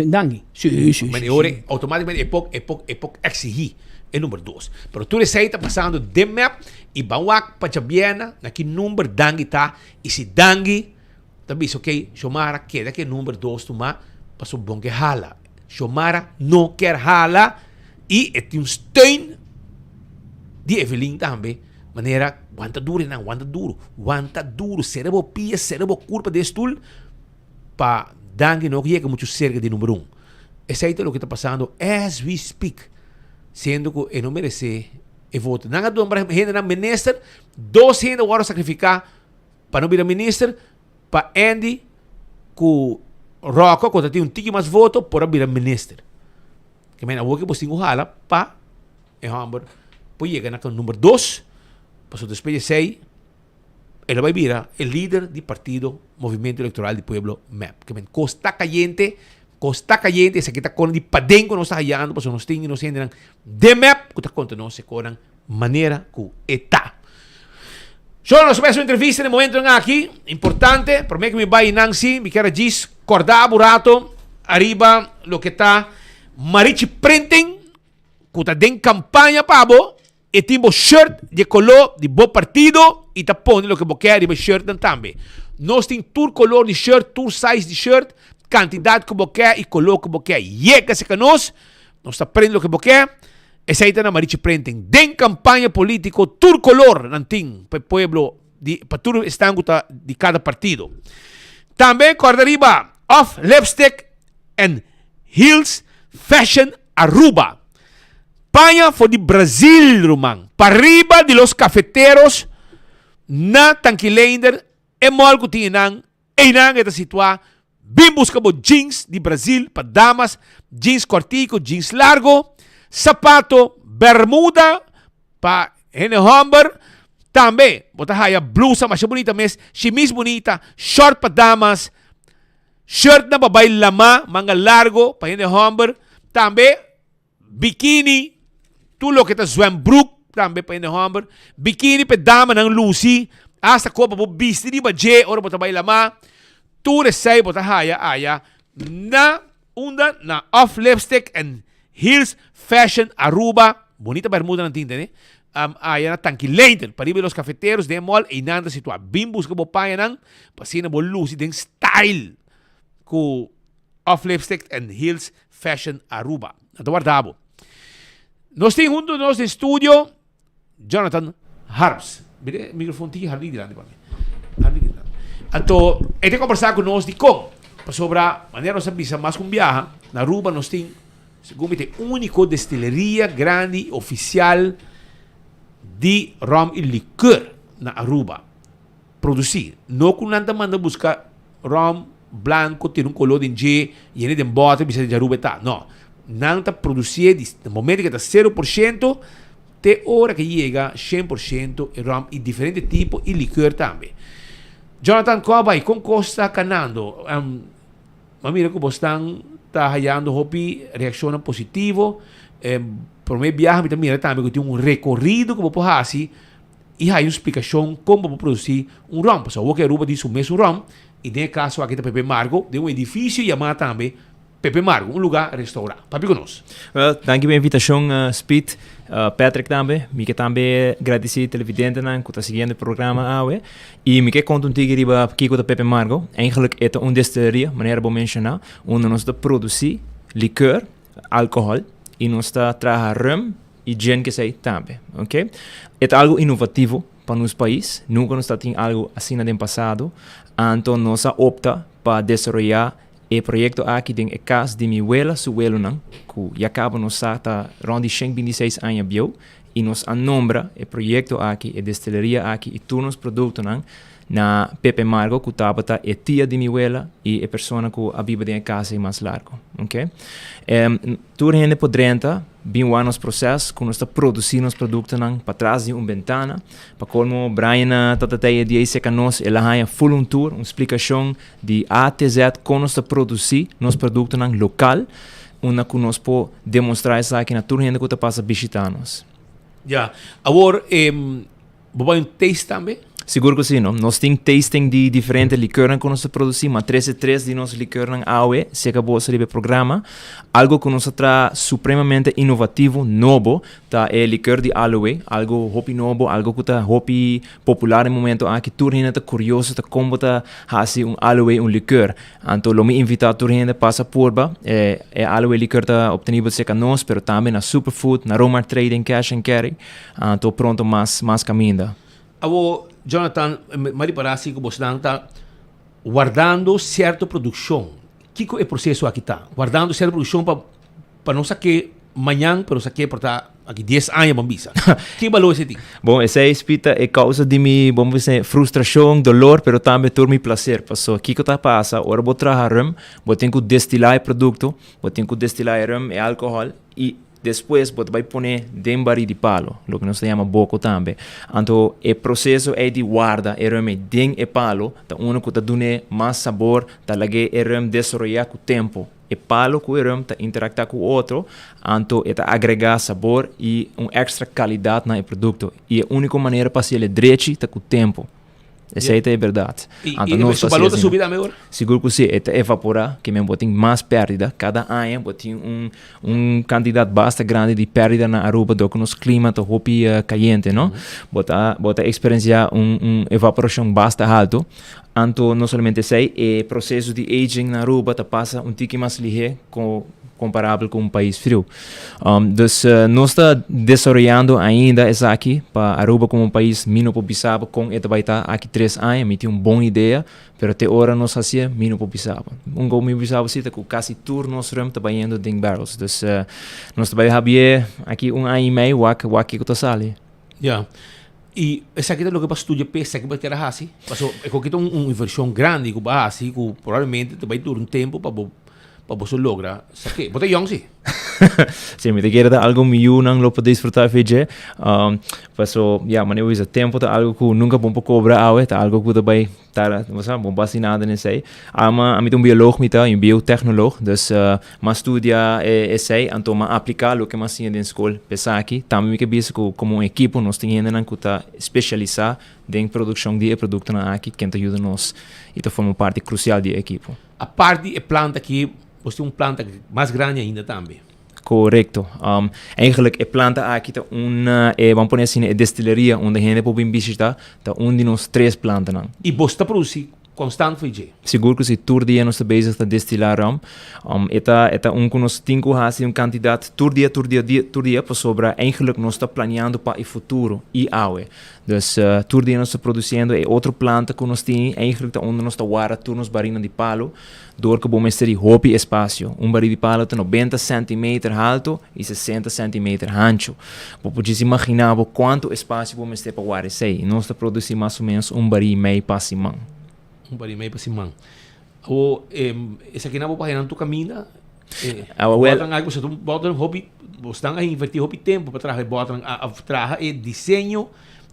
Dangui. Sí, sí, Men sí, e ora sí. automáticamente e por, e por, e por exigí e number dos. Pero tur esei ta pasando den mep i ban wak pa djabièrnè na ki number Dangui ta i si Dangui ta bisa ok Xiomara keda ku e number dos tuma pasobra bon ke hala. Xiomara no kier hala i e tin un steun di Evelyn tambe manera wanta duru einan wanta duru wanta duru sera bo pia sera bo kurpa den e stul. Pa Dangui no yega mucho cerca di number un. Esey ta loke ta pasando as we speak. Siendo cu e no merece e voto. Nan a nombra hendenan minister, dos hende a wordo sacrifica pa no bira minister, pa Andy cu Rocco cu ta tin un tiki mas voto por a bira minister. Ke men awor ke bo tin cu hala pa e homber por yega na number dos, pasobra despues di esey El a bai bira e lider di partido Movimiento Electoral di Pueblo, mep. Ke men kos ta kayente, kos ta kayente, esaki ta kona di paden ku nos ta hayando pasobra nos tin nos hendenan den mep ku ta konta nos e konan manera ku e ta. So nos a bai hasi un entrevista na e momentonan aki, importante, prome ku mi bai nan si mi kier a djis kòrda bo rato ariba loke ta Marichi Printing ku ta den kampaña pa bo. E tin bo shirt di e koló di bo partido i ta pone loke bo ke riba e shirtnan tambe. Nos tin tur kolor di shirt, tur size di shirt, kantidat ku bo ke i koló ku bo ke. Yega serka nos, nos ta prende loke bo ke. Esei ta na Marichi Printing. Den kampaña polítiko tur kolor nan tin pa e pueblo di pa tur esnan ku ta di kada partido. Tambe kòrda riba Off Lipstick and Heels Fashion Aruba. Paña for di Brazil ruman. Pariba di los cafeteros na Tankileinder e mall cu tin einan, einan e ta situa. Bin busca bo jeans di Brazil pa damas, jeans cortico, jeans largo, sapato, bermuda pa hende homber. Tambe bo ta haya blusa masha bunita mes, shimis bunita, short pa damas, shirtnan pa bay lama, manga largo pa hende homber. Tambe. Bikini, tur loke ta zwembroek. tambe pa hende hòmber, bikini pa e damanan lusi, asta kopa bo bisti riba dje ora bo ta bai lamá. Tur esei bo ta haya aya na unda? Na Off Lipstick and Heels Fashion Aruba. Bonita bermudanan tin tene. Aya na Tanki Leiter, pariba di Los Cafeteros den e mall, einan ta situá. Bin buska bo pañanan pa asina bo lusi den style ku Off Lipstick and Heels Fashion Aruba. Nan ta warda bo. Nos tin hunto nos den studio Jonathan Harms. Mira e microfoon tiki hardi dilanti pa mi. Hardi dilanti. Anto, e ta conversa cu nos di con. Pasobra, manera nos a bisa mas cu un biaha, na Aruba nos tin, segun mi ta e unico destileria grandi oficial di rum y liqueur na Aruba. Produci. No cu nan ta manda busca rum blanco tin un color den dje, yena den boter bisa den Aruba e ta. No. Nan ta producié di momento cu e ta cero por ciento te ora cu e yega cien por ciento e rum y diferente tipo y liqueur tambe. Jonathan Cobay, con cos ta canando? M'a mira cu bosnan ta hayando hopi reaccionnan positivo. Prome biaha mi ta mira tambe cu tin un recorido cu bo por haci y haya un splicacion con bo por produci un rom. Pasobra awor cu Aruba tin su mesun rom y den e caso aki ta Pepe Margo, den un edificio yama tambe Pepe Margo, un lugar restaura. Papia cu nos. Well, danki pa e invitacion Speed, Patrick tambe. Mi ke tambe gradici televidentenan cu ta siguiendo e programa awe. Y mi ke conta un tiki riba kico ta Pepe Margo. Eigenlijk e ta un destileria, manera bo menciona, unda nos ta produci liqueur, alcohol, y nos ta traha rum y gin kesey tambe, ok. E ta algo inovativo pa nos pais, nunca nos ta tin algo asina den pasado, anto nos a opta pa desaroya e proyecto aki den e cas di mi wela su welonan, cu ya caba nos sa ta rond di shen binti seis aña bieu, y nos a nombra e proyecto aki, e destileria aki y tur nos productonan na Pepe Margo cu tabata e tia di mi wela y e persona cu a biba den e cas ey mas largo, ok. Tur hende por drenta, bin wak nos proces cu nos ta produci nos productonan patras di un bentana. Pa colmo Brian a tata tey e dia ey seca nos, el a haya full un tour, un splicacion di A te Z con nos ta produci nos productonan local, unda cu nos por demostra esaki na tur hende cu ta pasa bishita nos. Ya. Awor, bo bai un taste tambe? Sigur cu si, no. Nos tin tasting di diferente liqueurnan cu nos ta produci, ma trece tres di nos liqueurnan awe, seca boso riba e programa. Algo cu nos a traha supremamente innovativo, nobo, ta e liqueur di aloe, algo hopi nobo, algo cu ta hopi popular e momento aki. Tur hende ta curioso ta con bo ta haci un aloe, un liqueur. Anto lo mi invita tur hende pasa purba. E e aloe liqueur ta obtenibel cerca nos, pero tambe na Superfood, na Romar Trading, Cash and Carry. Anto pronto mas mas caminda. Awor, Jonathan, mi a ripará si ku bosnan ta wardando sierto produkshon. Kiko e proseso aki ta? Wardando sierto produkshon pa pa no sak'é mañan, pero sak'é por ta aki dies aña bon bisa. Ki balor esei tin? Bon, esei spita e kousa di mi, bon bisa, frustrashon, dolor, pero tambe tur mi plaser. Paso kiko ta pasa ora bo traha rum, bo tin ku destilá e produkto, bo tin ku destilá e rum, e alkohòl, i Despues bo ta bai pone den barí di palo, loke nos ta yama boko tambe. Anto e proseso ei di warda e rum ei den e palo ta unu ku ta dun'é mas sabor, ta lag'é e rum desaroyá ku tempu. E palo ku e rum ta interaktá ku otro, anto e ta agregá sabor i un èkstra kalidat na e produkto. I e úniko manera pa hasiel e drechi ta ku tempu. Esei ta e bèrdat. I, i e su balor ta subi tambe ora? Sigur ku si, e ta evaporá, ke men bo tin mas pèrdida. Kada aña bo tin un un kantidat basta grandi di pèrdida na Aruba dor ku nos klima ta hopi kayente, no? Bo ta bo ta eksperensiá un un evaporashon basta haltu. Anto no solamente esei, e proseso di aging na Aruba ta pasa un tiki mas lihé ku komparabel ku un pais friu. Dus nos ta desaroyando ainda esaki pa Aruba komo un pais mi no por bisa bo kon e ta bai ta aki tres aña, mi tin un bon idea, pero te ora nos hasié mi no por bisa bo. Un kos mi por bisa bo si ta ku kasi tur nos rum ta bayendo den barrels. Dus nos ta bai habié aki un aña i mei wak wak kiko ta sali. Ya. I esaki ta loke bo a studia p'e esaki bo a kere hasi? Pasobra e koki ta un invershon grandi ku bo a hasi ku probablemente ta bai dura un tempu pa bo Pa boso logra sa ke. Bo ta yong si. Si, mi ta kere ta algo mi yunan lo por disfruta fe dje. Um, paso, ya, manera bo bisa, tempo ta algo ku nunka bon por kobra awe, ta algo ku ta bai ta, bo sa, bon por hasi nada den esei. Ama, ami ta un bioloog mi ta, un biotechnoloog, dus uh, m'a studia e esei, anto m'a aplika loke m'a siña den skol p'esaki. Tambe mi ke bisa ku komo un ekipo nos tin hendenan ku ta spesialisá den produkshon di e produktonan aki, ken ta yuda nos i ta forma parti krusial di e ekipo. Apart di e planta aki, bos tin un planta mas grandi ainda tambe. Korekto. Um, eigenlijk e planta aki ta un, e, ban pone asina, e destileria unda hende por bin bishita, ta un di nos tres plantanan. I bos ta produsi konstant for dje? Sigur ku si, tur dia nos ta bezig ta destilá rum. Um, e ta, e ta un ku nos tin ku hasi un kantidat tur dia, tur dia, dia, tur dia, pasobra eigenlijk nos ta planeando pa e futuro i awe. Dus tur dia nos ta produciendo. E otro planta cu nos tin eigenlijk ta unda nos ta warda tur nos barinan di palo. Door cu bo mester di hopi espacio. Un bari di palo ta nobenta centimeter halto y sesenta centimeter hancho. Bo por djis imagina bo cuanto espacio bo mester pa warda esey. Y nos ta produci mas o menos un bari y mei pa siman. Un bari y mei pa siman. Awo esakinan bo por haya nan tur caminda? Awo wel. Botonan aki pasobra botonan hopi bosnan a inverti hopi tempo pa traha e botonan a traha e diseño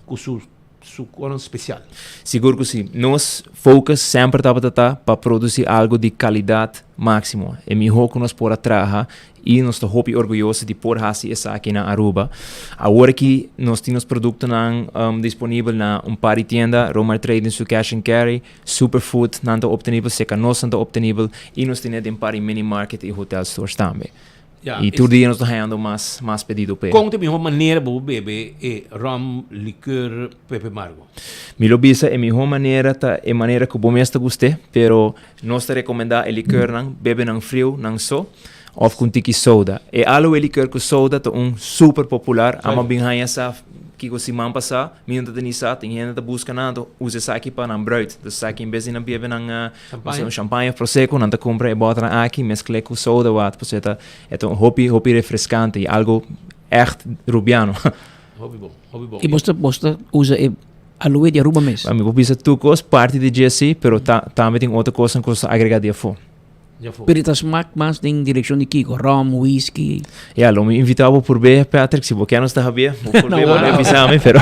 cu su su conan special. Sigur cu si. Nos focus semper tabata ta pa produci algo di calidad maximo. E miho cu nos por a traha y nos ta hopi orguyoso di por haci esaki na Aruba. Awor aki nos tin nos productonan disponibel na un par di tienda, Romar Trading su Cash and Carry, Superfood nan ta obtenibel, seca nos nan ta obtenibel y nos tene den par di mini market y hotel stores tambe. Ya, y tur dia nos ta hayando mas, mas pedido p'e. Con ta e mihor manera bo por bebe e rum liqueur Pepe Margo? Mi lo bisa e mihor manera ta e manera cu bo mes ta gust'é, pero nos ta recomenda e liqueurnan bebe nan friu, nan so, of cu un tiki soda. E aloe liqueur cu soda ta un super popular, ama bin haya sa kico siman pasa. Mi no ta teni sa, tin hende ta buska nan, ta usa esaki pa nan bruid. Dus esaki en bes di nan bebe nan un champagne of prosecco, nan ta kumpra e bòternan aki, meskl'é ku soda wat, pasobra e ta e ta un hopi hopi refreskante i algo ègt rubiano. Hopi bon, hopi bon. I bos ta bos ta usa e aloe di Aruba mes? Mi por bisa tur kos, parti di dje si, pero ta tambe tin otro kosnan ku nos ta agrega di afó. Pero e ta smak mas den direccion di kiko? Rom, whisky? Ja, lo mi invita bo purbe, Patrick, si bo kier nos ta habia, bo purbe, bo no bisa mi, pero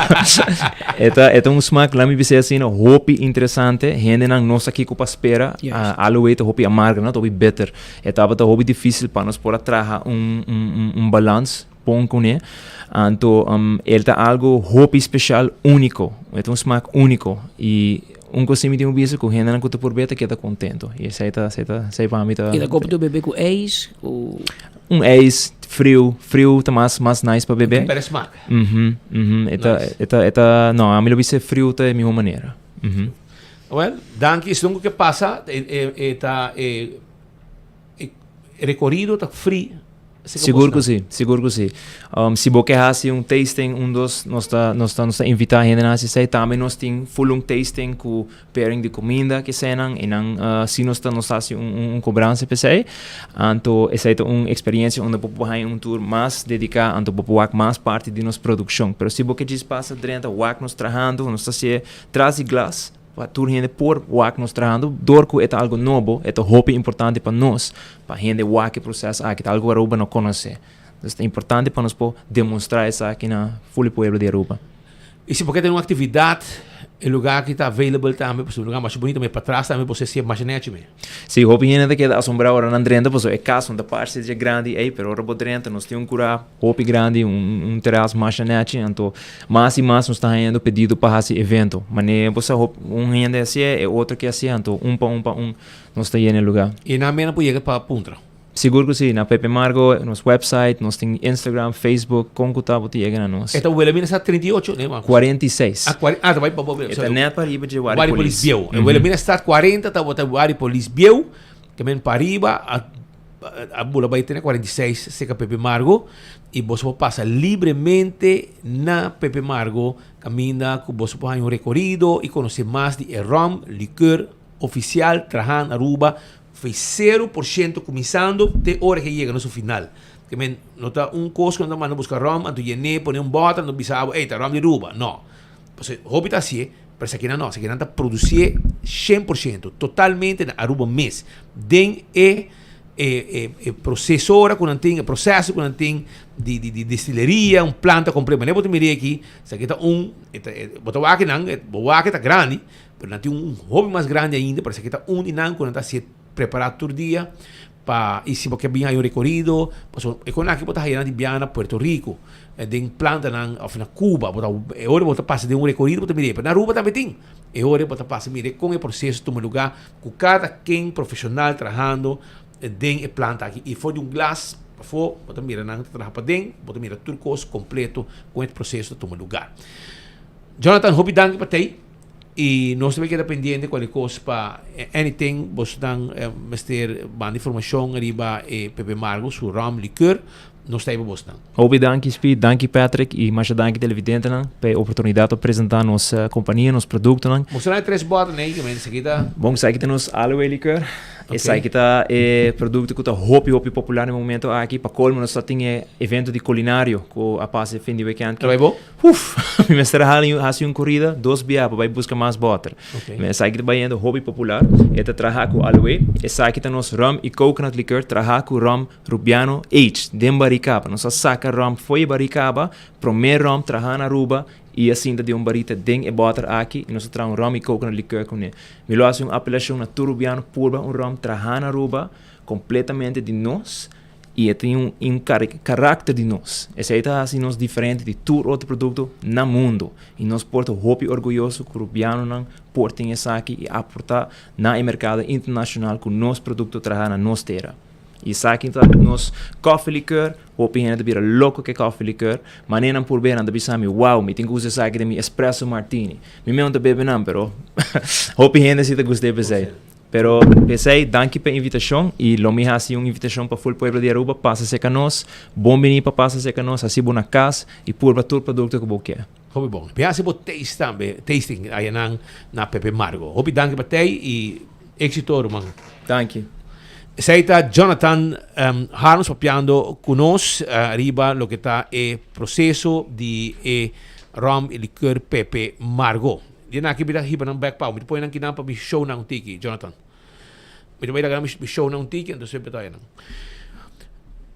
e ta, e ta un smak, laat mi bisa asina, hopi interesante, hendenan no sa kiko pa spera, aloe ta hopi amargo, no? Ta hopi bitter. E tabata hopi dificil pa nos por a traha un, un, un balans bon kuné. Anto, el ta algo hopi special, unico. E ta un smak unico. I Un cos si mi tin un bisa cu hendenan cu ta por beta keda contento. Y esey ta, esey ta, esey pa mi ta. Y ta koop tu bebe cu ijs o? Un ijs, friu, friu ta mas, mas nice pa bebe. Pero smaak. Mhm, mhm. E ta, e ta, e ta, no, ami lo bisa friu ta e miho manera. Mhm. Well, danki. Esun cu ke pasa, e, e, e ta e, e recorido ta free. Sigur ku si, sigur ku si. Um, si bo ke hasi un tasting, un dos, nos ta, nos ta, nos ta invitá hendenan hasi esei. Tambe nos tin full un tasting ku pairing di kuminda ke eseinan. I nan, uh, si nos ta, nos ta hasi un, un, un kobransa pa esei. Anto esei ta un eksperensia unda bo por haña un tour mas dediká, anto bo por wak mas parti di nos produkshon. Pero si bo ke djis pasa drenta wak nos trahando, nos ta hasié tras di glas. Pa tur hende por wak nos trahando, dor ku e ta algu nobo, e ta hopi importante pa nos, pa hende wak e proces aki, ta algu ku Aruba no konosé. Dus ta importante pa nos por demostrá esaki na ful e pueblo di Aruba. I si bo ke tene un aktividat, e lugar aki ta available tambe, pasobra un lugar masha bunita, ma patras tambe bo sa sier masha nechi me. Sí, hopi hende ta keda asombrá ora nan drenta, pasobra e kas no ta parse dje grandi ei, pero ora bo drenta nos tin un kurá hopi grandi, un un teras masha nechi, anto mas i mas nos ta hañando pedido pa hasi evento. Manera bo sa un hende hasié, e otro ke hasié, anto un pa un pa un nos ta yena e lugá. I nan mena por yega pa puntra? Sigur ku si, na Pepe Margo, nos website, nos tin Instagram, Facebook, kon ku ta bo ta yega na nos. E ta Wilhelmina 38, ne? 46. Ah, ah, ta bai pa bo. E ta net pa riba dje Wari Polis. Bieu. E Wilhelmina Straat 40 ta bota Wari Polis Bieu, ke men pa riba a a bula bai te na 46 seka Pepe Margo i boso por pasa libremente na Pepe Margo kaminda ku boso por haña un rekorido i konosé mas di e rum, likeur ofisial traha na Aruba Fei 0% kuminsando te ora ke yega na su final. Ke men no ta un kos ku nan ta manda buska ròm anto yen'é pone un bòter anto bisa bo ey ta ròm di Aruba. No. Pasobra hopi ta hasié pero esakinan no. Esakinan ta produsié 100% totalmente na Aruba mes den e. E e procesora cu nan tin, e proceso cu nan tin di di di destileria, un planta completo. Manera bo ta mira aki, esaki ta un, e ta e bo ta wak nan, bo wak ta grandi, pero nan tin un hopi mas grandi ainda, pero esaki ta un di nan cu nan ta haci prepara tur dia pa, y si bo ke bin haci un recorido, pasobra e con aki bo ta haya nan di biaha na Puerto Rico, den plantanan, of na Cuba, bo ta e ora bo ta pasa den un recorido bo ta mira, pero na Aruba tambe tin, e ora bo ta pasa mira con e proceso tuma lugar. Ku kada ken profeshonal trahando den e planta aki i for di un glas pafó bo ta mira nan ta traha paden, bo ta mira tur kos kompleto kon e proseso ta tuma lugar. Jonathan hopi danki pa tei i nos ta bay keda pendiente kualke kos pa anything bosnan mester manda informashon riba e Pepe Margo su rum liqueur nos ta ei pa bosnan. Hopi danki Speed, danki Patrick y masha danki televidentenan pa e oportunidad pa presenta nos compania, nos productonan. Mustra nan e tres bottle ei, que esaki ta. Bon, esaki ta nos Aloe Liqueur. Esaki ta e producto cu ta hopi hopi popular na e momento aki. Pa colmo nos ta tin e evento di culinario cu a pasa e fin di weekend. Ta bay bo? Uf! Mi mester a haci un corrida dos bia pa bay busca mas boter. Esaki ta bayendo hopi popular. E ta traha cu aloe. Esaki ta nos rum y coconut liqueur traha cu rum Rubiano aged den baricaba. Nos a saca rum fo'i e baricaba, prome rum traha na Aruba y a sinta den un barita den e boter aki y nos a traha un rum y coconut liqueur cune. Mi lo haci un apelacion na tur Rubiano purba un rum traha na Aruba completamente di nos y e tin un caracter di nos. Esey ta haci nos diferente di tur otro producto na mundo y nos por ta hopi orguyoso cu Rubianonan por tin esaki y aporta na e mercado internacional cu nos producto traha na nos tera. I esaki ta nos coffee liqueur. Hopi hende ta bira loko ku e coffee liqueur. Manera nan purbe nan ta bisa mi, wow, mi tin ku usa esaki den mi espresso martini. Mi mes no ta bebe nan, pero hopi hende si ta gusta e p'esei. Pero p'esei, danki pa e invitashon i lo mi hasi un invitashon pa ful pueblo di Aruba pasa serka nos. Bon bini pa pasa serka nos, hasi bo na kas i purba tur produkto ku bo ke. Hopi bon. Mi hasi bo taste tambe, tasting ayanan na Pepe Margo. Hopi danki pa tei i Éxito ruman. Danki. Esei ta Jonathan Harms papiando ku nos riba loke ta e proseso di e rum i liqueur Pepe Margo. Di nan aki mi ta hiba nan bek pao. Mi ta pone nan kinan pa mi show nan un tiki, Jonathan. Mi ta bai laga nan mi show nan un tiki, entonces mi ta nan.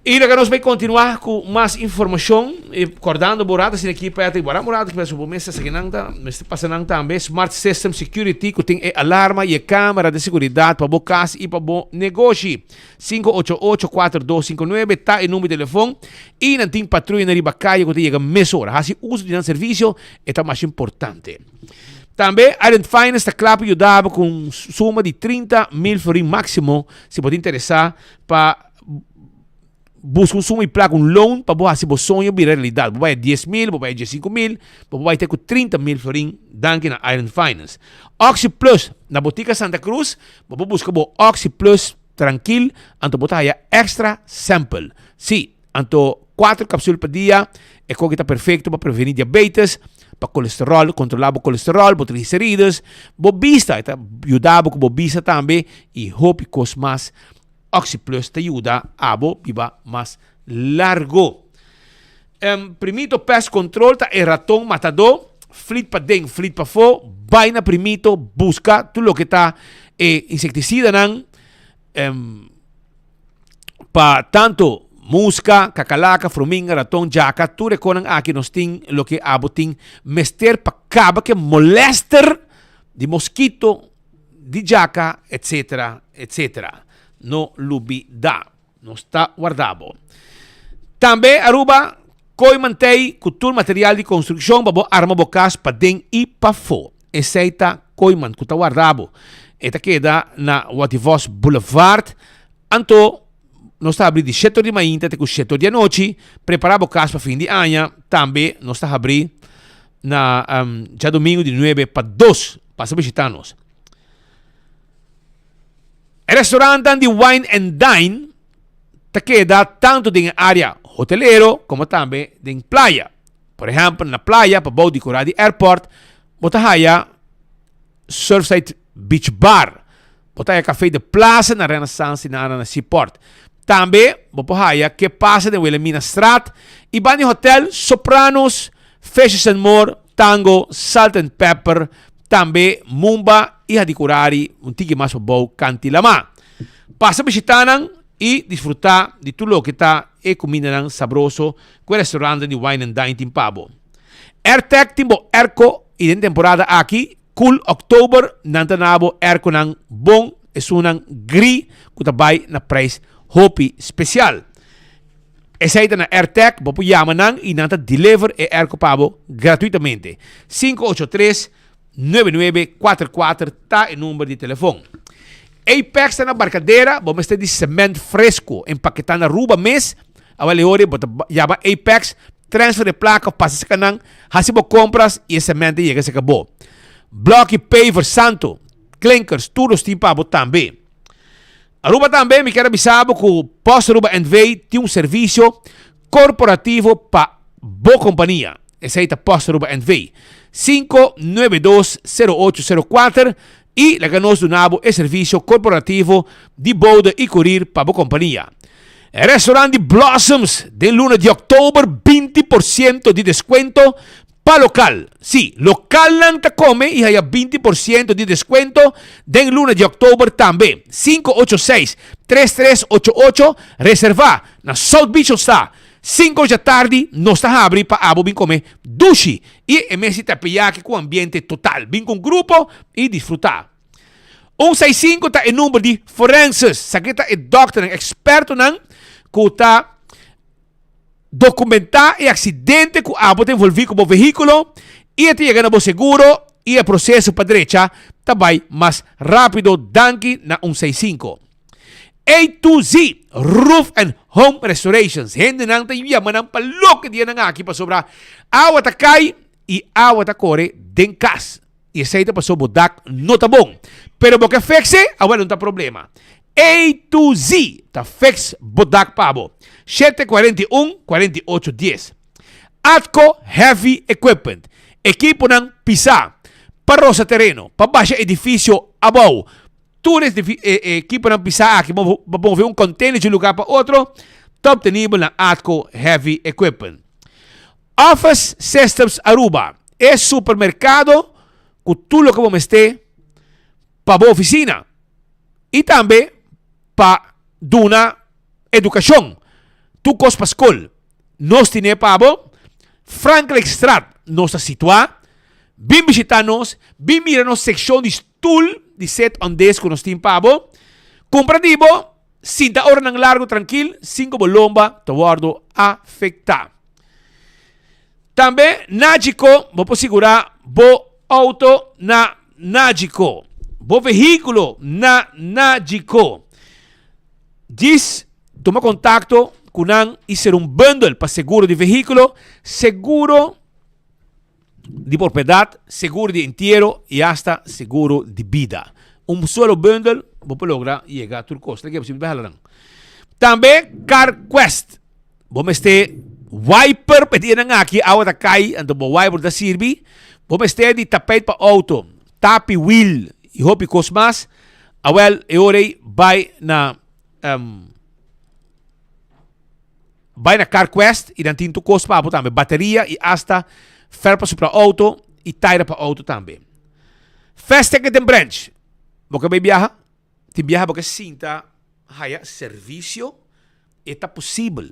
I laga nos bai kontinuá ku mas informashon, i kòrdando bo rato asina aki Patrick, bo a rato ki bo mester esaki nan ta mester pasa nan tambe, Smart System Security ku tin e alarma i e kamera di seguridat pa bo kas i pa bo negoshi. 588 4259 ta e number di telefon i nan tin patruyanan riba kaya ku ta yega mesora. Hasi uso di nan servisio, e ta masha importante. Tambe Island Finance ta kla pa yuda bo ku un suma di 30 mil florin máksimo si bo ta interesá pa busca un suma y placa, un loan, pa bo haci bo soño bira realidad. Bo bay 10 mil, bo bay 15 mil, bo por bay te cu 30 mil florin danki na Island Finance. Oxi Plus, na Botica Santa Cruz, bo por busca bo Oxi Plus trankil, anto bo ta haya extra sample. Si, anto 4 capsule pa dia, e koki ta perfecto pa preveni diabetes, pa colesterol, controla bo colesterol, bo triglicerides, bo bista, e ta yuda bo cu bo bista tambe y hopi cos mas. OxyPlus ta yuda abo biba mas largo. Em, Primito Pest Control ta e raton matadó, flit paden, flit pafó, bai na Primito, buska tur loke ta e insektisidanan, em, pa tanto muska, kakalaka, fruminga, raton, djaka, tur e konan aki nos tin loke abo tin mester pa kaba ke molester di moskito, di djaka etc etc no lubida nos ta warda bo tambe Aruba koy mantey ku tur material di konstrukshon pa bo arma bo kas paden i pafo esey ta Kooyman ku ta warda bo e ta keda na Wativos Boulevard anto nos ta habri di shete or di mainta te ku shete or di anochi prepara bo kas pa fin di aña tambe nos ta habri na djadumingu di nuebe pa dos. Pasa bishita nos. E restaurantan di Wine and Dine ta keda tanto den e area hotelero como tambe den playa. Por ehempel, na playa pabou di Corral di Airport bo ta haya Surfside Beach Bar. Bo ta haya Café de Plaza na Renaissance y na na Seaport. Tambe bo por haya Ke Pasa den Wilhelminastraat y banda di hotel Sopranos, Fishes and More, Tango, Salt and Pepper, tambe Mumba y Hadicurari un tiki mas pabou Kanti Lama. Pasa bishita nan. I disfrutá di tur loke ta e kumindanan sabroso ku e restaurantnan di Wine and Dine tin pa bo. Airtec tin bo airco i den temporada aki, Cool October, nan ta na bo airconan bon, esunnan gri ku ta bai na prijs hopi spesial. Esei ta na Airtec, bo por yama nan i nan ta deliver e airco pa bo gratuitamente. 583 9944 ta e number di telefon. Apex ta na Barcadera, bo mester di cement fresco empaketá na Aruba mes, awel e ora bo ta yama Apex, transfer e placa of pasa serka nan, hasi bo compras y e cement ta yega serka bo. Bloki, paver, santo, klinkers, tur los tin pa bo tambe. Aruba tambe mi kier a bisa bo cu Post Aruba NV tin un servicio corporativo pa bo compania. Esey ta Post Aruba NV. 592 0804 y laga nos duna bo e servicio corporativo di bode y courier pa bo compania. Restaurant di Blossoms den luna di october 20 por ciento di descuento Pa lokal. Sí, lokalnan ta kome i haya 20 por siento di deskuento den luna di òktober tambe. 586 3388 Reservá na South Beach Hostal. Sinku or djatardi nos ta habri pa abo bin kome dushi i e mes di terpeyaki ku ambiente total. Bin ku un grupo i disfrutá. Un seis sinku ta e number di forenses. Esaki ta e dòkternan, ekspertonan ku ta. Dokumentá e aksidente ku abo ta envolví ku bo vehíkulo i e ta yega na bo seguro i e proseso pa drecha ta bai mas rápido danki na un seis sinku. A to Z Roof and Home Restorations Hendenan ta yama nan pa loke dianan aki pasobra awa ta kai i awa ta kore den kas. I esei ta pasobra bo dak no ta bon. Pero bo ke fix e? Awel no ta problema. A to Z ta fix bo dak pa bo. 741 48 dies. Atco Heavy Equipment. Ekiponan pisá pa rosa tereno, pa basha edifisio abou. Tur e ekiponan pisá aki pa move un container di un lugar pa otro ta obtenibel na Atco Heavy Equipment. Office Systems Aruba, e supermercado cu tur loke bo mester pa bo oficina y tambe pa duna educacion, tur cos pa scol. Nos tine pa bo. Frankrijkstraat nos ta situa. Bin bishita nos, bin mira nos seccion di stoel di sit on desk cu nos tin pa bo. Cumpra di bo. Sinta oranan largo trankil sin ku bo lomba ta wòrdu afektá. Tambe Nagico bo por sigurá bo outo na Nagico, bo vehíkulo na Nagico. Djis tuma kontakto ku nan i ser un bundle pa seguro di vehíkulo, seguro di propiedad, seguro di entiero y hasta seguro di bida. Un solo bundle bo por logra yega tur cos. Leke si hala nan. Tambe Car Quest. Bo mester wiper pa dianan aki awa ta kai anto bo wiper ta sirbi. Bo mester di tapijt pa auto, tapi wiel y hopi cos mas. Awel e ora ei bai na um, Bai na Carquest y nan tin tur cos pa bo tambe, bateria y hasta fer pa supla auto y taira pa auto tambe. Fast Ticket den Branch, bo ke bai biaha? Tin biaha bo ke sinta haya servicio? E ta posibel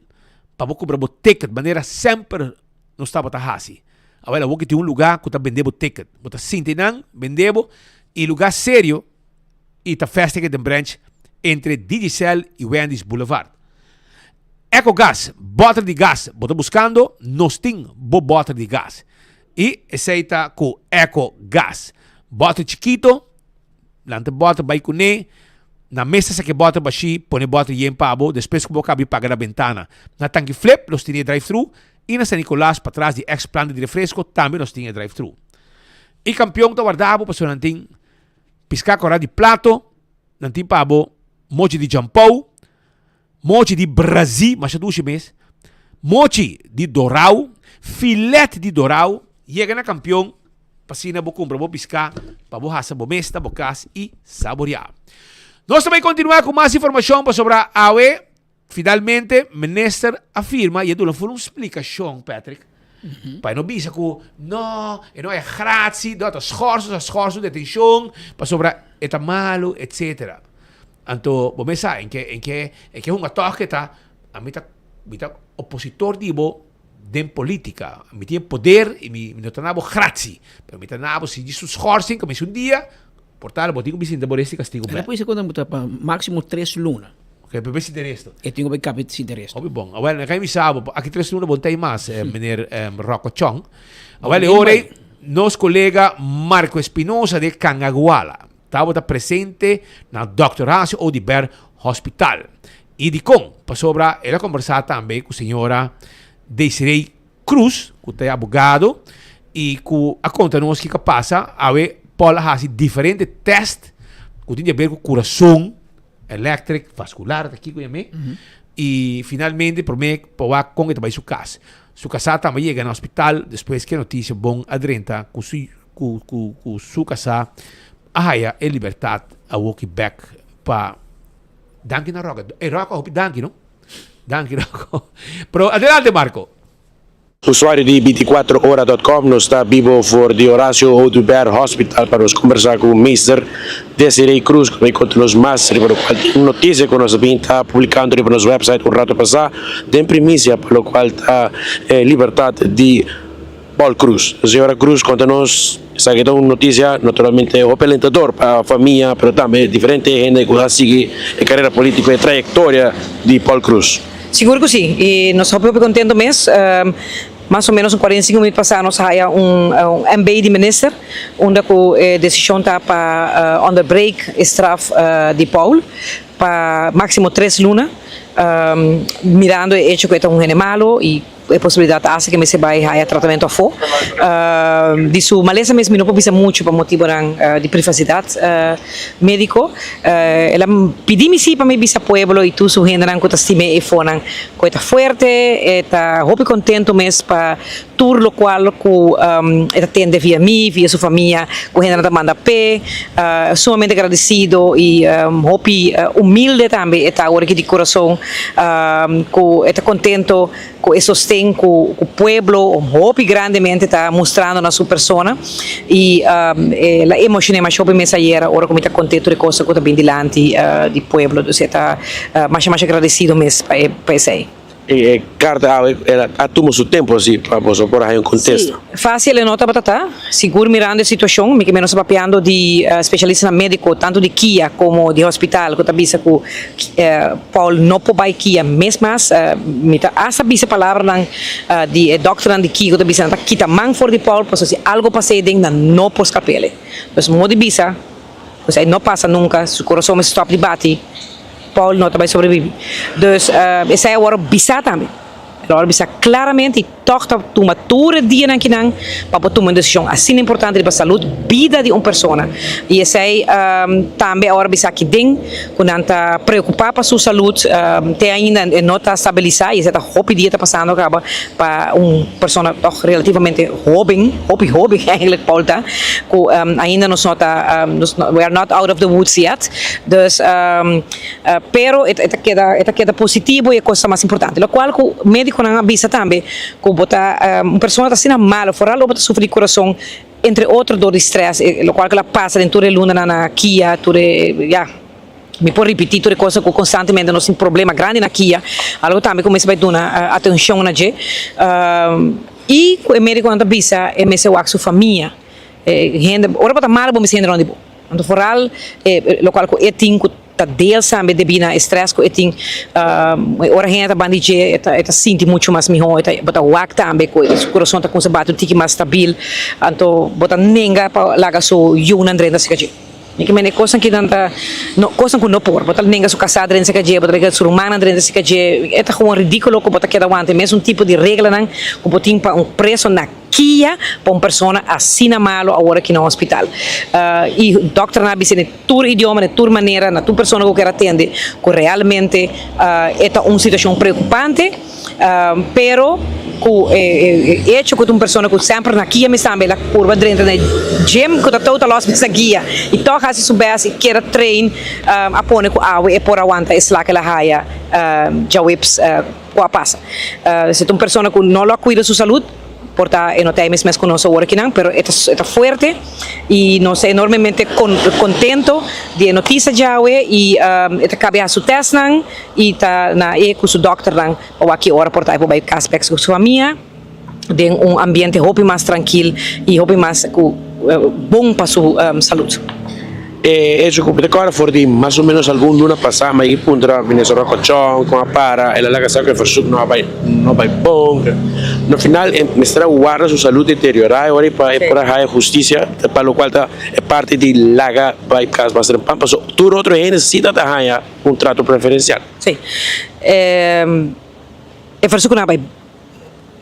pa bo cumpra bo ticket manera semper nos tabata haci. Awel awor ki tin un lugar cu ta bende bo ticket, bo ta sinta eynan, bende bo y lugar serio. y ta festiga den branch entre Digicel y Wendy's Boulevard. Ecogas, boter di gas bo ta buscando? Nos tin bo boter di gas. Y esey ta cu Ecogas. Boter chikito, lanta boter bay cune, na mesa saca e boter bashi, pone boter yen pa bo, despues cu bo caba di paga na bentana. Na Tanki Flip nos tin e drive thru y na San Nicolas patras di ex planta di refresco tambe nos tin e drive thru. Y campeon ta warda bo pasobra nan tin. Piská kòrá di plato, nan tin pa bo mochi di jampou, mochi di brazí, masha dushi mes, mochi di dorau, filet di dorau, yega na Kampion pa asina bo kumpra bo piská pa bo hasa bo mes na bo kas i saboriá. Nos ta bai kontinuá ku mas informashon pasobra awe Finalmente, minister a firma y a duna full un splicacion, Patrick. Pa e no bisa cu no, e no haya gratie, no, ta schors, ta schors su detencion, pasobra e ta malo, etcetera. Anto bo mes sa en ke en ke en ke hunga tòg ke ta, ami ta mi ta opositor di bo den politica. Mi tin e poder y mi no ta na bo gratie, pero mi ta na bo si di su schorsing ku mi un dia por tal bo tin ku bisinta bo resti kastigo Ela bek. por bisa ku ta pa maximo tres luna. Ok, pa bisinta resto. E tin ku bai kapi sinta resto. Hopi bon. Awel, na kai mi sa bo, aki tres luna bo no ta ei mas, meneer Rocco Chong. Awel, e ora ei nos kolega Marco Espinosa de Cangaguala tabata presente na Dòkter Horacio Oduber Hospital. I dikon? Pasobra el a kombersá tambe ku señora Desiree Cruz, ku ta e abogado, i ku a konta nos kiko a pasa. Awe Paul a hasi diferente tèst ku tin di aber ku kurason, electric, vascular, ta kiko yam'é. I finalmente promé pa wak kon e ta bai su kas. Su kasá tambe a yega na hospital despues ku e notisia bon a drenta ku su ku ku ku su kasá a haya e libertat awoki bèk pa Danki na Rocco. Ey Rocco hopi danki no. Danki Rocco. Pero adelante Marco. Usuario di binticuatro ora dot com, nos ta bibo for di Horacio Oduber Hospital pa nos combersa cu Meester Desiree Cruz cu ta conta nos mas riba locual tin un noticia cu nos a bin ta publicando riba nos website un rato pasa den primicia pa locual ta e libertad di Paul Cruz. Señora Cruz conta nos esaki ta un noticia naturalmente hopi alentador pa famia pero tambe diferente hende cu a sigui e carera politico e trayectoria di Paul Cruz. Sigur cu si y nos hopi hopi contento mes. Mas o menos un 45 minuut pasa nos a haya un MB di minister unda cu e decision ta pa onderbreek e straf di Paul pa maximo tres luna mirando e hecho cu e ta un hende malo y E posibilidat ta hasta ke mester bai haya tratamentu afó. Di su malesa mes mi no por bisa muchu pa motibonan di privasidat médiko. El a pidi mi si pa mi bisa pueblo i tur su hendenan ku ta stim'é efonan ku e ta fuerte, e ta hopi kontentu mes pa tur lokual ku e ta tende via mi, via su famia ku hendenan ta manda p'e. Sumamente gradesido i hopi humilde tambe e ta awor aki di kurason ku e ta kontento ku e sosten ku pueblo hopi grandemente ta mustrando na su persona i el a emoshoné masha hopi mes ayera ora ku mi ta kont'é tur e kosnan ku ta bin dilanti di pueblo. Dus e ta masha masha gradesido mes pa esei. E karta awe el a tuma su tempu asi pa boso por a haña un kontesta. Sí, fásil e no tabata ta, sigur mirando e situashon, mi ke menos ta papiando di spesialistanan médiko tantu di kia komo di hospital ku ta bisa ku Paul no por bai kia mes mas. Mi ta hasta bisa palabranan di e dòkternan di kia ku ta bisa nan ta kita man for di Paul pasobra si algo pas'é den nan no por skap'el. Pues modo di bisa. Pues ei no pasa nunca, su corazon mester stop di bati, Paul no ta bai sobrevivi. Dus esei a worde bisa tambe. El a worde bisa claramente y toch ta tuma tur e dianan kinan pa por tuma un decision asina importante riba salud, bida di un persona. Y esei tambe a worde bisa aki den cu nan ta preocupa pa su salud, te ainda e no ta stabilisa y esei ta hopi dia ta pasando caba pa un persona toch relativamente hoben, hopi hoben eigenlijk Paul ta, cu ainda nos no ta, we are not out of the woods yet, dus pero e ta keda, e ta keda positivo y e cos ta mas importante. Locual cu mediconan a bisa tambe cu bo ta, un persona ta asina malo, vooral ora bo ta sufri di curason, entre otro door di stress, locual cu el a pasa den tur e lunanan na kia, tur e, ya. Mi por ripití tur e kosnan ku konstantemente nos tin problema grandi na kia, algu tambe ku mester bai duna atenshon na dje. I ku e médikonan ta bisa e mester wak su famia. E hende, ora bo ta malo bo mester hende rònt di bo. Anto foral e lokual ku e tin ku ta deels tambe debí na e strès ku e tin, ora hende ta banda di dje e ta e ta sinti muchu mas mihó, e ta bo ta wak tambe ku su kurason ta kuminsá bati un tiki mas stabil, anto bo ta nenga pa laga su yunan drenta serka dje. Mi ke mende kosnan ki nan ta no kosnan ku no por. Bo ta nenga su kasá drenta serka dje, bo ta nenga su rumannan drenta serka dje. E ta gewoon ridíkulo ku bo ta keda wanta e mesun tipo di reglanan ku bo tin pa un preso na kia pa un persona asina malo awor aki na hospital. I dòkternan a bisa den tur idioma, den tur manera, na tur persona ku kier atende ku realmente e ta un situashon preokupante. Pero cu e hecho cu ta un persona cu semper na kia mes tambe el a purba drenta na e gym cu ta total los mes na guia y toch haci su best y keda train a pone cu awe e por a wanta e sla cu el a haya djaweps cu a pasa. Si ta un persona cu no lo a cuida su salud. Por ta e no ta e mes mes ku nos awor akinan, pero e ta e ta fuerte i nos ta enormemente kon kontento di e notisia djawe i e ta kabia su tèstnan i ta na e ku su dòkternan pa wak ki ora por ta e por bai kas bèk ku su famia den un ambiente hopi mas trankil i hopi mas ku bon pa su salud. E hecho cu mi ta corda for di mas o menos algun luna pasa mi a puntra minister Rocco Chong con a para, el a laga sa cu e verzoek no a bay no a bay bon. Na final e mester a warda su salud deteriora e ora y pa e por a haya husticia pa locual ta e parti di laga bay cas mas trempan pasobra tur otro hende si ta ta haya un trato preferencial. Si, e verzoek no a bay.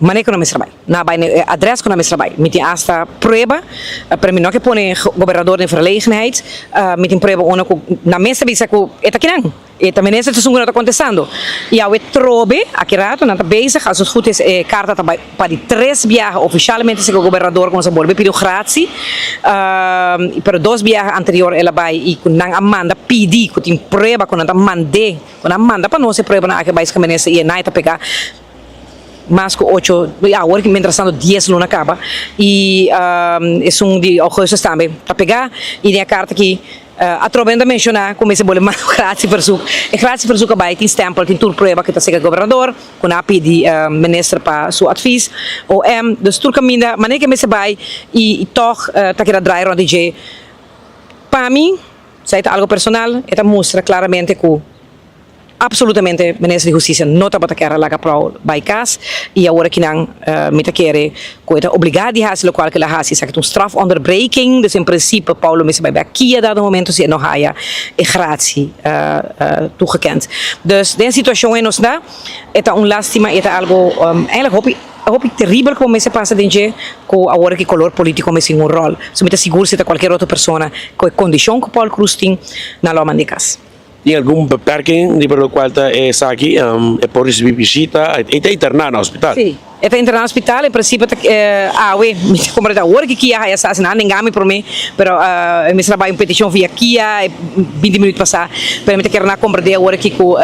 Manera ku nan mester bai. Nan a bai na e adres ku nan mester bai. Mi tin asta prueba, pero mi no ke pone gobernador den verlegenheid. Mi tin prueba unda ku nan mes ta bisa ku e ta kinan. E ta minister ta esun ku no ta kontestando. I awe trobe, aki rato nan ta bezig, als het goed is e karta ta bai pa di tres biaha ofishalmente si ku gobernador ku nos a bolbe pidi un gratie. Pero dos biaha anterior el a bai i ku nan a manda pidi ku tin prueba ku nan ta mand'é, ku nan a manda pa nos e pruebanan aki bai ska minister i e nai ta pega. Mas ku ocho, ya awor ki mientras tanto dies luna kaba i esun di augustus tambe ta pegá i den e karta aki atrobe nan ta menshoná ku mester bole manda un gratieverzoek. E gratieverzoek a bai tin stempel, tin tur prueba ku ta seka gobernador ku nan a pidi minister pa su advies OM. Dus tur kaminda manera ke mester bai i tòg ta keda draai rònt di dje. Pa mi, esei ta algo personal, e ta mustra klaramente ku. Absolutamente Minister di Husticia no tabata kier a laga Paul bay cas y awor akinan mi ta kere cu e ta obliga di haci locual cu el a haci, esaki ta un strafonderbreking, dus en principe Paul lo mester bay bay kia dado momento si e no haya e gratie toegekend. Dus den e situacion ey nos ta, e ta un lastima y e ta algo eigenlijk hopi hopi teribel cu bo mester pasa den dje cu awor aki color politico mester tin un rol. So mi ta sigur si ta cualkier otro persona cu e condicion cu Paul Croes tin nan lo a manda e cas. Tin algun beperking riba locual ta esaki? E por ricibi bishita? E ta interna na hospital? Si, e ta interna na hospital. En principio ta awe, mi ta comprende awor ki kia haya sa, si nan a nenga mi prome, pero e mester a bay un peticion via kia binti minuut pasa, pero mi ta kere na comprende awor aki cu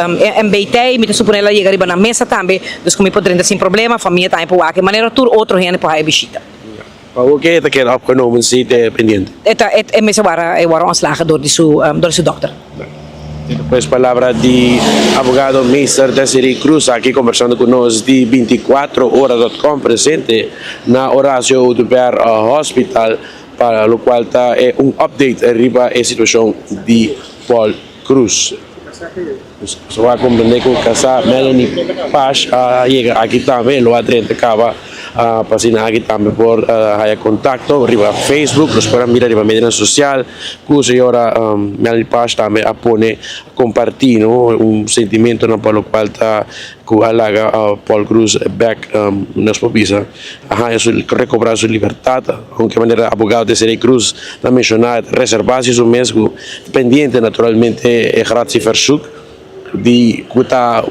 MBT, mi ta supone el a yega riba nan mesa tambe, dus cu mi por drenta sin problema, famia tambe por wak e manera tur otro hende por haya bishita. Pa bo ke e ta keda opgenomen si te pendiente? E ta e mester wara e wara ontslagen door di su door di su dokter. Pues palabra di abogado Meester Desiree Cruz aki kombersando ku nos di binticuatro ora dot com presente na Horacio Oduber Hospital pa lokual ta e un update riba e situashon di Paul Cruz. Nos a comprende cu casa Melanie Pash a yega aki tambe, lo a drenta caba pa asina aki tambe por haya contacto riba Facebook, nos por a mira riba medionan social cu señora Melanie Pash tambe a pone comparti no un sentimentonan pa locual ta cu a laga Paul Croes bek nos por bisa a haya su recobra su libertad, aunke manera abogado Desiree Croes ta menciona reserva si su mes cu Pendiente naturalmente e gratieverzoek di cu ta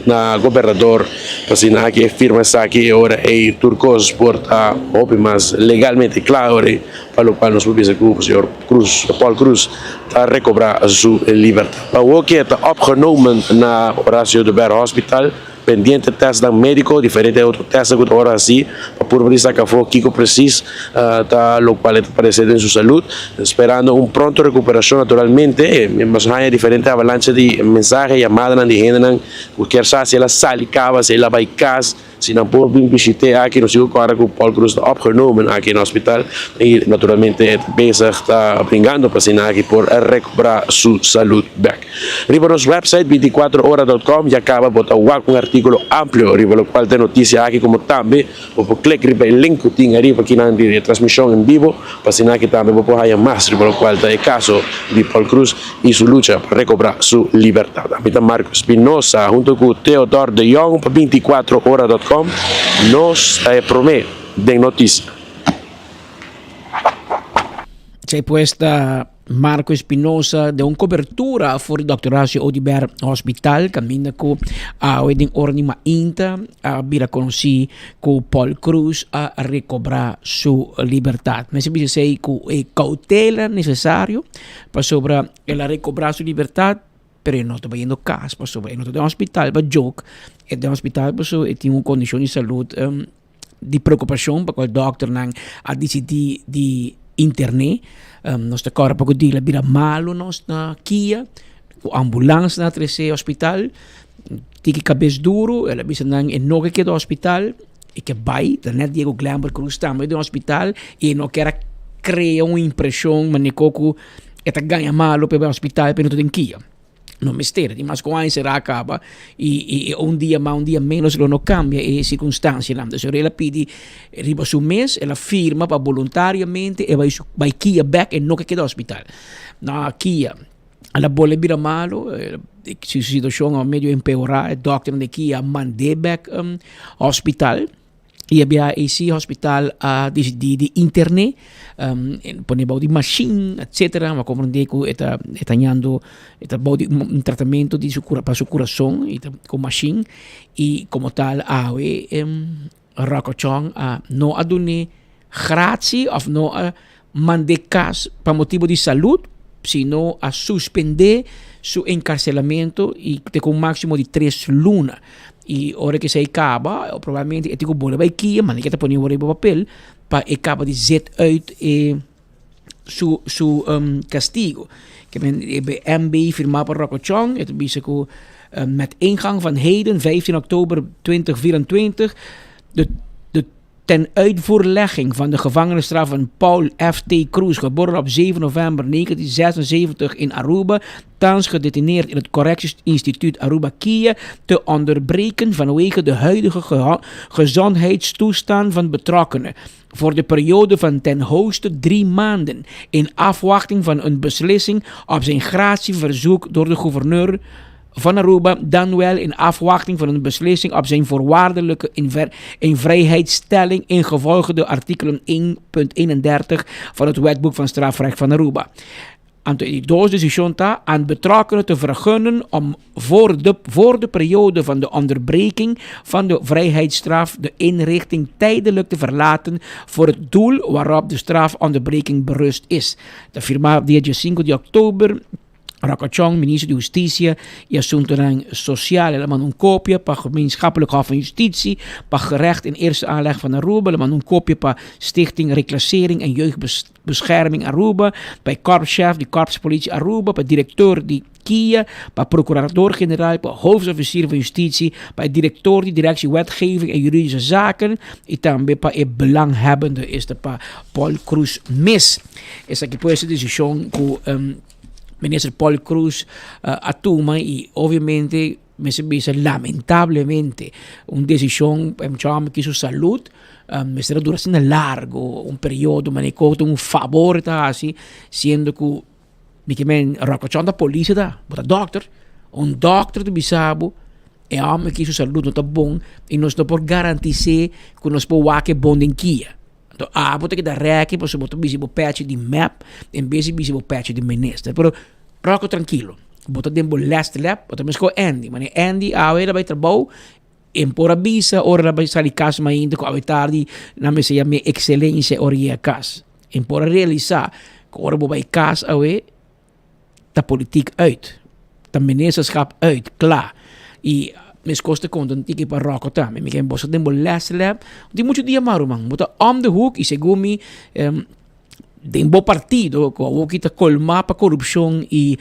na gobernador pa asina aki e firma esaki e ora ey tur cos por ta hopi mas legalmente cla ora ey pa locual nos por bisa cu señor Cruz Paul Cruz ta recobra su libertad. Awor ke ta opgenomen na Horacio Oduber Hospital. Pendiente testnan médiko, diferente otro testnan ku ta wòrdu hasí pa purba di saka afó kiko presis ta lokual e ta padesé den su salud. Sperando un pronto rekuperashon naturalmente. Nos haña diferente avalancha di mensahe, yamadanan di hendenan ku kier sa si el a sali kaba, si el a bai kas, si nan por bin bishit'é aki. Nos sigur kòrda ku Paul Croes ta opgenomen aki na hospital i naturalmente e ta bezig ta bringando pa asina aki por rekuperá su salud bèk. Riba nos website binticuatro ora dot com ya caba bo ta wak un articulo amplio riba locual ta e noticia aki como tambe bo por click riba e link cu tin ariba akinan di e transmision en bibo pa asina aki tambe bo por haya mas riba locual ta e caso di Paul Croes y su lucha pa recobra su libertad. Ami ta Marco Espinosa hunto cu Theodor de Jong pa binticuatro ora dot com nos ta e prome den noticia. Esei pues ta Marco Espinosa den un cobertura for di Dòkter Horacio Oduber Hospital caminda cu awe den ora di mainta a bira conoci cu Paul Croes a recobra su libertad. Mester bisa esey cu e cautela necesario pasobra el a recobra su libertad pero e no ta bayendo cas pasobra e no ta den hospital pa joke, e den hospital pasobra e tin un condicion di salud. di preokupashon pa kual dòkternan a disidí di intern'é. Nos ta kòrda poko dia el a bira malu nos na kia ku ambulans nan a tres'é hospital. Tiki kabes duru el a bisa nan e no ke keda hospital e ke bai ta nèt Diego Glenbert Cruz tambe den hospital i e no kier a krea un impreshon manera ku e ta gaña malu pa e bai hospital pero no ta den kia. No mester, di mas ku aña será kaba i i un dia mas un dia menos lo no kambia e sirkunstansianan. Dus el a pidi riba su mes, el a firma pa boluntariamente e bai su bai kia bèk e no ke keda hospital. Na kia el a bolbe bira malu, su situashon a medio empeorá, e dòkternan di kia a mand'é bèk hospital. Y e bia ei si hospital a disidí di intern'é, pone bou di mashin etcetera, ma komprendé ku e ta e ta ñando e ta bou di un tratamentu di su pa su kurason y ta ku mashin y komo tal awe Rocco Chong a no a dun'é gratie òf no a mand'é kas pa motibu di salud sino a suspendé su enkarselamentu y te ku un máksimo di tres luna. Y ora cu esey caba, probablemente e tin cu bolbe bay kia, mane ke ta pone riba papel, pa e caba di zet uit e su su castigo. Ke men e MB firma pa Rocco Chong, e ta bisa cu met ingang van heden, 15 oktober 2024, de de Ten uitvoerlegging van de gevangenisstraf van Paul F.T. Croes, geboren op 7 november 1976 in Aruba, thans gedetineerd in het Correctieinstituut Aruba Kia, te onderbreken vanwege de huidige gezondheidstoestand van betrokkenen. Voor de periode van ten hoogste drie maanden, in afwachting van een beslissing op zijn gratieverzoek door de gouverneur van Aruba, dan wel in afwachting van een beslissing op zijn voorwaardelijke invrijheidstelling ingevolge de artikelen 1.31 van het Wetboek van Strafrecht van Aruba. Anto e di dos desishon ta aan betrokkenen te vergunnen om voor de, voor de periode van de onderbreking van de vrijheidsstraf de inrichting tijdelijk te verlaten voor het doel waarop de strafonderbreking berust is. Ta firmá dia diesinku di òktober. Rocco Chong, minister di Husticia y Asuntonan Social, el a manda un copia pa Gemeenschappelijk Hof van Justitie, pa Gerecht in Eerste Aanleg van Aruba, el a manda un copia pa Stichting Reclassering en Jeugdbescherming Aruba, pa e korpschef di Korpspolitie Aruba, pa directeur di kia, pa Procurador-Generaal, pa Hoofdofficier van Justitie, pa e director di Directie Wetgeving en Juridische Zaken y tambe pa e belanghebbende, esta pa Paul Croes mes. Esaki pues e decision cu Minister Paul Croes a tuma y obviamente mester bisa lamentablemente un decision pa ki su salud mester a dura asina largo un periodo manera cu ta un favor ta haci siendo cu mi ke men Rocco Chon ta polis ta bo ta dokter un dokter ta bisa bo e homber ki su salud no ta bon y nos no por garantise cu nos por wak e bon den kia. Anto abo ta keda rèki pasobra bo ta bisti bo pèchi di mep en bes di bisti bo pèchi di minister. Pero Rocco trankilo, bo ta den bo lèste lèp, bo ta meskó Andy. Manera Andy awe el a bai trabou, e por a bisa ora el a bai sali kas mainta ku awe tardi nan mester yam'é ekselensia ora yega kas. E por a realisá ku ora bo bai kas awe ta politiek uit, ta ministerschap uit, kla. I meskos ta konta un tiki pa Rocco tambe. Mi ken boso den bo les lèp, tin muchu dia mas ruman, bo ta om de hoek i segun mi den bo partido ku awoki ta kolmá pa korupshon i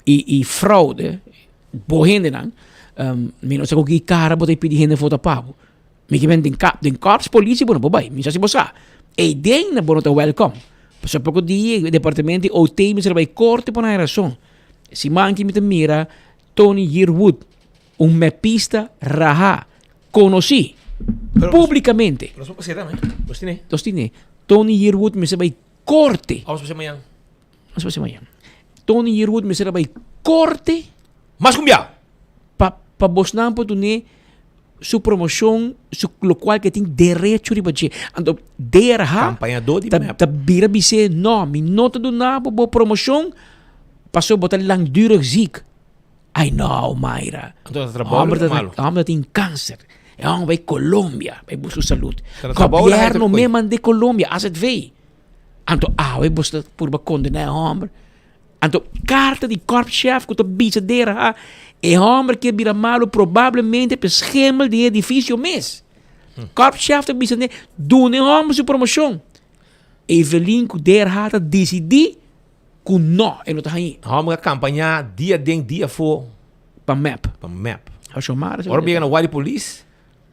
i fraude, bo hendenan, mi no sa ku ki kara bo ta pidi hende vota pa bo. Mi ke men den kap, den korps politie bo no por bai, mi sa si bo sa. Ei den na bo no ta welkom. Pasobra poko dia e departamento di OT mester a bai korte pa nan e rason. Siman aki mi ta mira Tony Yearwood, un mepista raha, konosí publikamente. Nos por pas'é tambe. Nos tine. Nos tine. Tony Yearwood mester bai korte. Vamos pas'é mañan. Nos pas'é mañan. Tony Yearwood mester a bai korte. Mas ku un bia. Pa pa bosnan por dun'é su promocion, su locual ke tin derecho riba dje. Anto DRH Campañador di ta, mep. ta bira bis'é, no, mi no ta duna bo bo promocion pasobra bo ta langdurig ziek. Ai no, Mayra. Anto ta trabou Homber ta ta, malo. homber tin cancer. E homber bai Colombia, bai busca su salud. Ta trabou la Gobierno gente me mand'é Colombia, AZV. Anto awe bo ta purba condena e homber. Anto karta di korpschef ku ta bisa dera e hòmber ke bira malu probablemente pa e schemel di e edifisio mes. Korpschef ta bisa ne, duna e hòmber su promoshon. Evelyn ku DRH ta disidí ku nò, e no ta hañ'é. Hòmber a kampañá dia den dia afó. Pa mep. Pa mep. Xiomara. Ora mi yega na Warda di Polis,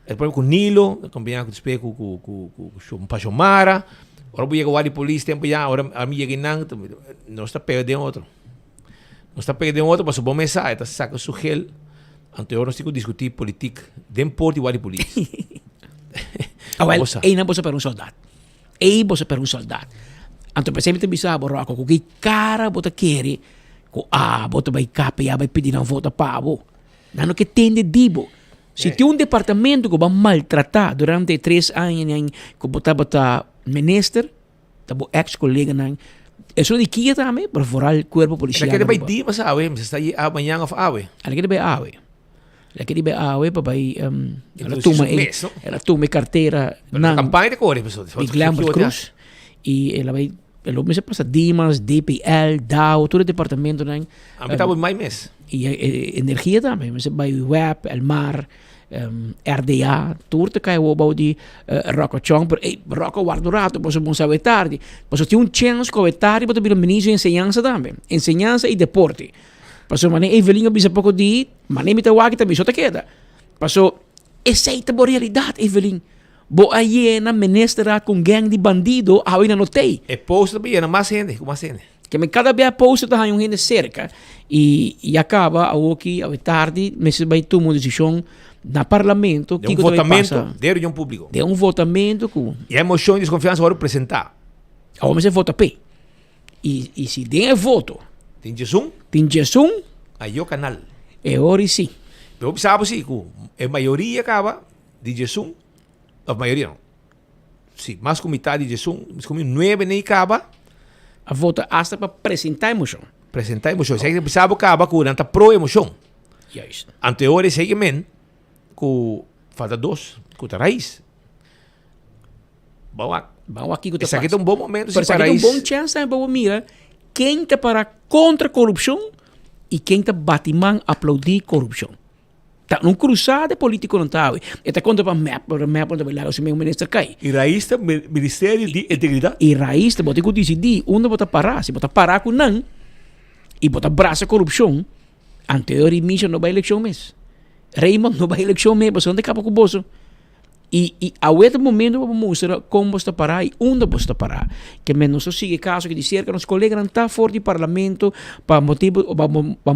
e pone ku Nilo, a kampañá ku despues ku ku ku ku pa Xiomara. Ora bo yega Warda di Polis tempu ya, ora ami yega einan, nos ta pega den otro. Nos ta pega den otro pasobra bo mes sa, e ta saka su gel, anto e ora nos tin ku diskutí politik den por di Warda di Polis. Awel, einan bo sa pera un soldat. Ei bo sa pera un soldat. Anto p'esei mi ta bisa bo, Rocco, ku ki kara bo ta kere ku abo ta bai KPA bai pidi nan vota pa bo? Nan no ke tende di bo. Si tin un departamento ku bo a maltratá durante e tres añanan ku bo tabata minister, ta bo ex koleganan. Esun di kia tambe, pero vooral kuerpo polisial. El a kere bai Dimas awe, mi sa sta mañan òf awe. El a kere bai awe. El a kere bai awe pa bai el a tuma e el a tuma e kartera nan kampaña ta kore di Glenbert Cruz i el a bai el lo mester pasa Dimas, DPL, dao, tur e departamentonan. Ami ta bai mai mes. I e energia tambe, mester bai web, Elmar, RDA, tur ta kai awor bou di Rocco Chong, pero ey, Rocco warda un rato, pasobra bo sa awe tardi. Pasobra tin un chens ku awe tardi bo ta bira ministro di enseñansa tambe, enseñansa i deporte. Pasobra manera Evelyn a bisa poko di, manera mi ta wak ta mi so ta keda. Paso esei ta bo realidat Evelyn. Bo a yena ministerraad ku un gang di bandido, awe nan no t'ei. E post ta yena mas hende ku mas hende. Ke men kada bia post ta haña un hende serka i ya kaba awoki awe tardi mester bai tuma un desishon na parlamento Den un kiko ta bai votamento pasa. den reunion publico. Den un votamento ku. E mocion di desconfiansa wòrdu presentá. Awor mester vota p'e. I i si den e voto. Tin djesun. Tin djesun. Ayo kanal. E ora i si. Pero bo bisa bo si ku e mayoria kaba di djesun, of mayoria no, si mas ku mitad di djesun, mis ku mi nuebe nei kaba. A vota asta pa presenta e moshon. Presenta e moshon. Esei bisa bo kaba ku nan ta pro e moshon. Juist. Anto e ora esei ke men ku falta dos ku ta Raiz. Ban wak. Ban wak kiko ta Esaki pasa. ta un bon momento Pero si esaki ta un Raiz. bon chance tambe pa bo mira ken ta para kontra korupshon i ken ta bati man aplaudí korupshon. Ta un cruzada e politiconan ta awe. E ta contra pa mep, pero mep no ta bay laga su meun minister cay. Y Raiz ta Ministerio di Integridad. Y Raiz ta bo tin cu dicidi unda bo ta para. Si bo ta para cu nan y bo ta brasa corupcion, anto e Misha no bay eleccion mes. Raymond no bay eleccion mes, pasobra nan ta caba cu boso. Y y awe ta momento pa bo mustra con bo sta para y unda bo sta para. Ke men nos ta sigui e caso aki di cerca, nos coleganan ta for di parlamento pa motibo pa pa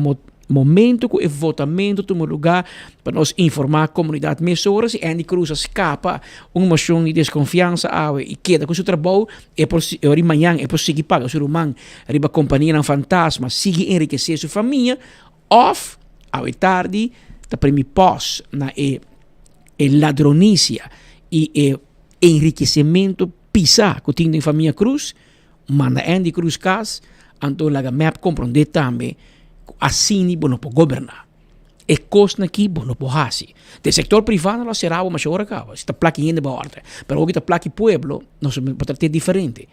momento cu e votamento tuma lugar pa nos informa comunidad mesora si Endy Croes a scapa un mocion di desconfiansa awe y keda cu su trabou e por e ora di mañan e por sigui paga su ruman riba companianan fantasma sigui enriquece su famia of awe tardi ta primi pos na e E ladronisia y e enriquecimento pisa cu tin den famia Cruz, manda Endy Cruz cas, anto laga mep comprende tambe cu asini bo no por goberna. E cosnan aki bo no por haci. Den sector priva nan lo a cera bo masha ora caba, si ta plaki hende bo a orde. Pero awo ki ta plaki pueblo, nos bo ta trate diferente.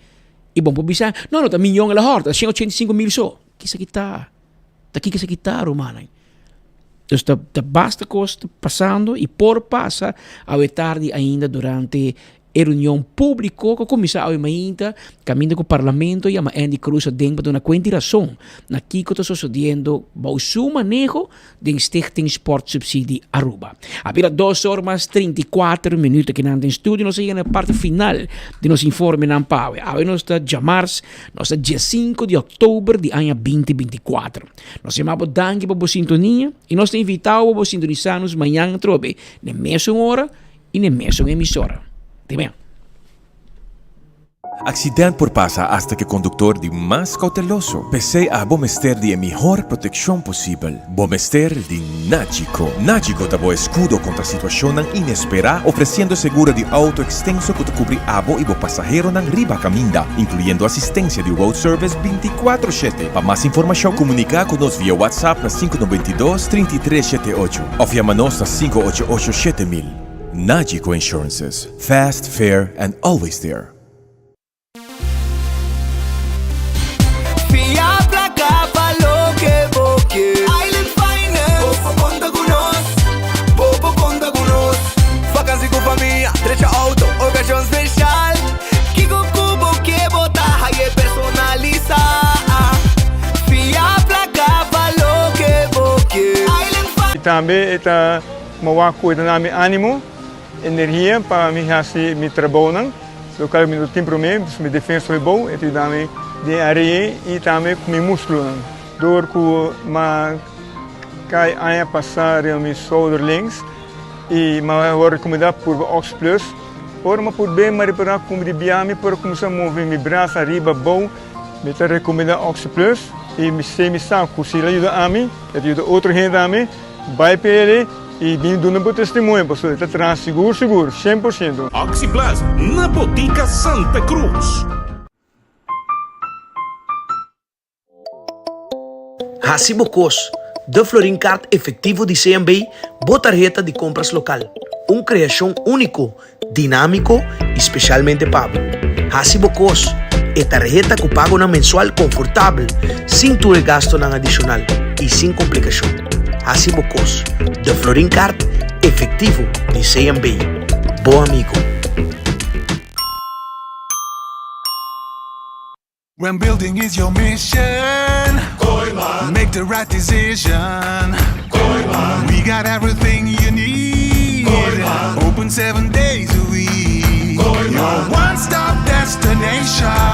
Y bo no por bisa, no, no ta miyon el a horta, ta 185 mil so. Kisa ki ta? Ta kiko esaki ta, rumannan? Dus ta, ta basta kos ta pasando i por pasa awe tardi ainda durante e reunion públiko ku kuminsá awe mainta, kaminda ku parlamento yama Endy Croes aden pa duna kuenta i rason na kiko ta sosodiendo bou su maneho den Stichting Sportsubsidie Aruba. A bira dos or mas 34 minuut akinan den studio. Nos a yega na e parti final di nos informenan pa awe. Awe nos ta djamars Nos ta diesinco di october di aña binti 24. Nos yama bo danki pa bo sintonia y nos ta invita bo pa bo sintonisa nos mañan atrobe n'e mesun ora y n'e mesun emisora. Te mañan. Accident por pasa hasta cu e conductor di mas cauteloso. P'esey abo mester di e mihor proteccion posibel. Bo mester di Nagico. Nagico ta bo escudo contra situacionnan inespera, ofreciendo seguro di auto extenso cu ta cubri abo y bo pasaheronan riba caminda, incluyendo asistencia di road service binticuatro shete. Pa mas informacion, comunica cu nos via WhatsApp na 592 33 shete ocho of yama nos na 588 7000. Nagico Insurances, fast, fair and always there. Fia placa pa loke bo ke. Island Finance. Bo por conta cu nos. Bo por conta cu nos. Vakantie cu famia. tambe e ta mawak ku e ta na mi animo, energia pa mi hasi mi trabounan, lokual mi no tin promé, pues mi defensa hopi bou, e ta yuda mi den e área ei i tambe ku mi múskulonan. Dor ku m'a kai aña pasá riba mi schouder links i m'a wòrdu rekomendá purba Oxplus. Ora m'a purb'é m'a repará ku mi di bia mi por a kuminsá move mi brasa ariba abou. Mi ta rekomendá Oxyplus i mi sé mi sa ku si el a yuda ami, e ta yuda otro hende tambe. Bai pa el i bin duna bo testimonio pasobra e ta traha sigur sigur, 100%. Oxyplus na Botica Santa Cruz. Hasi bo kos, De Florin Kaart Efectivo di CMB, bo tarheta di kompras lokal. Un kreashon úniko, dinámiko i spesialmente pa bo. Hasi bo kos, e tarheta ku pagonan mensual konfortabel, sin tur e gastunan adishonal i sin komplikashon. Hasi bo kos, De Florin Kaart Efectivo di CMB. Bo amigo. When building is your mission, Kooyman. Make the right decision. Kooyman. We got everything you need. Kooyman. Open seven days a week. Kooyman. Your one-stop destination.